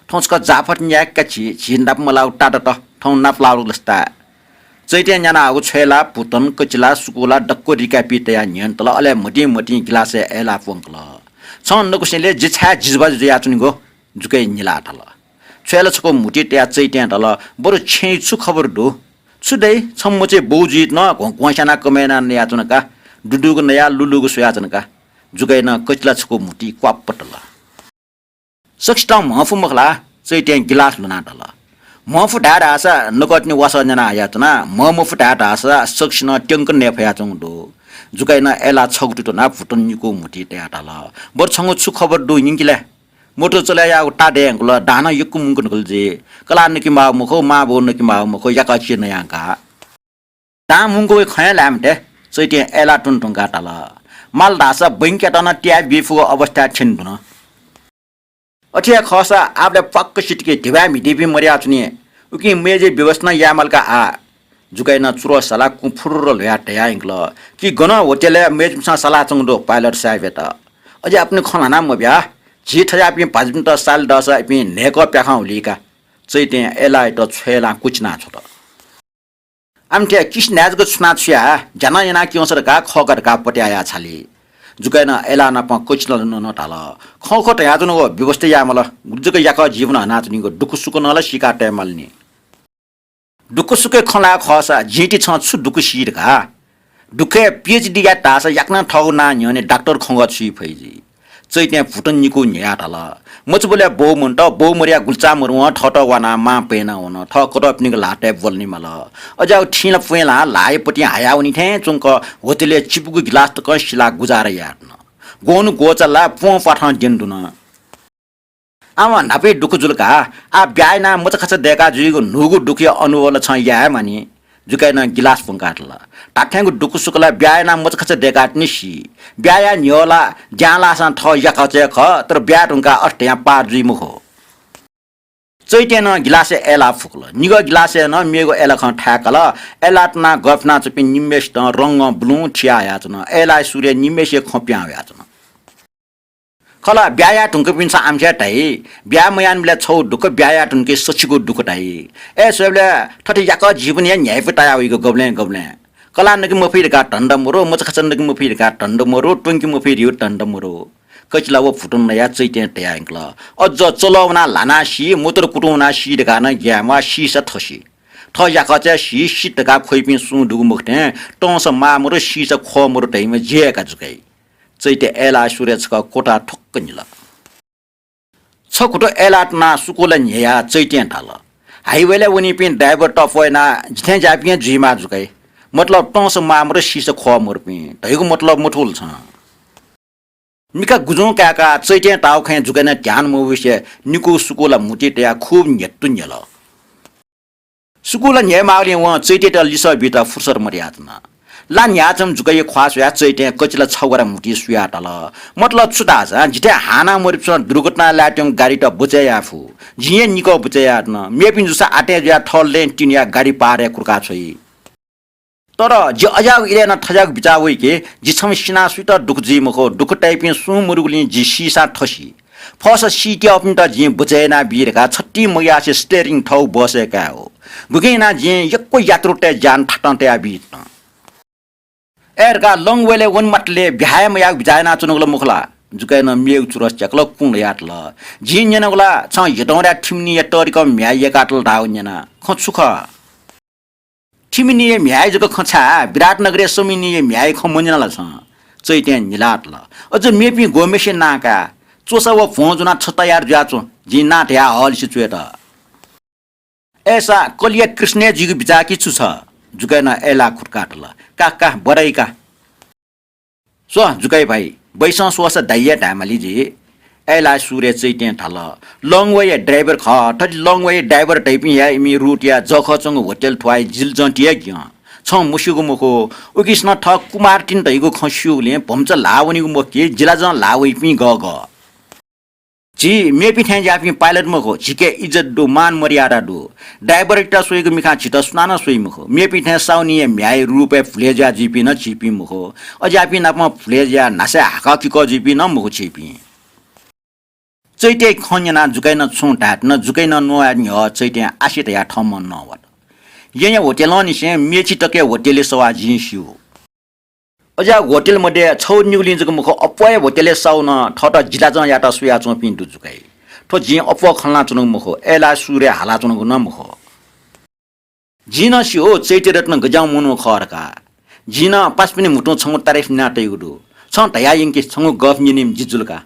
थौं छकः जाफत न्याय्‌का झी, झी नाप मलाःगु ताःदत, थौं नाप लाःगु लसताय्। चैत्यं न्याना हःगु छ्वय्‌ला, भुतन, कचिला, सुकुला दक्व रिकापि तयाः न्ह्यःने तल, अले म्हतिं म्हतिं गिलासय् अय्‌लाः प्वंकल। छं नकुसेंलय् जि छाय् जिजबाजु जुयाच्वनेगु? जुकैं न्हिलाः धाल। छ्वय्‌ला छकू म्हुतुइ तयाः चैत्यं धाल, बरु छेँय् छु खबर दु? छु दइ, छम्ह मचाया बौ जुइत नं घ्वंघ्वंस्यानाः कमय् यानाः नयाच्वन का, दुदुगु नयाः लुलुगु स्वयाच्वन का। जुकैं नं कचिला छकू म्हुतुइ क्वाप्प तल। सकसितं म्हं फु मखु ला? चैत्यं गिलास ल्हुनाः धाल। म्हमफु धाये धाःसा नकतिनि वासः न्याना हयाच्वना, म्हमफु धाये धाःसा सकसिनं त्यंक नये फयाच्वंगु दु। जुकाय् नं अय्‌लाः छगू तुं त्वनाः भुतुं निकू म्हुतुइ तयाः धाल, बरु छंगु छु खबर दु न्यंकि ले? मोटर चले याःगु ताः दये धुंकल, दां नं यक्व मुंकन धुंकल जुइ। कलाः नके माःगु मखु, मांबौ नके माःगु मखु, याकः चिज नयाः का। दां मुंकूगु खँ हे ल्हाये मते, चैत्यं अय्‌लाः तुं धुंकाः धाल। माल धाःसा बैंकयात नं त्याये बी फुगु अवस्थाय् थ्यने धुन। अथे हे खःसा आबलय् प्वाक्क सितिके धिबाय् म्हितीपिं मदयाच्वनी। उकिं मेजय् व्यवस्था नं याये माल का आः। जुकाय् नं चुरः सालाः कुँ फुर्र ल्ह्वयाः धयाः यंकल कि गन होटलय् मेजपिन्सं सालाच्वंगु दु पाइलट साहेबयात। अज्याःपिनि खँ ल्हाना मब्या। झी थज्याःपिं भाजुपिन्त साले दःसा इपिं न्हय्‌कः प्याखं हुली का। चैत्यं अय्‌लाःयात छ्वय् लां कुचिना छ्वत। आमथे किसि न्हाय् जक छुना छु याये, ज्या नं याना क्यंसा धकाः खः का धकाः पत्याः याः छाली। जुकाय् नं अय्‌लाः नाप कुचिना नं धाल, खः खः धयाच्वनागु व्यवस्था याये माल, गुलि जक याकः जीवन हनाच्वनीगु दुःख सुख नं ला सीका तये माल नि। दुःख सुखय् खँ ल्हाये खःसा जिं ति छं छु दुःख सी धकाः। दुःखय् PhD याये धाःसा याकनं थःगु नां न्ह्यःने डाक्टर खंगः छुइ फइ जुइ। चैत्यं भुतुं निकू न्ह्ययाः धाल, मचाबलय् बौ मन्त, बौ मदयाः गुलिचा मरुवं थःत वानाः मां पय्‌ना वन, थः कतःपिनिगु ल्हातय् ब्वलनी माल। अज्याःगु थिं ला प्वँय् ल्हाः, ल्हाःया पतिं हाया वनी थें च्वंक होटलय् चिपुगु गिलास तकं सिलाः गुजारा यायेधुन। ग्वन्हु ग्वचा ला प्वँ प्वाथं द्यने धुन। आः न्हापाया दुःख जुल का, आः ब्याहा यानाः मचाखचा दय्‌का जुइगु न्हूगु दुःखया अनुभव ला छं याये मानि। जुकाय् नं गिलास प्वंकाः धाल, धात्थेंगु दुःख सुख ला ब्याहा यानाः मचाखचा दय्‌काः तिनि सी। ब्याहा याये न्ह्यः ला ज्यां लाःसां थः याकःचा हे खः, तर ब्याहा धुंकाः अथे धयां पार जुइ मखु। चैत्यं नं गिलासय् अय्‌लाः फुकल। निगः गिलासय् नं मेगु अय्‌लाखं थाय्‌काल। अय्‌लाः तुनाः गफ यानाच्वंपिं निम्हय्‌सितं रंगं बुलुं थिया हयाच्वन। अय्‌लाःया सुरय् निम्हय्‌सिया खँ पिहां वयाच्वन। खला, ब्याहा याये धुंकूपिन्सं आमथे धाइ, ब्याहा मयाःनिबलय् छगू दुःख, ब्याहा याये धुंकेसछिगू दुःख धाइ। अय् स्वयेबलय् थथे याकः जीवन हे न्ह्याइपु ताया वइगु गबलें गबलें। कलाः नके मफइ धकाः धन्दा मरु, मचाखचा नके मफइ धकाः धन्दा मरु, त्वंके मफइ धइगु धन्दा मरु। कचिला व भुतुं नयाः चैत्यं तयाः यंकल। अज्ज चलः वनाः ल्हानाः सी, मोटर कुतुं वनाः सी धकाः नं ग्याये म्वाः, सीसा थसी। थः याकःचा सी, सित धकाः ख्वइपिं सुं दुगु मखु थें, तंसा माः मरु, सीसा ख्वः मरु धइम्ह ज्या का जुकाय्। चैत्यं अय्‌लाःया सुरय् छकः क्वताः थ्वक्क न्हिल। छकुत अय्‌लाः तुनाः सुकुलय् न्ह्ययाः चैत्यं धाल, हाइवेलय् वनीपिं ड्राइभरत अप्वः यानाः जिथें ज्याःपिं हे जुइमाः जुकाय्। मतलब तंसा माः मरु, सीसा ख्वः मरुपिं धइगु मतलब मथूल छं। मिखा गुजुं काय्‌काः चैत्यं धाःगु खँय् जुकाय् नं ध्यान मवइसे निकू सुकुला म्हुतुइ तयाः खुब न्ह्यत्तु न्ह्यल। सुकुला न्ह्यये माःगुलिं वं चैत्ययात लिसः बीत फुर्सद मदयाच्वन। ला न्ह्याच्वंम्ह जुकाया ख्वाः स्वयाः चैत्यं कचिला छग्वारा म्हुतुइ सुयाः धाल, मतलब छु धाःसा जिथाय् हानं मरुपिन्सं दुर्घटनाय् लायातःगु गाडीत बचय् याये फु। जिं हे निकः बचय् याये धुन। मेपिं जूसा आत्तें जुयाः थः लँय् तिनुयाः गाडी पारय् कुर्का छ्वइ। तर जि अज्याःगु इलय् नं थज्याःगु बिचाः वइ कि जि छम्ह सिनाः सुइत दुःख जुइ मखु, दुःख ताइपिं सुं मदुगुलिं जि सीसां थसी। फःसा सीत्याःपिन्त जिं बचय् यानाबी धकाः छतिं मग्यासे steering थःगु बसय् काये हो। गुकिं यानाः जिं यक्व यात्रुतय् ज्यान थातं तयाबी धुन। अय् धकाः long way-लय् वने मात्तले ब्याहा हे मयाःगु बिचाः यानाच्वनागु ला मखु ला? जुकाय् नं मेगु चुरस च्याकल, कुँ ल्ह्वयातल। जिं न्यनागु ला छं यदौंराय् थिमिनिया तःधिकःम्ह म्ह्याय् यय्कातल धाःगु न्यना। खँ छु खः? थिमिनिया म्ह्याय् जक खँ छाय्, विराटनगरया समिनिया म्ह्याय् खँ मन्यना ला छं? चैत्यं न्हिलातल। अझ मेपिं ग्वम्हेसिया नां का। च्वसा व भ्वं ज्वनाः छता यार जुयाच्वँ, जिं नां धयाहःलिसे च्वयेत। अय्सा कलिया कृष्णय् जुइगु बिचाः कि छु छ? जुकाय् नं अय्लाः खुत्कातल। का का, बरै का। स्व जुकाय् भाइ, बैसं स्वःसा दाइया धायेमाली जि। अय्लाः सुरय् चैत्यं धाल, long way-या driver खः, थथे long way-या driver धइपिं हे इमि route-या जःखः च्वंगु होटेल थ्वाइ जिलाजं ति हे ग्यं। छं मस्यूगु मखु, उकिसनं थः कुमारतिनि धइगु खँ स्यूगुलिं भम्चा ल्हाः वनीगु मखु कि जिलाजं ल्हाः वइपिं गःगः। झी मेपिं थें ज्याःपिं pilot मखु, झीके इज्जत दु, मान मर्यादा दु। Driver-यात स्वइगु मिखां झीत सुनानं स्वइ मखु। मेपिं थें साउनिया म्ह्याय् रूपय् भुले ज्या जुइपिं नं झीपिं मखु। अज्याःपिं नाप भुले ज्या न्हासय् हाकः किकः जुइपिं नं मखु झीपिं। चैत्यया खँ न्यनाः जुकाय् नं छुं धायेत नं जुकाय् नं न्ववाये न्ह्यः चैत्यं आसे धयाः थःम्हं नवात। येँया होटेलंनिसें मेची तकया होटेलय् सवाः जिं स्यू। अज्याःगु होटेल मध्ये छगू निगुलिं जक मखु, अप्वः हे होटेलय् साउनं थःत जिलाजं यात स्वयाच्वंपिं दु जुकाय्। थ्व जिं अप्वः खँ ल्हानाच्वनागु मखु, अय्लाः सुरय् हालाच्वनागु नं मखु। जिं नं स्यू, चैत्यरत्न गज्याःम्ह मनू खः धकाः। जिं नं पासापिनि म्हुतुं छंगु तारिफ न्यना तयागु दु। छं धयाः यंकि, छंगु गफ न्यनीम्ह जि जुल का।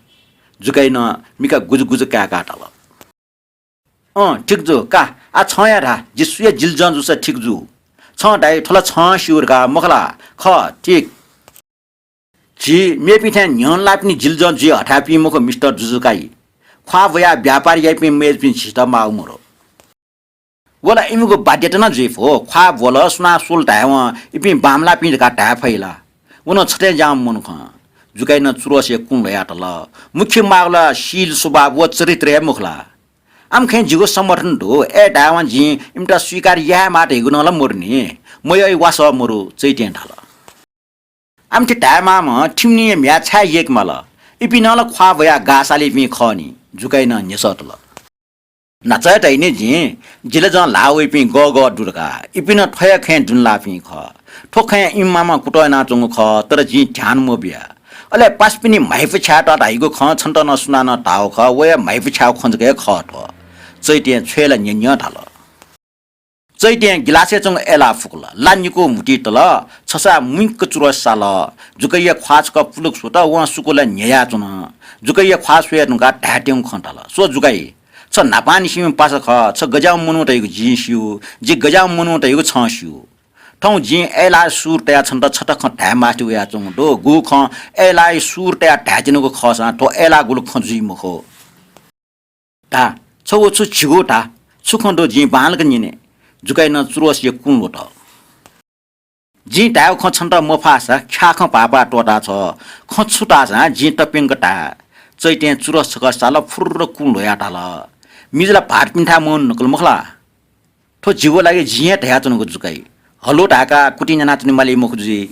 जुकाय् नं मिखा गुजुगुजु काय्काः धाल। अँ, ठीक जू का। आ, छं या धा, जि सुया जिलजं जूसा ठीक जू। छं धाइ, थ्व ला छं स्यू धकाः मखु ला? खः, ठीक। झी मेपिं थें न्ह्यःने लाःपिनि जिलजं जुइ हथाय्‌पिं मखु, मिस्टर जुजुकाई। ख्वाः ब्वयाः व्यापार याइपिं मय्‌जुपिं झीत माःगु मरु। व ला इमिगु बाध्यता नं जुइ फु। ख्वाः ब्वल, सुनां स्वल धायेवं इपिं बांमलाःपिं धकाः धाये फइ ला? व नं छथें ज्याःम्ह मनू खः। जुकाइनं चुरोसया कुँ ल्ह्वयातल। मुख्य माःगु ला शील स्वभाव व चरित्र हे मखु ला? आम्खं जिगु समर्थन दु, अय् धायेवं जिं इमित स्वीकार यायेमाः धइगु नं ला मरु नि। मयःया वासः मरु, चैत्यं धाल। आम्थे धायेमाःम्ह थिमिनिया म्ह्याय् छाय् यय्‌के माल? इपिं नं ला ख्वाः ब्वयाः गाः सालीपिं खः नि, जुकाइनं न्ह्यसः तल। न्हाचः हे धाइ नि जिं, जिलजं ल्हाः वइपिं गः गः दु धकाः, इपिं नं थ्व हे खँय् दुनेलाःपिं खः। थ्व खँय् इमिमामा कुतः यानाच्वंगु खः, तर जिं ध्यान मबिया। अले पासापिनि म्हाइपु छायेत धाइगु खँ छन्त नं सुनानं धाःगु खः, व हे म्हाइपु छायेगु खँ जक हे खः थ्व। चैत्यं छ्वय् ला न्यँ न्यँ धाल। चैत्यं गिलासय् च्वंगु अय्‌लाः फुकल, ला निकू म्हुतुइ तल, छसाः मुइक्क चुरोस साल। जुकैया ख्वाः छकः पुलुक स्वत, वं सुकुलय् न्ह्ययाच्वन। जुकैया ख्वाः स्वये धुंकाः धायेत्यंगु खँ धाल, स्व जुकाइ, छ न्हापांनिसेंम्ह पासा खः, छ गज्याःम्ह मनू धइगु जिं स्यू, जि गज्याःम्ह मनू धइगु छं स्यू। थौं जिं अय्‌लाःया सुर तयाः छन्त छता खँ धाये मास्ति वयाच्वंगु दु। गुगु खँ अय्‌लाःया सुर तयाः धायेत्यनागु खःसां थ्व अय्‌लाः गुलि खँ जुइ मखु। धा, छ व छु झिगू धा, छु खँ दु जिं बांलाक न्यने। जुकाइनं चुरोसया कुँ ल्ह्वत। जिं धायेगु खँ छन्त मफाःसा ख्याः खँ भाःपाः त्वःताछ्व। खँ छु धाःसां जिं तप्यंक धाये। चैत्यं चुरोस छकः साल, फुर्र कुँ ल्ह्वयाः धाल, मिजला भाःतपिन्थाय् मवने धुंकल मखु ला? थ्व झिगूया लागि जिं हे धयाच्वनागु जुकाइ। हलो धाय्‌काः कुतिं न्यानाच्वने माली मखु जुइ।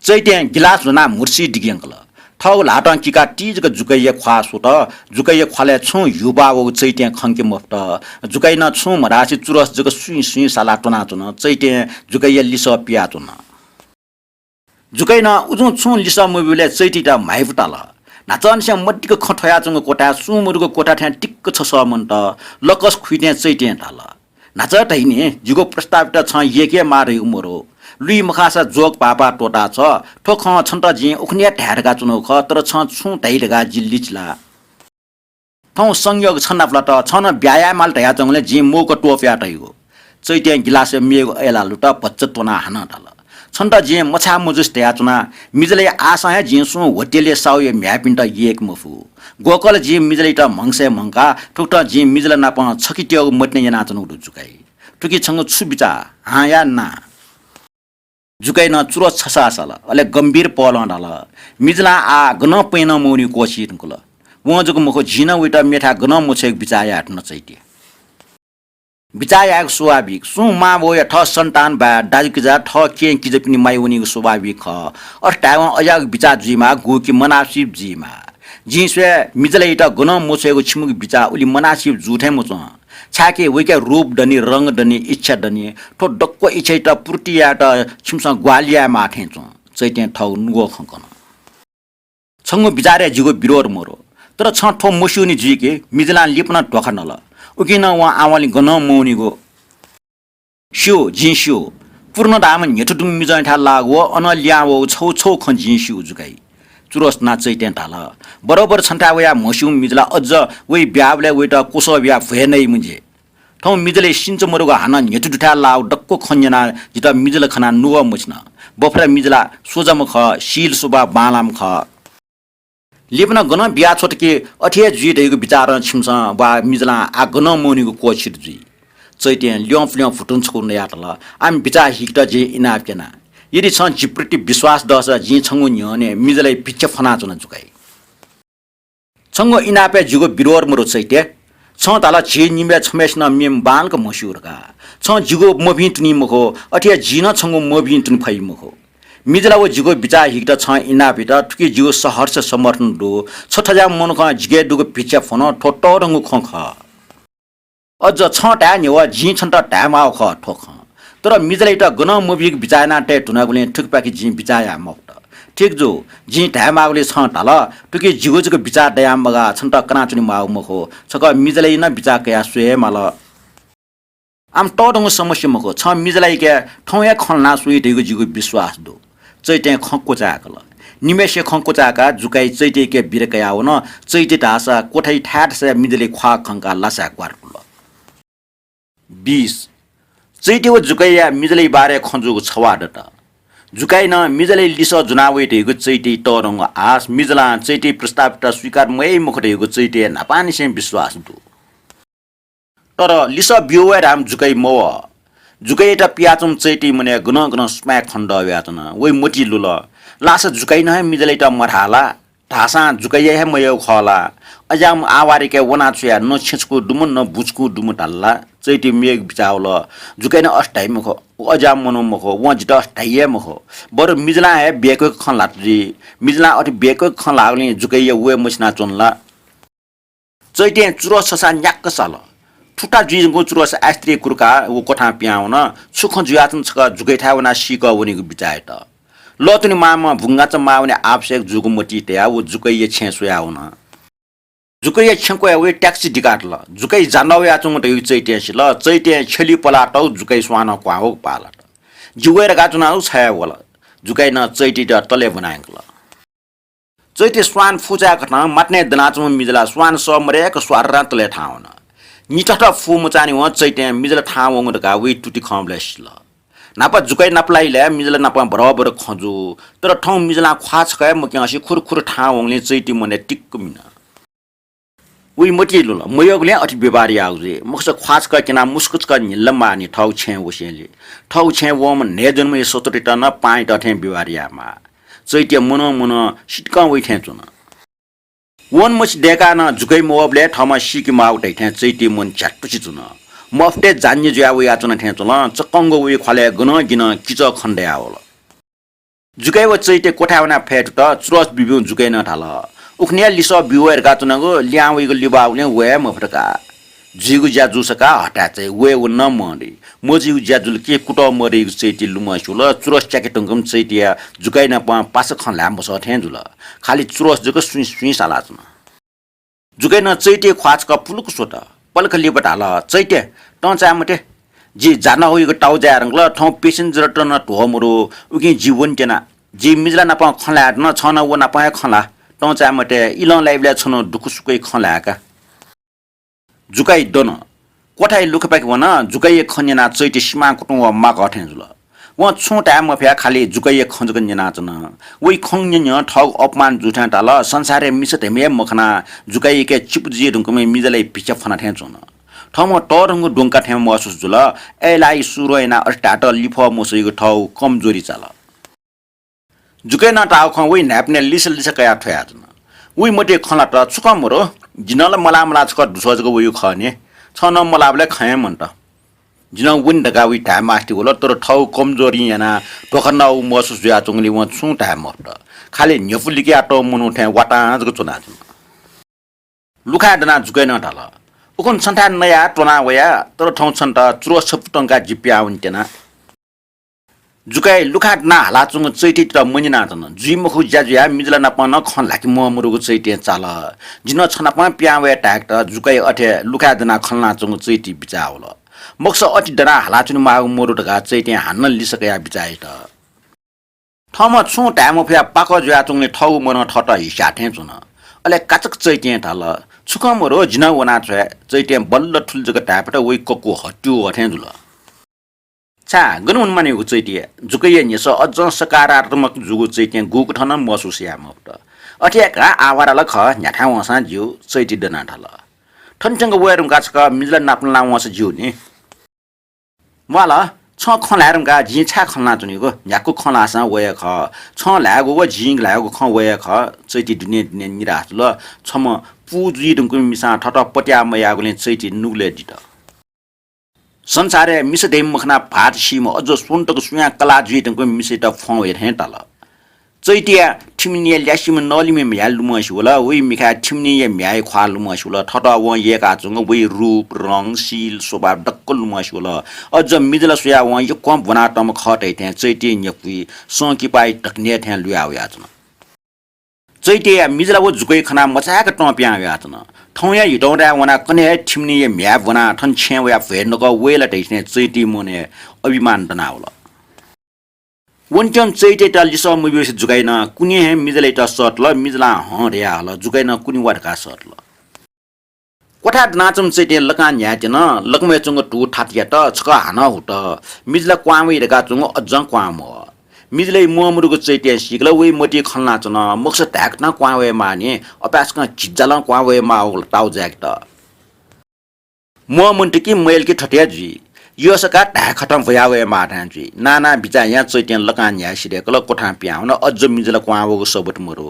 चैत्यं गिलास ज्वनाः म्हुतुसि दिग्यंकल। थःगु ल्हातं किकाः ति जक जुकैया ख्वाः स्वत। जुकैया ख्वालय् छुं ह्यूपाः वःगु चैत्यं खंके मफुत। जुकैनं छुं मधासे चुरोस जक सुइँ सुइँ सालाः त्वनाच्वन। चैत्यं जुकैया लिसः पियाच्वन। जुकैनं उजुं छुं लिसः मब्यूबलय् चैत्ययात म्हाइपु ताल। न्हाचःनिसें मदिक्क खँ थ्वयाच्वंगु क्वथाय् सुं मदुगु क्वथा थें दिक्क छसः मन्त। लकस खुइथें चैत्यं धाल, न्हाचः धइनि, जिगु प्रस्तावयात छं यय्‌के माः धइगु मरु। लुइ मखुसा ज्वःक भाःपाः त्वःताछ्व। थ्व खँ छन्त जिं उखुन्हु हे धाये धकाः च्वनागु खः, तर छं छुं धाइ धकाः जि लिचिला। थौं संयोग छ नापलात, छं नं ब्याहा याये माल धयाच्वंगुलिं जिं मौका त्वपुयाः धइगु। चैत्यं गिलासय् मेगु अय्‌लाः लुत, भचा त्वनाः हानं धाल, छन्त जिं मछाय् मजुसे धयाच्वना, मिजलया आशां हे जिं सुं होटलय् साहुया म्ह्याय्‌पिन्त यय्‌के मफु। ग्वकल जिं मिजलयात म्हगसय् म्हंकाः थुकथं जिं मिजल नाप छकित्यःगु मतिना यानाच्वनागु दु जुकाइ। थुकी छंगु छु बिचाः? हाँ या ना? जुकैनं चुरोस छसाः साल, अले गम्भीर पहलं धाल, मिजलां आः गनं पय्‌नं मवनीगु क्वःछी धुंकल। वं जक मखु, जिं नं वयात मेथाय् गनं मछ्वयेगु बिचाः याये धुन चैत्य। बिचाः यायेगु स्वाभाविक। सुं मांबौया थः सन्तान बाय् दाजुकिजा, थः केहेँ किजापिनि माया वनीगु स्वाभाविक खः। अथे धायेवं अज्याःगु बिचाः जुइमाः, गुकी मनासिब जुइमाः। जिं स्वये मिजलयात गनं मछ्वयेगु छिमिगु बिचाः उलि मनासिब जू थें मच्वं। छाय्‌कि वय्‌के रूप दनि, रंग दनि, इच्छा दनि। थ्व दक्व इच्छायात पूर्ति यायेत छिमिसं ग्वाहालि यायेमाः थें च्वं। चैत्यं थःगु नुगः खँ कन। छंगु बिचारय् जिगु विरोध मरु, तर छं थ्व मस्यूनि जुइकि मिजलां लिपा नं ध्वाखा नल। उकिं नं वं आवंलि गनं मवनीगु। स्यू, जिं स्यू। पूर्ण धाःम्ह न्ह्यथु दुम्ह मिजंथाय् लाःगु व अनं लिहां वःगु छगू छगू खँ जिं स्यू जुकाइ। चुरोस नां चैत्यं धाल, बरोबर छन्थाय् वयाः म्हस्यूम्ह मिजला अझ वइ ब्याहाबलय् वयात क्वसः बियाः भ्वय् नइम्ह जि। थौं मिजलय् सिन्च मदुगु हानं न्ह्यथु दुथाय् लाःगु दक्व खँ न्यनाः जितः मिजल खनाः नुगः मछिन। बफरा मिजला सोजाम्ह खः, शील स्वभाव बांलाःम्ह खः। लिपा नं गनं बियाछ्वत कि अथे हे जुइ धइगु बिचारं छिमिसं वा मिजलां आः गनं मवनीगु क्वःछित जुइ। चैत्यं ल्यंपुल्यं भुतुं छकू नयातल, आम बिचाः हिकेत जिं इनाप क्यना। यदि छं जिप्रति विश्वास दःसा जिं छंगु न्ह्यःने मिजलय् भिक्षा फ्वनाच्वना जुकाइ। छंगु इनापय् जिगु विरोध मदु चैत्य। छं धाल झी निम्हय् छम्हय्‌सिनं मेम्ह बांलाक म्हस्यू धकाः। छं जिगु मभिं तुनी मखु, अथे हे जिं नं छंगु मभिं तुने फइ मखु। मिजला व जिगु बिचाः हिकेत छं इनाप यात, थुकी जिगु सहर्ष समर्थन दु। छ थज्याःम्ह मनुखं जिके दुगु भिक्षा फ्वन, थ्व तःधंगु खँ खः। अझ छं धाये न्ह्यः जिं छन्त धायेमाःगु खः थ्व खँ। तर मिजलयात गनं मबीगु बिचाः यानाः तये धुनागुलिं थुकिपाखे जिं बिचाः याये मफुत। ठीक जू, जिं धायेमाःगुलिं छं धाल, थुकी जिगु जक बिचाः दयाः मगाः, छन्त कनाच्वने माःगु मखु। छकः मिजलय् नं बिचाः कयाः स्वये हे माल। आम तःधंगु समस्या मखु, छं मिजलयाके थौं हे खँ ल्हानाः स्वइ धइगु जिगु विश्वास दु। चैत्यं खँ क्वचाय्‌कल। निम्हय्‌सिया खँ क्वचाय्‌काः जुकाइ चैत्ययाके बिदा कयावन। चैत्य धाःसा क्वथाइ थाय् थासय् मिजलया ख्वाः खंकाः लासाय् ग्वाराकुल। बिस। चैत्य व जुकैया मिजलय् बारे खँ जूगु छवाः दत। जुकाइनं मिजलय् लिसः ज्वना वइ धइगु चैत्यया तःधंगु आश मिजलां चैत्यया प्रस्तावयात स्वीकार मयाइ मखु धइगु चैत्यया न्हापांनिसें विश्वास दु। तर लिसः ब्यू वये धाःम्ह जुकै मवः। जुकैयात पियाच्वंम्ह चैत्यया मनय् गनं गनं सुपाँय् खनेदः वयाच्वन। वइ मतिइ लुल, लासा जुकाइनं हे मिजलय्‌यात मधाः ला? धाःसां जुकैया हे मयःगु खः ला? अज्याःम्ह आवारिकय् वनाछ्वयाः न छेँछुकू दुम्ह न बुँछुकू दुम्ह धाल ला? चैत्यया मेगु बिचाः वल। जुकाइनं अथे धाइ मखु, व अज्याःम्ह मनू मखु, वं जितः अथे धाइ हे मखु। बरु मिजलां हे बेक्वय्‌क खँ ल्हात जुइ। मिजलां अथे बेक्वय्‌क खँ ल्हाःगुलिं जुकैया वये मछिनाच्वन ला? चैत्यं चुरस छसाः न्याक्क साल। थुता जुइ धुंकूगु चुरस आइस्त्रीइ कुर्काः व क्वथां पिहां वन। छु खँ जुयाच्वन छकः जुकैथाय् वनाः सीकः वनेगु बिचाः यात। लःतुने माःम्ह बुंगाचा माः वने आवश्यक जूगु मतिइ तयाः व जुकैया छेँ स्वयाः वन। जुकैया छेँ क्वय् वइ ट्याक्सी दिकातल। जुकै जान्डः वयाच्वंगु धइगु चैत्यं सिल। चैत्यं छ्यली पलाः तःगु जुकै स्वानं क्वहां वःगु पाः लात। जि वये धकाः च्वनागु छाय् वल। जुकाइनं चैत्ययात तलय् ब्वना यंकल। चैत्य स्वान फुचाय्‌कथं मातनय् दनाच्वंम्ह मिजला स्वान सः मदय्‌क स्वार्रां तलय् थाहां वन। निथथ फुमचांनिवं चैत्यं मिजला थाहां वंगु धकाः वइ तुति खंबलय् सिल। न्हापा जुकै नापलाइलय् मिजला नाप बरबरक खँ जू। तर थौं मिजलां ख्वाः छकः हे मक्यंसे खुरखुर थाहां वंगुलिं चैत्यया मनय् तिक्क मिन। वइ मतिइ लुल, मयःगुलिं अथे व्यवहार याःगु जुइ। मखुसा ख्वाः छकः क्यनाः मुसुक छकः न्हिल्ल माःनि थःगु छेँय् वसेंलि। थःगु छेँय् वंम्ह न्हय्‌जन्मया सतुतित नं पाहांयात थें व्यवहार यायेमाः। चैत्य मनं मनं सितिकं वइ थें च्वन। वनमछि दय्‌काः नं जुकै मवःबलय् थःम्हं सीके माःगु धइथें चैत्यया मन झ्यातुसे च्वन। मफतय् जान्य जुयाः वयाच्वन थें च्वन। चक्कंगु वइ ख्वालय् गनं गिनं किचः खनेदयावल। जुकै व चैत्य क्वथाय् वनाः फय् तुत। चुरस बिब्यूगु जुकैनं धाल, उखुन्हुया लिसः ब्यू वये धकाः च्वनागु, लिहां वइगु लिबाःगुलिं वये मफु धकाः। जुइगु ज्या जूसा का हताय् चाहिँ वये वनेनं मदइ। मजुइगु ज्या जुल कि कुतः मदइगु चैत्यं लुमं स्यू ला। चुरस च्याके धुंकूम्ह चैत्यया जुकाइ नाप पासा खँ ल्हाये मसः थें जुल। खालि चुरस जक सुइँ सुइँ सालाच्वन। जुकैनं चैत्यया ख्वाः छकः पुलुक स्वत। पलख लिपा धाल, चैत्य, तं चाये मते। जि जान्डः वइगु ताउज्या याये धुंकल, थौं passenger-त नं ध्वः मदु, उकिं जि वने त्यना। जि मिजला नाप खँ ल्हाये धुन, छं नं व नाप हे खँ ल्हा। तं चाये मते, इलं लाइबलय् छन्हु दुःखसुखया खँ ल्हाये का। जुकाइ दन। क्वथाय् लुखापाखे वन। जुकाइया खँ न्यनाः चैत्य सिमां कुतुं वः माकः थें जुल। वं छुं धाये मफयाः खालि जुकाइया खँ जक न्यनाच्वन। वइ खँ न्यँ न्यँ थःगु अपमान जू थें धाल, संसारय् मिसा धइम्ह हे मखनाः जुकाइयाके चिपु जुइ धुंकूम्ह मिजलय् भिक्षा फ्वना थें च्वन। थःम्हं तःधंगु द्वंका थें महसुस जुल। अय्‌लाः सुरुं यानाः अथे धायेत लिफः मसइगु थःगु कमजोरी चाल। जुकैनं धाःगु खँ वइ न्हाय्‌पनय् लिसा लिसा कयाः थ्वयाच्वन। वइ मतिइ खँ ल्हात, छु खँ मरु, जि नं ला मलाः मलाः छकः दुसः जक वइगु खः नि। छं नं मलाःबलय् खँ हे मन्त। जि नं वने धकाः वइ धाये मास्ति वल, तर थःगु कमजोरीं यानाः ध्वखा नःगु महसुस जुयाच्वंगुलिं वं छुं धाये मफुत। खालि न्ह्यपु लिकयातःम्ह मनू थें वातां जक च्वनाच्वन। लुखाय् दनाः जुकैनं धाल, उखुन्हु छन्थाय् नयाः त्वना वया, तर थौं छन्त चुरस छपु तंकाः जि पिहां वने त्यना। जुकाइ लुखाय् दनाः हालाच्वंगु चैत्ययात मन्यनाच्वन। जुइ मखु ज्या जुयाः मिजला नाप नं खँ ल्हाके म्वाः मदुगु चैत्यं चाल। जि नं छ नाप पिहां वये धायेकेत जुकाइ अथे लुखाय् दनाः खँ ल्हानाच्वंगु चैत्यया बिचाः वल। मखुसा अथे दनाः हालाच्वने माःगु मदु धकाः चैत्यं हानं लिसा कयाः बिचाः यात। थःम्हं छुं धाये मफयाः पाकः जुयाच्वंगुलिं थःगु मनं थःत हिस्याः थें च्वन। अले काचाक्क चैत्यं धाल, छु खँ मरु, जि नं वनाछ्वये। चैत्यं बल्ल थुलि जक धायेफत, वइ ककु हत्युगु थें जुल। छाय्, गन वने मानिगु चैत्य? जुकैया न्ह्यसः अझं सकारात्मक जूगु चैत्यं गुकथं नं महसुस याये मफुत। अथे याकाः आवारा ला खः, न्ह्याथाय् वंसां ज्यू, चैत्यं दनाः धाल। थन थ्यंक वये धुंकाः छकः मिजला नापलानाः वंसा ज्यू नि। म्वाल, छं खँ ल्हाये धुंकाः जिं छाय् खँ ल्हानाच्वनीगु? न्ह्याक्व खँ ल्हाःसां वया खः। छं ल्हायेगु व जिं ल्हायेगु खँ वया खः। चैत्य दुने दुने निराश जुल। छम्ह पू जुइ धुंकूम्ह मिसां थःत पत्याः मयाःगुलिं चैत्य नुगलय् दित। संसारय् मिसा धइम्ह मखनाः भाःत सीम्ह अझ स्वन्हु तक सुयां कलाः जुइ धुंकूम्ह मिसायात फ्वं वये थें ताल। चैत्यया थिमिनिया ल्यासेम्ह नलिम्ह म्ह्याय् लुमंसे वल। वइ मिखाय् थिमिनिया म्ह्याय्‌या ख्वाः लुमंसे वल। थःत वं यय्‌काच्वंगु वइ रूप, रंग, सील, स्वभाव दक्व लुमंसे वल। अझ मिजला स्वयाः वं यक्वं ब्वनातःम्ह खः धइथें चैत्यया न्ह्यपुइ संकिपाइ धकन्हय् थें लुया वयाच्वन। चैत्यया मिजला व जुकैया खनाः मचाय्‌क तं पिहां वयाच्वन। थौंया हितौंथाय् वनाः कन्हय् हे थिमिनिया म्ह्याय् ब्वनाः थन छेँय् वयाः भ्वय् नकः वये ला धइथें चैत्यया मनय् अभिमान दनावल। वनेत्यंम्ह चैत्ययात लिसः मब्यूसे जुकाइनं कुन्हु हे मिजलयात सःतल। मिजलां हँ धयाहल। जुकाइनं कुन्हु वा धकाः सःतल। क्वथाय् दनाच्वंम्ह चैत्यं लकां न्ह्याये त्यन, लकमय् च्वंगु धू थात यात, छकः हानं हुत। मिजला क्वहां वइ धकाः च्वंगु अज्जं क्वहां मवः। मिजलय् म्वःमदुगु चैत्यं सीकल, वइ मतिइ खँ ल्हानाच्वन, मखुसा धाय्‌खतं क्वहां वयेमाः नि, अपाय्‌सकं घिज्जालं क्वहां वयेमाः व ताःगु जाय्‌केत। म्वःमन्त कि मयल कि थथे हे जुइ। यःसा का धाय्‌खतं वया वयेमाः थें जुइ। नाना बिचाः यानाः चैत्यं लकां न्ह्याये सिधय्‌कल, क्वथां पिहां वन, अज्ज मिजला क्वहां वःगु सबुत मदु।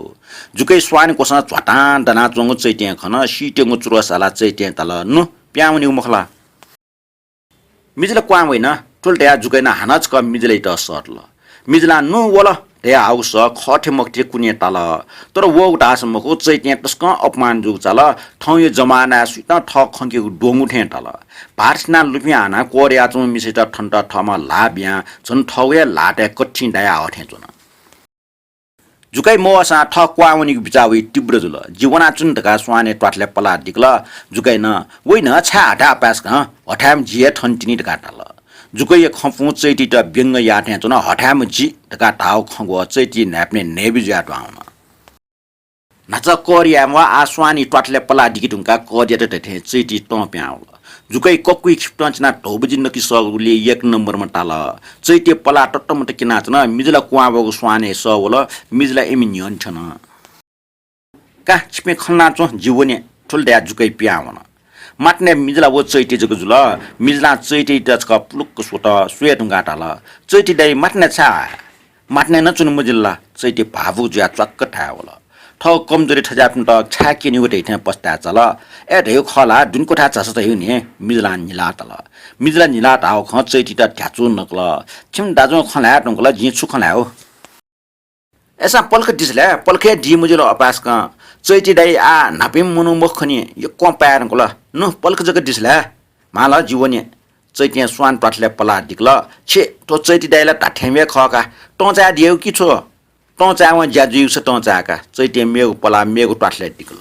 जुकय् स्वान क्वसं झ्वातां दनाच्वंगु चैत्यं खन, सीत्यंगु च्वरः सालाः चैत्यं धाल, नु, पिहां वनीगु मखु ला? मिजला क्वहां वइन, थुलि धयाः जुकय् नं हानं छकः मिजलयात सःतल। मिजलां नु वल धयाः हाःगु सः खः थें मखु थें कुन्हय् ताल। तर वःगु धाःसा मखु, चैत्यं तसकं अपमान जूगु चाल। थौंया जमानाय् सुयातं थः खंकेगु द्वंगु थें ताल। भाःत सिनाः लुफिं हानाः क्वदयाच्वंम्ह मिसायात थन थःम्हं ल्हाः बियाः झन थःगु हे ल्हातय् कथिं दायाः हः थें च्वन। जुकय् मवःसां थः क्वहां वनीगु बिचाः वइ तीव्र जुल। जि वनाच्वने धकाः स्वानय् त्वाथलय् पलाः दिकल। जुकय् नं, वइन, छाय् हथाय् अपाय्‌सकं, हथाय्‌म्ह जि हे थन तिनि धकाः धाल। जुकय्‌या खँपुं चैत्ययात व्यंग याः थें च्वन, हथाय्‌म्ह जि धकाः धाःगु खँ ग्वः चैत्यया न्हाय्‌पनय् न्हय्‌बी जुयाः दुहां वन। न्हाचः कर यायेमाः, आः स्वानया त्वाथलय् पलाः दिके धुंकाः कर यात धइथें चैत्य तं पिहां वल। जुकय् ककुइ खिपतं चिनाः धौबजि नके सःगुलिं एक नम्बरम्ह ताल। चैत्य पलाः ततमत क्यनाच्वन, मिजला क्वहां वःगु स्वानय् सः वल, मिजला इमि न्ह्यःने थ्यन। का, छिपिं खँ ल्हानाच्वँ, जि वने, थुलि धयाः जुकय् पिहां वन। माथनय् मिजला व चैत्य जक जुल। मिजलां चैत्ययात छकः पुलुक्क स्वत, स्वये धुंकाः धाल, चैत्य दाइ, माथनय् छाय् हया? माथनय् नं च्वने मजिल ला? चैत्य भावुक जुयाः च्वाक्क थाय् वल। थःगु कमजोरी थज्याःपिन्त छाय् क्यनेगु धइथें पस्ताय् चाल। अय् धयागु खः ला, दुने क्वथाय् झासँ धयागु नि, मिजलां न्हिलाः धाल। मिजलां न्हिलाः धाःगु खँ चैत्ययात ध्याचु नकल। छिमि दाजुं खँ ल्हाये धुंकल, जिं छु खँ ल्हाये हो? अय्‌सां पलख दिसँ ला, पलख हे दी मजिल अपाय्‌सकं। चैत्य दाइ आः न्हापांम्ह मनू मखु खनी, यक्वं पाये धुंकल। नु, पलख जक दिसँ ला, म्हाल, जि वने। चैत्यं स्वान त्वाथलय् पलाः दिकल। छे, थ्व चैत्य दाइ ला धात्थें हे खः का। तं चाय् दियागु कि छु? तं चाय्‌वं ज्या जुइगुसा तं चाय् का। चैत्यं मेगु पलाः मेगु त्वाथलय् दिकल।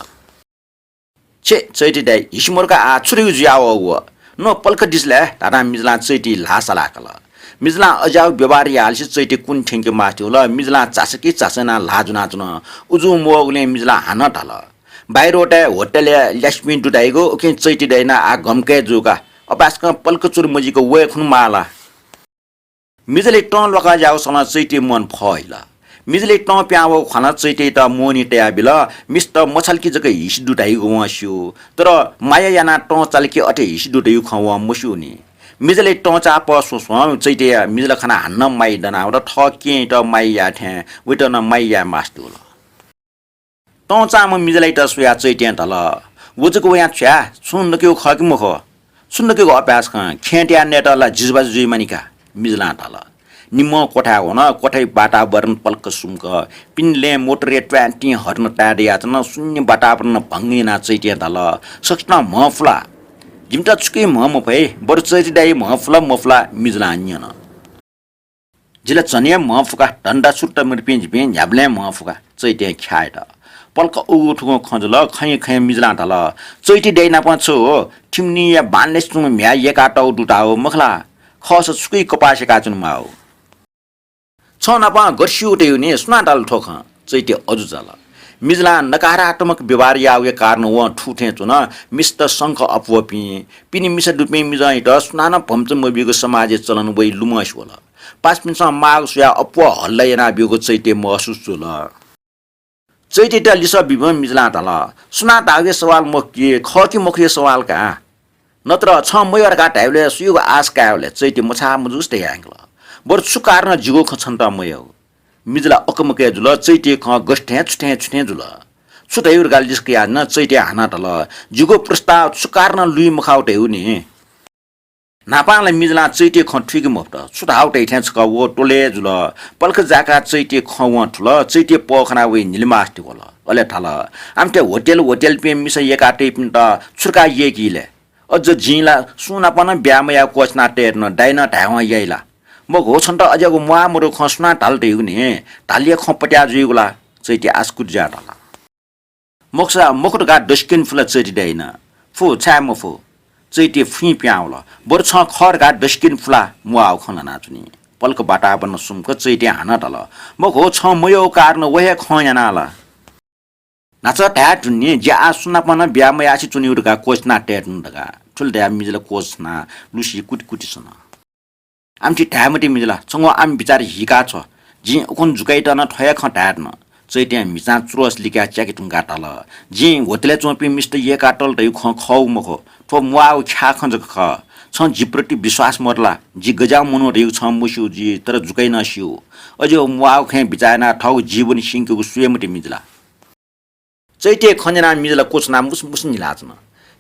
छे, चैत्य दाइ, हिसि मदु का, आः छु धइगु जुयावःगु व? नु, पलख दिसँ ला धाधां मिजलां चैत्यया ल्हाः सालाकल। मिजलां अज्याःगु व्यवहार याःलिसे चैत्य कुन्हु थ्यंके मास्ति वल। मिजलां झासँ कि झासँ यानाः ल्हाः ज्वनाच्वन। उजु मवःगुलिं मिजलां हानं धाल, बाहिर वताय् होटलय् ल्यासेपिं दु धाइगु, उकिं चैत्य दाइ नं आः गमकय् जू का। अपाय्‌सकं पलख चुरु मजुइक वये खुन्हु माः ला? मिजलय् तं ल्वाकाः ज्याःगु सलं चैत्यया मन फहिल। मिजलय् तं पिहां वःगु खनाः चैत्ययात मोहनी तयाबिल। मिस्त मछाल कि जक हिसि दु धाइगु वं स्यू, तर माया यानाः तं चाल कि अथे हिसि दु धाइगु खँ वं मस्यूनि। मिजलय् तं चाःपः स्वस्वं चैत्यया मिजल खनाः हानं माया दनावल। थः केहेँयात माया याये थें वयात नं माया याये मास्ति वल। तं चाःम्ह मिजलयात स्वयाः चैत्यं धाल, व जक वयां छु याये? छुं नकेगु खः कि मखु? छु नकेगु अपाय्‌सकं? खेँ तयाः नयेत ला जिजुभाजु जुइमानि का। मिजलां धाल। निम्हं क्वथाय् वन। क्वथाया वातावरण पलख सुम्क। पिने लँय् मोटरया ट्वाँटिं हर्न ताये दयाच्वन। शून्य वातावरण भङ्ग यानाः चैत्यं धाल, सकसितं म्ह फु ला? जिमित छुकिया म्ह मफइ, बरु चैत्य दाइया म्ह फु ला मफु ला? मिजलां न्यन। जि ला झन हे म्ह फु का, धन्दा सुरुत मदुपिं जिपिं न्ह्याबलें म्ह फु का, चैत्यं ख्याः यात। पलख उगु थुगुं खँ जुल। खँय् खँय् मिजलां धाल, चैत्य दाइ नाप छु हो? थिमिनिया बांलासे च्वंगु म्ह्याय् यय्‌कातःगु दु धाःगु मखु ला? खःसा छुकिया कपास यय्‌काच्वनेमाःगु। छं नाप गथे स्यू धयागु नि, सुनां धाल थ्व खँ? चैत्य अजू जाल। मिजलां नकारात्मक व्यवहार याःगुया कारण वं थू थें च्वन। मिस्त शंख अप्वःपिं, पिने मिसा दुपिं मिजंयात सुनानं भम्चा मबीगु समाजया चलन वइ लुमंसे वल। पासापिन्सं माःगु स्वयाः अप्वः हल्ला यानाब्यूगु चैत्यं महसुस जुल। चैत्ययात लिसः बीबलय् मिजलां धाल, सुनां धाःगुया सवाल मखु कि, खः कि मखुया सवाल का। नत्र छं मयः धकाः धाइबलय् सुयागु आश कायेबलय् चैत्य मछाः मजूसे धयाः यंकल। बरु छु कारणं जिगु खँ छन्त मयःगु? मिजला अकमकय् जुल। चैत्यया खँ गथे थें छु थें छु थें जुल? छु धयागु धकाः लिसः कयादिल। चैत्यं हानं धाल, जिगु प्रस्ताव छु कारणं लुइ मखुगु धयागु नि। न्हापां ला मिजलां चैत्यया खँ थुइके मफुत। छु धाःगु धइथें छकः व त्वलय् जुल। पलख जाकाः चैत्यया खँ वं थुल। चैत्यया पः खनाः वइ न्हिलिमास तिग्वल। अले धाल, आमथे होटेल होटेलपिं मिसा यय्‌कातइपिन्त छु धकाः यय्‌की ले? अझ जिं ला सुं नाप नं ब्याहा मयाः क्वःछिना तये धुन, दाइनं धायेवं याइ ला? मखु, छन्त अज्याःगु म्वाः मदु खँ सुनां धाल धयागु नि? धालया खँ पत्याः जुइगु ला? चैत्य आसकुत जुयाः धाल। मखुसा मखु धकाः दसिकेन फु ला चैत्य दाइनं? फु, छाय् मफु? चैत्य फुइँ पिहां वल। बरु छं खः धकाः दसिकेन फु ला म्वाःगु खँ ल्हानाच्वनी। पलख वातावरण सुम्क चैत्यं हानं धाल, मखु, छं मयःगु कारणं व हे खँ यानाः ला? न्हाचः धाये धुन नि, जि आः सुनापं नं ब्याहा मयासें च्वनेगु धकाः क्वःछिना तये धुन धकाः। थुलि धयाः मिजला क्वःछिना लुसि कुतिकुति सन। आमथि धाये मते मिजला, छंगु आम बिचाः हिका छ्व। जिं उखुन्हु जुकाइत नं थ्व हे खँ धाये धुन। चैत्यं म्हिचां चुरोस लिकाः च्याके धुंकाः धाल, जिं होटलय् च्वंपिं मिस्त यय्‌कातल धइगु खँ खःगु मखु। थ्व म्वाःगु ख्याः खँ जक खः। छं जिप्रति विश्वास मदु ला? जि गज्याःगु मनू धइगु छं मस्यू जुइ, तर जुकाइ नं स्यू। अझ व म्वाःगु खँय् बिचाः यानाः थःगु जीवन स्यंकेगु स्वये मते मिजला। चैत्यया खँ न्यनाः मिजला क्वःछिना मुसुमुसु न्हिलाच्वन।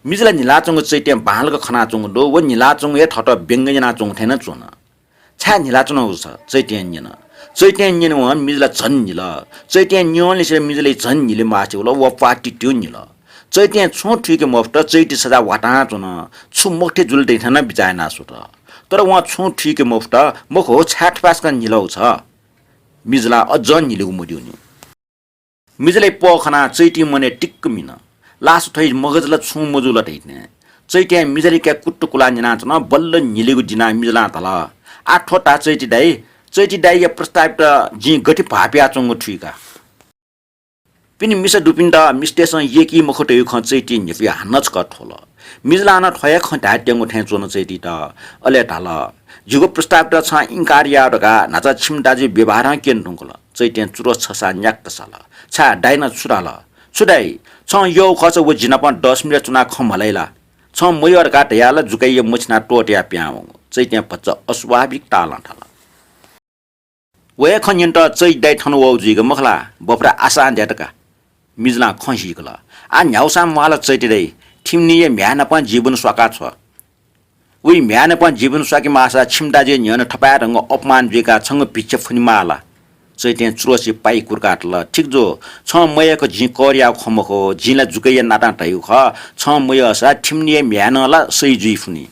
मिजला न्हिलाच्वंगु चैत्यं बांलाक खनाच्वंगु दु, व न्हिलाच्वंगु हे थःत व्यंग यानाच्वंगु थें नं च्वन। छाय् न्हिलाच्वनागु छ? चैत्यं न्यन। चैत्यं न्यनेवं मिजला झन न्हिल। चैत्यं न्यंलिसे मिजलय् झन न्हिले मास्ति वल, व प्वाः तित्तिं न्हिल। चैत्यं छुं थुइके मफुत, चैति सजाः वातां च्वन। छु मखुथें जुल धइथें नं बिचाः याना स्वत। तर वं छुं थुइके मफुत, मखु, छाय् थपाय्‌सकं न्हिलागु छ? मिजलां अझ न्हिलेगु मद्यूनि। मिजलय् पः खनाः चैतिया मनय् तिक्क मिन। लासा थ्वइ मगजला छुं मजूला धइथें। चैत्यं मिजलय् काय् कुतुकुलाः न्यनाच्वन, बल्ल न्हिलेगु दिनाः मिजलां धाल, आः थ्व धा चैति दाइ, चैति दाइया प्रस्तावयात जिं गथे भाःपियाच्वंगु थुइका। पिने मिसा दुपिन्त मिस्तय्‌सं यय्‌की मखु धइगु खँ चैतिं न्ह्यपुयाः हानं छकः थ्वल। मिजलां नं थ्व हे खँ धायेत्यंगु थें च्वन चैतित। अले धाल, जिगु प्रस्तावयात छं इन्कार याः धकाः न्हाचः छिमि दाजुया व्यवहारं क्यने धुंकल। चैत्यं चुरोस छसाः न्याक्क साल। छाय् दाइनं छु धाल? छु दाइ? छं यःगु खःसा व जि नाप दस मिनेट च्वनाः खँ मल्हाइ ला? छं मयः धकाः धयाः ला जुकाइया मछिनाः त्वःतयाः पिहां वंगु। चैत्यं भचा अस्वाभाविक तालं धाल। व हे खँ न्यनेत चैति दाइ थन वःगु जुइगु मखु ला? बफुरा आशां द्यात का। मिजलां खँ हीकल। आः न्ह्यागुसां म्वाःल चैति दाइ, थिमिनिया म्ह्याय् नाप जीवन स्वाका छ्व। वइ म्ह्याय् नाप जीवन स्वाके माःसा छिमि दाजुया न्ह्यःने थपाय्‌धंगु अपमान जुइकाः छंगु भिक्षा फुनेमाः ला? चैत्यं चुरोसया पाइ कुर्कातल। ठीक जू, छं मयःक जिं कर याःगु खँ मखु, जिं ला जुकाइया नातां धयागु खः, छं मयःसा थिमिनिया म्ह्याय् नं ला सही जुइ फुनि।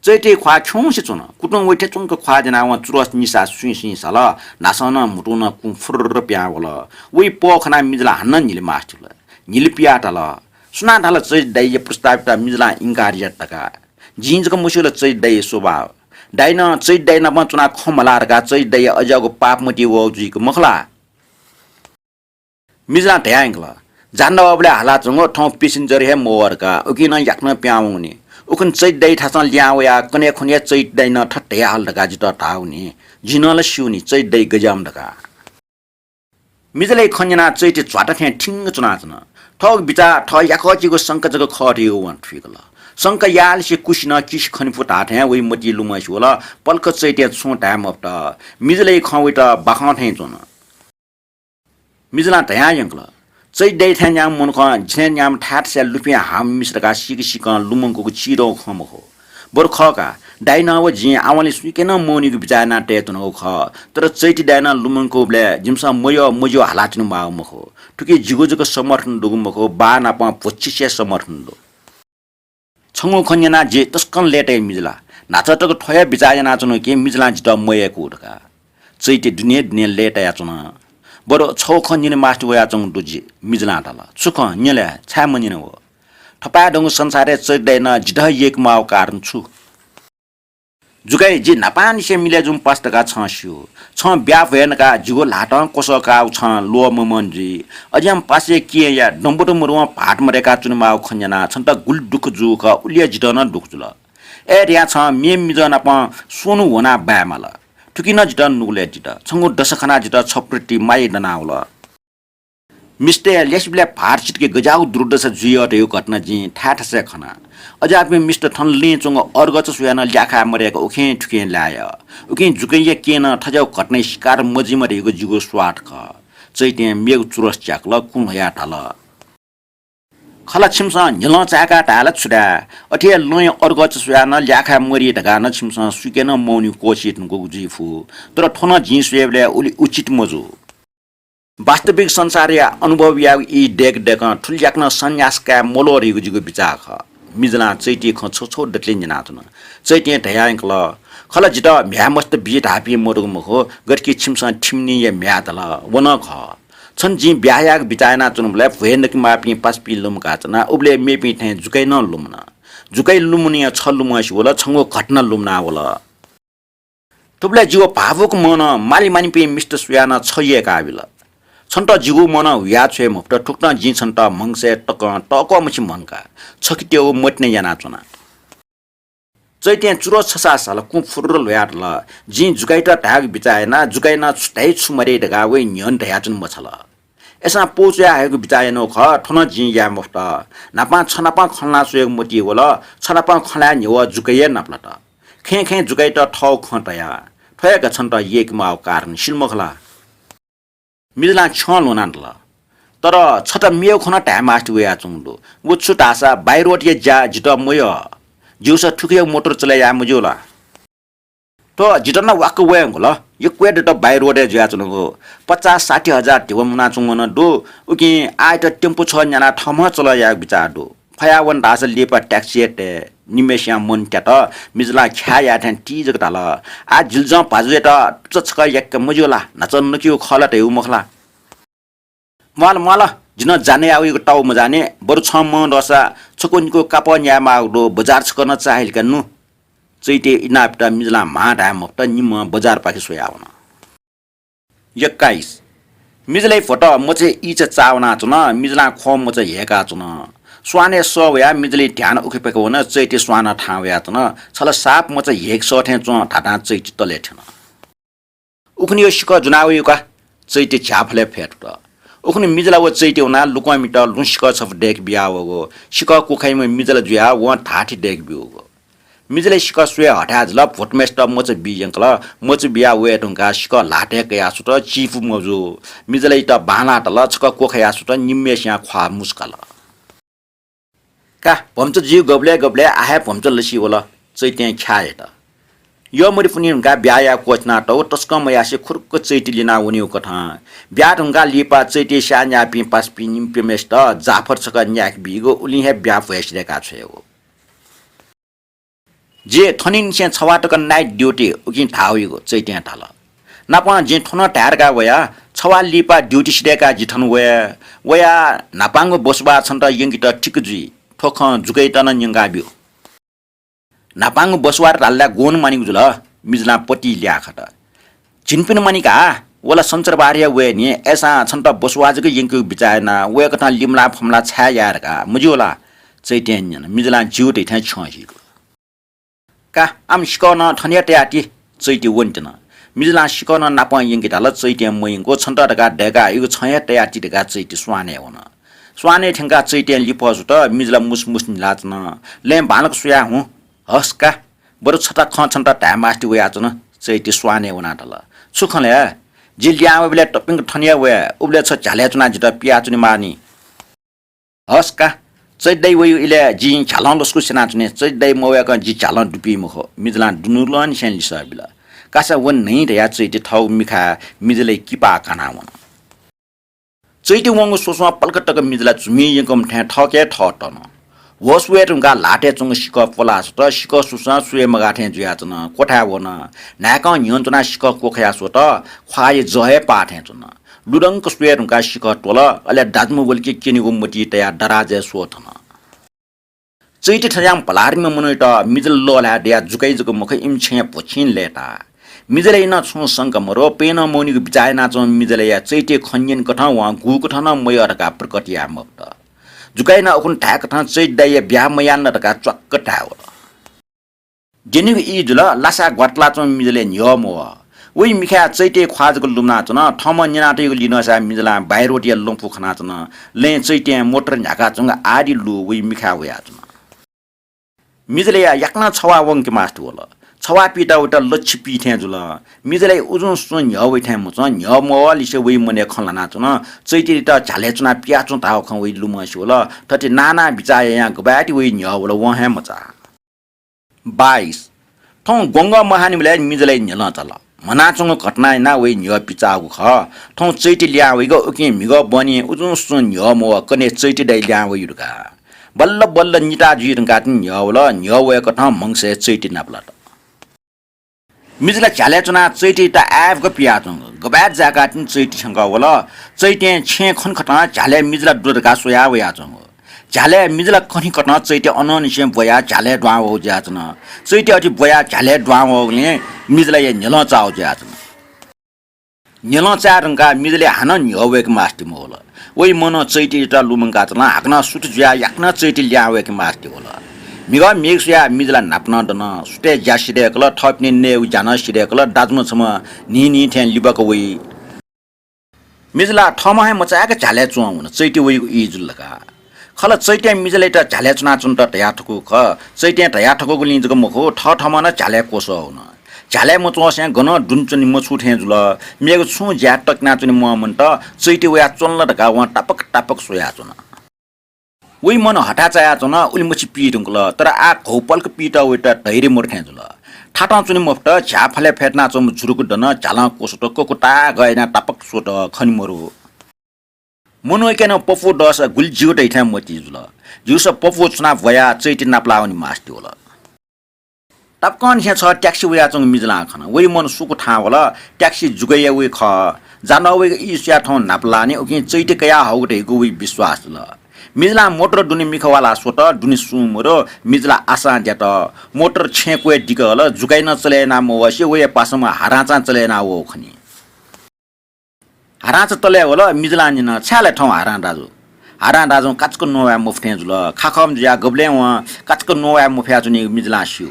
चैतिया ख्वाः खिउँसे च्वन। कुतुं वइथें च्वंक ख्वाः ज्वनावं चुरोस निसाः सुइँसुइँ साल। न्हासं नं म्हुतुं नं कुँ फुर्र पिहां वल। वइ पः खनाः मिजला हानं न्हिले मास्ति वल। न्हिले पियाः धाल, सुनां धाल चैति दाइया प्रस्तावयात मिजलां इन्कार यात धकाः? जिं जक मस्यू ला चैति दाइया स्वभाव। दाइनं चैति दाइ नाप च्वनाः खँ मल्हाः धकाः चैति दाइया अज्याःगु पाप मतिइ वःगु जुइगु मखु ला? मिजलां धयां यंकल, जान्डवाबलय् हालाच्वंगु थौं passenger हे मवः धकाः, उकिं नं याकनं पिहां वंगु नि। उखुन्हु चैति दाइ थासं लिहां वयाः कन्हय् खुन्हु हे चैति दाइनं थथे धयाहल धकाः जितः धाःगु नि। जिं नं ला स्यू नि चैति दाइ गज्याःम्ह धकाः। मिजलय् खँ न्यनाः चैति झ्वाता थें थिंग च्वनाच्वन। थःगु बिचाः थः याकःचिगु शंका जक खः धइगु वं थुइकल। शंका याःलिसे कुसि नं किसि खनेफु धाःथें वइ मतिइ लुमंसे वल। पलख चैत्यं छुं धाये मफुत। मिजलय् खँ वइत बाखं थें च्वन। मिजलां धयां यंकल, चैति दाइ थें न्याम्ह मनुखं जि थें न्याम्ह थाय्‌थासय् लुफिं हाःम्ह मिसा धकाः सीके सीकं लुमंकूगु चिधंगु खँ मखु। बरु खः का, दाइनं व जिं आवंलि सुइके नं मवनीगु बिचाः यानाः तयेधुनागु खः। तर चैति दाइनं लुमंकूबलय् जिमिसं मयः मज्यू हालाच्वने माःगु मखु। थुकी जिगु जक समर्थन दुगु मखु, बाः नाप भ्वच्चिसया समर्थन दु। छंगु खँ न्यनाः जि तसकं लय्‌ताया मिजला। न्हाचः तक थ्व हे बिचाः यानाच्वना कि मिजलां जितः मयय्‌कू धकाः। चैति दुने दुने लय्‌तायाच्वन। बरु छगू खँ न्यने मास्ति वयाच्वंगु दु जि, मिजलां धाल। छु खँ? न्यँ ले, छाय् मन्यने व? थपाय्‌धंगु संसारय् चैति दाइनं जितः यय्‌के माःगु कारण छु? जुकाइ, जि न्हापांनिसें मिलय् जूम्ह पासा धकाः छं स्यू। छं ब्याहा भ्वय् नकाः जिगु ल्हातं क्वसः काःगु छं ल्वःमंमन जुइ। अज्याःम्ह पासाया केहेँया दंबुत मरुवं भाःत मदय्‌काः च्वनेमाःगु खँ न्यनाः छन्त गुलि दुःख जूगु खः, उलि हे जितः नं दुःख जुल। अय् धयाः छं मेम्ह मिजं नाप स्वन्हु ह्वनाः बाय् माल। थुकी नं जितः नुगलय् दित। छंगु दशा खनाः जितः छप्रति माया दनावल। मिस्तय् ल्यासेबलय् भाःत चितके गज्याःगु दुर्दशा जुइ धइगु घटना जिं थाय्‌थासय् खना। अज्याःपिं मिस्त थन लँय् च्वंगु अर्गच स्वयाः नं ल्याखाये मदय्‌क उखें थुखें लाये। उकिं जुकैया केहेँनं थज्याःगु घटनाया शिकार मजुइमा धइगु जिगु स्वार्थ खः। चैत्यं मेगु चुरोस च्याकल, कुँ ल्ह्वयाः धाल, खला, छिमिसं न्ह्यलं चाय्‌काः धाये ला छु धाये? अथे हे लँय् अर्गच स्वयाः नं ल्याखाये मरि धकाः नं छिमिसं सुइके नं मवनीगु कोसिस धुंकूगु जुइ फु। तर थ्व नं जिं स्वयेबलय् उलि उचित मजू। वास्तविक संसारया अनुभव याःगु ई दय्‌क दय्‌कं थुलि याकनं सन्यास काये मल्वः धइगु जिगु बिचाः खः। मिजलां चैतिया खँ छगू छगू दतले न्यनाच्वन। चैत्यं धयायंकल, खला, जितः म्ह्याय्‌मस्त बी धाःपिं मदुगु मखु, गथे कि छिमिसं थिमिनिया म्ह्याय् धाल, व नं खः। छन्त जिं ब्याहा यायेगु बिचाः यानाच्वनाबलय् भ्वय् नकेमाःपिं पासापिं लुमंकाच्वना, उबलय् मेपिं थें जुकय् नं लुमन। जुकय् लुमनेया छ लुमंसे वल, छंगु घटना लुमनावल। थुबलय् जिगु भावुक मनं मालिमानिपिं मिस्त स्वयाः नं छ यय्‌काबिल। छन्त जिगु मनं हुया छ्वये मफुत, थुकथं जिं छन्त म्हगसय् तकं तःकः मछि म्हंका छकित्येगु मतिने यानाच्वना। चैत्यं चुरो छसाः साल कुँ फुर्र ल्ह्वयातल। जिं जुकाइत धायेगु बिचाः याना, जुकाइनं छु धाइ छु मदइ धकाः वइ न्ह्यःने धयाच्वने मछाल। अय्‌सां पौ च्वया हयेगु बिचाः यानागु खः, थ्व नं जिं याये मफुत। न्हापां छ नाप खँ ल्हाना स्वयेगु मतिइ वल, छ नाप खँ ल्हाये न्ह्यवः जुकाइ हे नापलात। खँय् खँय् जुकाइत थःगु खँ तया। थ्व हे का छन्त यय्‌के माःगु कारण, सिल मखु ला? मिजलां छ्यं ल्ह्वनातल। तर छता मेगु खँ नं धाये मास्ति वयाच्वंगु दु। व छु धाःसा बाहिर वयात ज्या जितः मयः। ज्यूसा थुकिया मोटर चले याये मज्यू ला? थ्व जितः नं वाक्क वयेगु ल। यक्व हे दत बाहिर वयात जुयाच्वनागु। पचास साठी हजार धिबा मुनाच्वंगु नं दु। उकिं आःयात टेम्पो छगः न्यानाः थःम्हं चले यायेगु बिचाः दु। फयावन धाःसा लिपा ट्याक्सी हे तये। निम्हय्‌सियां मन त्यात। मिजलां ख्याः याये थें ति जक धाल। आः जिल्जं भाजुयात तुचा छकः याके मज्यू ला? न्हाचः नकिगु खः ला धयागु मखु ला? म्वाल म्वाल, जि नं जाने याःगु ताःगु मजाने, बरु छं मं दःसा छकू निकू कापः न्याये माःगु दु, बजार छकः नं चाःहिल का नु। चैत्यं इनाप यात। मिजलां म्हां धाये मफुत, निम्हं बजारपाखे स्वयावन। एक्काइस। मिजलय् भ्वत मचाया इचा चाःवनाच्वन। मिजलां ख्वः मचा ह्यय्‌काच्वन। स्वानय् सः वयाः मिजलय् ध्यान उखेपाखे वन। चैत्य स्वानं थाहां वयाच्वन। छला साप मचा ह्यय्‌के सः थें च्वं धाधां चैत्य तलय् थ्यन। उखुन्हु सिकः ज्वना वइगु का। चैत्य झ्याःफलय् फ्यतुत। उखुन्हु मिजला व चैत्य वनाः लुकंमित लुँ सिकः छपु दय्‌के बियावःगु। सिकः क्वखाइम्ह मिजला जुयाः वं धाःथें दय्‌के ब्यूगु। मिजलय् सिकः स्वये हथाय् जुल, भोटम्हय्‌सित मचा बी यंकल। मचा बिया वये धुंकाः सिकः ल्हातय् कयाः स्वत, चिपु मजू। मिजलय्‌यात बांलाः तल, छकः क्वखाया स्वत, निम्हय्‌सियां ख्वाः मुस्काल। का, भम्चा जुइगु गबलय् गबलय् आः हे भम्चा लसि वल। चैत्यं ख्याः यात। यःमरि पुन्हि धुंकाः ब्याहा याये क्वःछिना तःगु, तसकं मयासें खुरुक्क चैत्य लिना वनीगु कथं। ब्याहा धुंकाः लिपा चैत्यया स्याःन्याय्‌पिं पासापिं निम्हय्‌सित जाफर छकः न्यायेके बीगु, उलिं हे ब्याहा भ्वय् सिधय्‌का छ्वयेगु। जि थनिंनिसें छवाः तक night duty, उकिं धाः वइगु, चैत्यं धाल। नापं जिं थ्व नं धाये धकाः वया, छवाः लिपा duty सिधय्‌काः जि थन वये। वयाः न्हापांगु बसोबास छन्त यंकेत ठीक जुइ। थ्व खँ जुकाइत नं न्यंका ब्यु। न्हापांगु बसोबास धाल ला गन मानिगु जुल? मिजलां पति ल्याः खत। झिंपिं मानि का, व ला सञ्चरबार हे वये नि, अय्‌सां छन्त बसोबास जक यंकेगु बिचाः याना, वय्‌कथं लिमलाः फमलाः छाय् याये धकाः, मज्यू ला? चैत्यं न्यन। मिजलां ज्यू धइथें छ्यं हीगु। का, आम सिकः नं थन हे तयाति, चैत्य वनेत्यन। मिजलां सिकः नं नापं यंके धाल, चैत्यं मयंकू, छन्त धकाः दय्‌काः इगु छं हे तयाति धकाः चैत्य स्वानय् वन। स्वानय् थ्यंकाः चैत्यं लिफः स्वत, मिजला मुसुमुस न्हिलाच्वन। लँय् बांलाक स्वया हुँ। हस् का, बरु छता खँ छन्त धाये मास्ति वयाच्वन। चैत्य स्वानय् वनाः धाल, छु खँ ले? जि लिहां वयेबलय् तपिंक थन हे वये, उबलय् छ झ्यालय् च्वनाः जितः पियाच्वनेमाः नि। हस् का, चैत्य दाइ वइगु इलय् जिं झ्यालं लसकू स्यनाच्वने, चैत्य दाइ मवय्‌कं जि झ्यालं दुबी मखु, मिजलां दुनुगलंनिसें लिसः बिल। कासा वने नि धयाः चैत्य थःगु मिखाय् मिजलय् किपाः कानाः वन। चैत्य वंगु स्वस्वं पलख तक मिजला झुमि यंकूम्ह थें थःके थः तन। होश वये धुंकाः ल्हातय् च्वंगु सिकः प्वलाः स्वत, सिकः स्वस्वं स्वये मगाः थें जुयाच्वन। क्वथाय् वन। न्हाय्‌कं न्ह्यःने च्वनाः सिकः क्वखाया स्वत, ख्वाःया जः हे पाः थें च्वन। लुधंक स्वये धुंकाः सिकः त्वल, अले दाजुम्ह वलिके क्यनेगु मतिइ तयाः दराजय् स्वः थन। चैत्य थज्याःम्ह भलारिम्ह मनूयात मिजल लःल्हाये दयाः जुकाइ जक मखु, इमि छेँय् भ्वछिं लय्‌ताः। मिजलय् नं छुं शंका मदु, प्यन्हु मवनीगु बिचाः यानाच्वंम्ह मिजलया चैत्यया खँ न्यनेकथं वं गुकथं नं मयः धकाः प्रकट याये मफुत। जुकाइनं उखुन्हु धायेकथं चैत्य दाइया ब्याहा मयाना ला धकाः च्वाक्क धाये वल। द्यनीगु ई जुल, लासाय् ग्वातलाच्वंम्ह मिजलय् न्ह्यः मवः। वइ मिखाय् चैत्यया ख्वाः जक लुमनाच्वन। थःम्हं न्यनातयागु लिधंसाय् मिजलां बाहिर वयात लँपु खनाच्वन। लँय् चैत्यं मोटर न्ह्याकाच्वंगु आदि लु वइ मिखाय् वयाच्वन। मिजलया याकनं छवाः वंके मास्ति वल। छवाः पित वइत लच्छि पी थें जुल। मिजलय् उजुं सुं न्ह्यः वइ थें मच्वन, न्ह्यः मवःलिसे वइ मनय् खँ ल्हानाच्वन। चैत्ययात झ्यालय् च्वनाः पियाच्वँ धाःगु खँ वइ लुमंसे वल। थथे नाना बिचाः यायां गबलय् ति वइ न्ह्यः वल वं हे मचाः। बाइस। थौं ग्वंगः महानिबलय् मिजलय् न्ह्यलं चाल। म्हनाच्वंगु घटना यानाः वइ न्ह्यः पिचाःगु खः। थौं चैत्य लिहां वइगु, उकिं म्हिगः बहनी उजुं सुं न्ह्यः मवः, कन्हय् चैत्य दाइ लिहां वइ धकाः। बल्ल बल्ल निता जुइ धुंकाः तिनि न्ह्यः वल। न्ह्यः वय्‌कथं म्हगसय् चैत्य नापलात। मिजला झ्यालय् च्वनाः चैत्ययात आय्‌बुक पियाच्वंगु। गबलय् जाय्‌काः तिनि चैत्य थ्यंकः वल। चैत्यं छेँय् खनिकथं झ्यालय् मिजला दु धकाः स्वयाः वयाच्वंगु। झ्यालय् मिजला खनिकथं चैत्य अनंनिसें ब्वयाः झ्यालय् दुहां वःगु जुयाच्वन। चैत्य अथे ब्वयाः झ्यालय् दुहां वःगुलिं मिजलय् न्ह्यलं चाःगु जुयाच्वन। न्यलं चाये धुंकाः मिजलय् हानं न्ह्यः वय्के मास्ति मवल। वइ मनं चैतियात लुमंकाच्वन, हाकनं सुथ जुयाः याकनं चैति ल्याहां वय्के मास्ति वल। म्हिगः म्हिगः स्वयाः मिजला न्हापा नं दन। सुथय् ज्या सिधय्कल, थःपिनि नयेगु ज्या नं सिधय्कल, दाजुम्ह छम्ह न्हिं न्हिं थें लिबाक वइ। मिजला थःम्हं हे मचायेक झ्यालय् च्वं वन, चैति वइगु ई जुल धकाः। खला चैतिं मिजलयात झ्यालय् च्वनाच्वनेत धयाथकूगु खः। चैतिं धयाथकूगुलिं जक मखु, थःथःम्हं नं झ्यालय् क्वसः वन। झ्यालय् मच्वंसें गनं दुने च्वने मछू थें जुल। मेगु छुं ज्याय् तक्नाच्वने म्वाः मन्त, चैति वयाच्वन ला धकाः वं तापाक तापाक स्वयाच्वन। वइ मन हथाय् चायाच्वन, उलिमछि पी धुंकल, तर आः घौपलख पीत वइत धैर्य मदु थें जुल। थातं च्वने मफुत, झ्याः फलय् फ्यतुनाच्वंम्ह झुरुक दन, झ्यालं क्वसुत, ककुताः गः यानाः तापाक स्वत, खने मरु। मनूयाके नं पपू दःसा गुलि ज्यू धइथें मतिइ जुल। ज्यूसा पपू छुनाः ब्वयाः चैति नापलाः वने मास्ति वल। तापाकंनिसें छगः ट्याक्सी वयाच्वंगु मिजलां खन। वइ मन सुकु थाहां वल, ट्याक्सी जुकैया वइ खः। जान्दः वइगु ई स्वयाः थौं न्हापा लाःनि, उकिं चैति कयाहःगु धइगु वइ विश्वास जुल। मिजलां मोटर दुने मिखा वालाः स्वत, दुने सुं मरु, मिजला आशां द्यात। मोटर छेँ क्वय् दिकल, जुकाइ नं चले याना मवःसे वया पासाम्ह हारांचां चले याना वःगु खनी। हारांचा तले वल, मिजलां न्यन, छाय् ला थौं हारां दाजु? हारां दाजुं काचक न्ववाये मफु थें जुल। खाखम जुयाः गबलें वं काचक न्ववाये मफयाच्वनीगु मिजलां स्यू।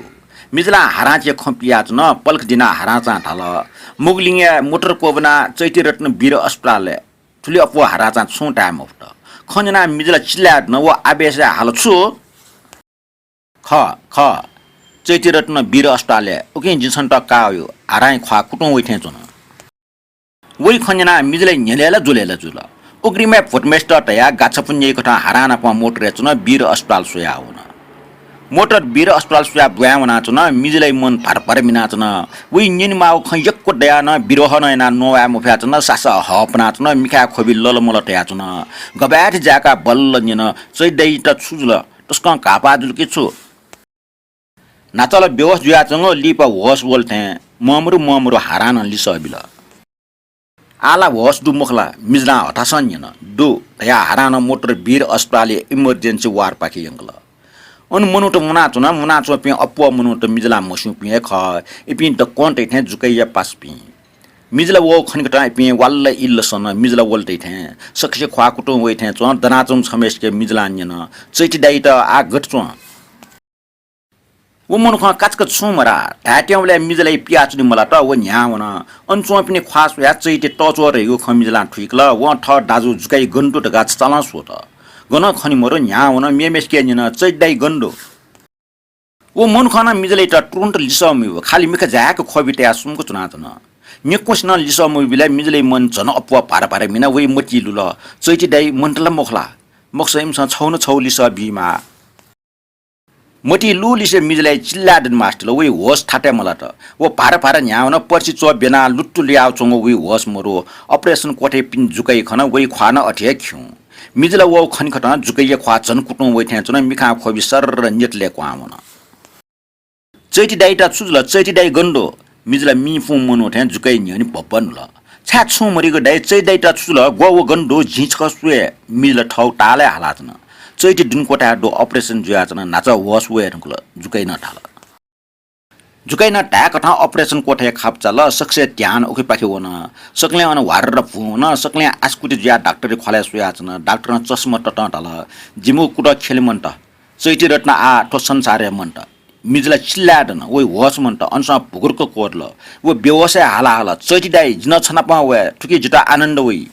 मिजलां हारांचे खँ पियाच्वन, पलख दिनाः हारांचां धाल, मुगलिङया मोटर क्वब्वनाः चैतिरत्न वीर अस्पतालय्। थुलि अप्वः हारांचां छुं धाये मफुत। खँ न्यनाः मिजला चिल्लाय् दन, व आवेशय् हाल, छु? खः, खः। चैतिरत्न वीर अस्पतालय्, उकिं जिं छन्त काः वयु। हारांया ख्वाः कुतुं वइथें च्वन। वइ खँ न्यनाः मिजलय् न्ह्यलय् ला ज्वलय् ला जुल। उग्रिमय् भोटमेस्टर धयाः गाछापु न्यइकथं हारां नाप मोटरय् च्वन, वीर अस्पताल स्वयाः वन। मोटर वीर अस्पताल स्वयाः ब्वाँय् वनाच्वन, मिजलय् मन भार भार मिनाच्वन। वइ न्यनेमाःगु खँ यक्व दयाः नं विरोह नं यानाः न्ववाये मफयाच्वन, सासः हःपनाच्वन, मिखाय् ख्वबि ललमल तयाच्वन। गबय् थें जाय्काः बल्ल न्यन, चैति दाइयात छु जुल? तसकं घाःपाः जुल कि छु? न्हाचः ला बेहोस जुयाच्वंगु लिपा होस वल थें म्वाःमरु म्वाःमरु हारां नं लिसः बिल। आः ला होस दु मखु ला? मिजलां हतासं न्यन। दु धयाः हारां नं मोटर वीर अस्पतालया emergency ward पाखे यंकल। अन मनूत मुनाच्वन, मुनाच्वंपिं अप्वः मनूत मिजलां मस्यूपिं हे खः। इपिं दक्वं तइथें जुकैया पासापिं। मिजला वःगु खनिकथं इपिं वाल्ल इल्ल सन, मिजला वल तइथें। सकसिया ख्वाः कुतुं वइथें च्वं, दनाच्वंम्ह छम्हय्सिके मिजलां न्यन, चैति दाइयात आः गथे च्वं? व मनुखं काचक छुं मधाः। धायेत्यंबलय् मिजलाइ पियाच्वने मलात, व न्ह्याः वन। अन च्वंपिनि ख्वाः स्वयाः चैति तःच्वः धइगु खँ मिजलां थुइकल। वं थः दाजु जुकाइ गन दु धकाः छचालं स्वत। गनं खने मरु, न्ह्याः वन, मेम्हय्सिके न्यन, चैति दाइ गन दु? व मनुखं नं मिजलाइत तुरुन्त लिसः मब्यू, खालि मिखा जाय्क ख्वबि तयाः सुम्क च्वनाच्वन। निक्वसिनं लिसः मब्यूबलय् मिजलाइ मन झन अप्वः भार भार मिनाः वइ मतिइ लुल, चैति दाइ मन्त ला मखु ला? मखुसा इमिसं छगू न छगू लिसः बीमाः। मतिइ लूलिसे मिजलाइ चिल्लाय् दने मास्ति ल, वइ होस थातय् मलात। व भार भार न्ह्याः वन, पर्सि च्वः ब्यनाः लुत्तु लुयाच्वंगु वइ होस मरु। Operation कोठय् पिने जुकाइ खन, वइ ख्वाः नं अथे हे खिउँ। मिजला वःगु खनिकथं जुकैया ख्वाः झन कुतुं वइथें च्वन, मिखां ख्वबि सर्र न्यतले क्वहां वन। चैति दाइयात छु जुल? चैति दाइ गन दु? मिजला मिं पुं मनू थें जुकाइ न्ह्यःने भब्ब नुल। छाय् छुं मदइगु दाइ? चैति दाइयात छु जुल? ग्व व गन दु? जिं छकः स्वये। मिजला थःगु तालय् हालाच्वन। चैति दुने क्वथाय् दु, operation जुयाच्वन, न्हाचः होस वये धुंकल। जुकाइनं धाल। जुकाइनं धाय्कथं operation कोठय् खापचाल, सकसिया ध्यान उखेपाखे वन। सकलें अन ह्वार्र भुं वन, सकलें आसकुति जुयाः डाक्टरया ख्वालय् स्वयाच्वन। डाक्टरं चस्मा ततं धाल, जिमिगु कुतः ख्यले मन्त। चैतिरत्न आः थ्व संसारय् मन्त। मिजला चिल्लाय् दन, वइ होस मन्त, अनसं भुगुरुक क्वदल। व बेहोसय् हाला हल, चैति दाइ, जि नं छ नाप वये, थुकी जितः आनन्द वइ।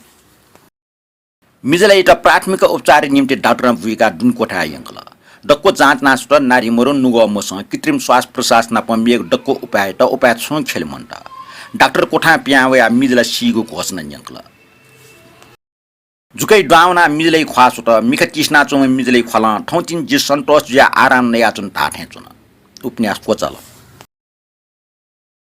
मिजलाइत प्राथमिक उपचारया निम्ति डाक्टरं बुइकाः दुने क्वथाय् यंकल। दक्व जाँच यानाः स्वत, नारी मरु, नुगः मसं, कृत्रिम श्वास प्रश्वास नाप मेगु दक्व उपायत, उपाय छुं ख्यले मन्त। डाक्टर कोठां पिहां वयाः मिजला सीगु घोषणा न्यंकल। जुकाइ दुहां वनाः मिजलाइ ख्वाः स्वत, मिखा तिसिनाच्वंम्ह मिजलाइ ख्वालं थौंतिनि जि सन्तोष जुयाः आराम नयाच्वन धाःथें च्वन। उपन्यास क्वचाल।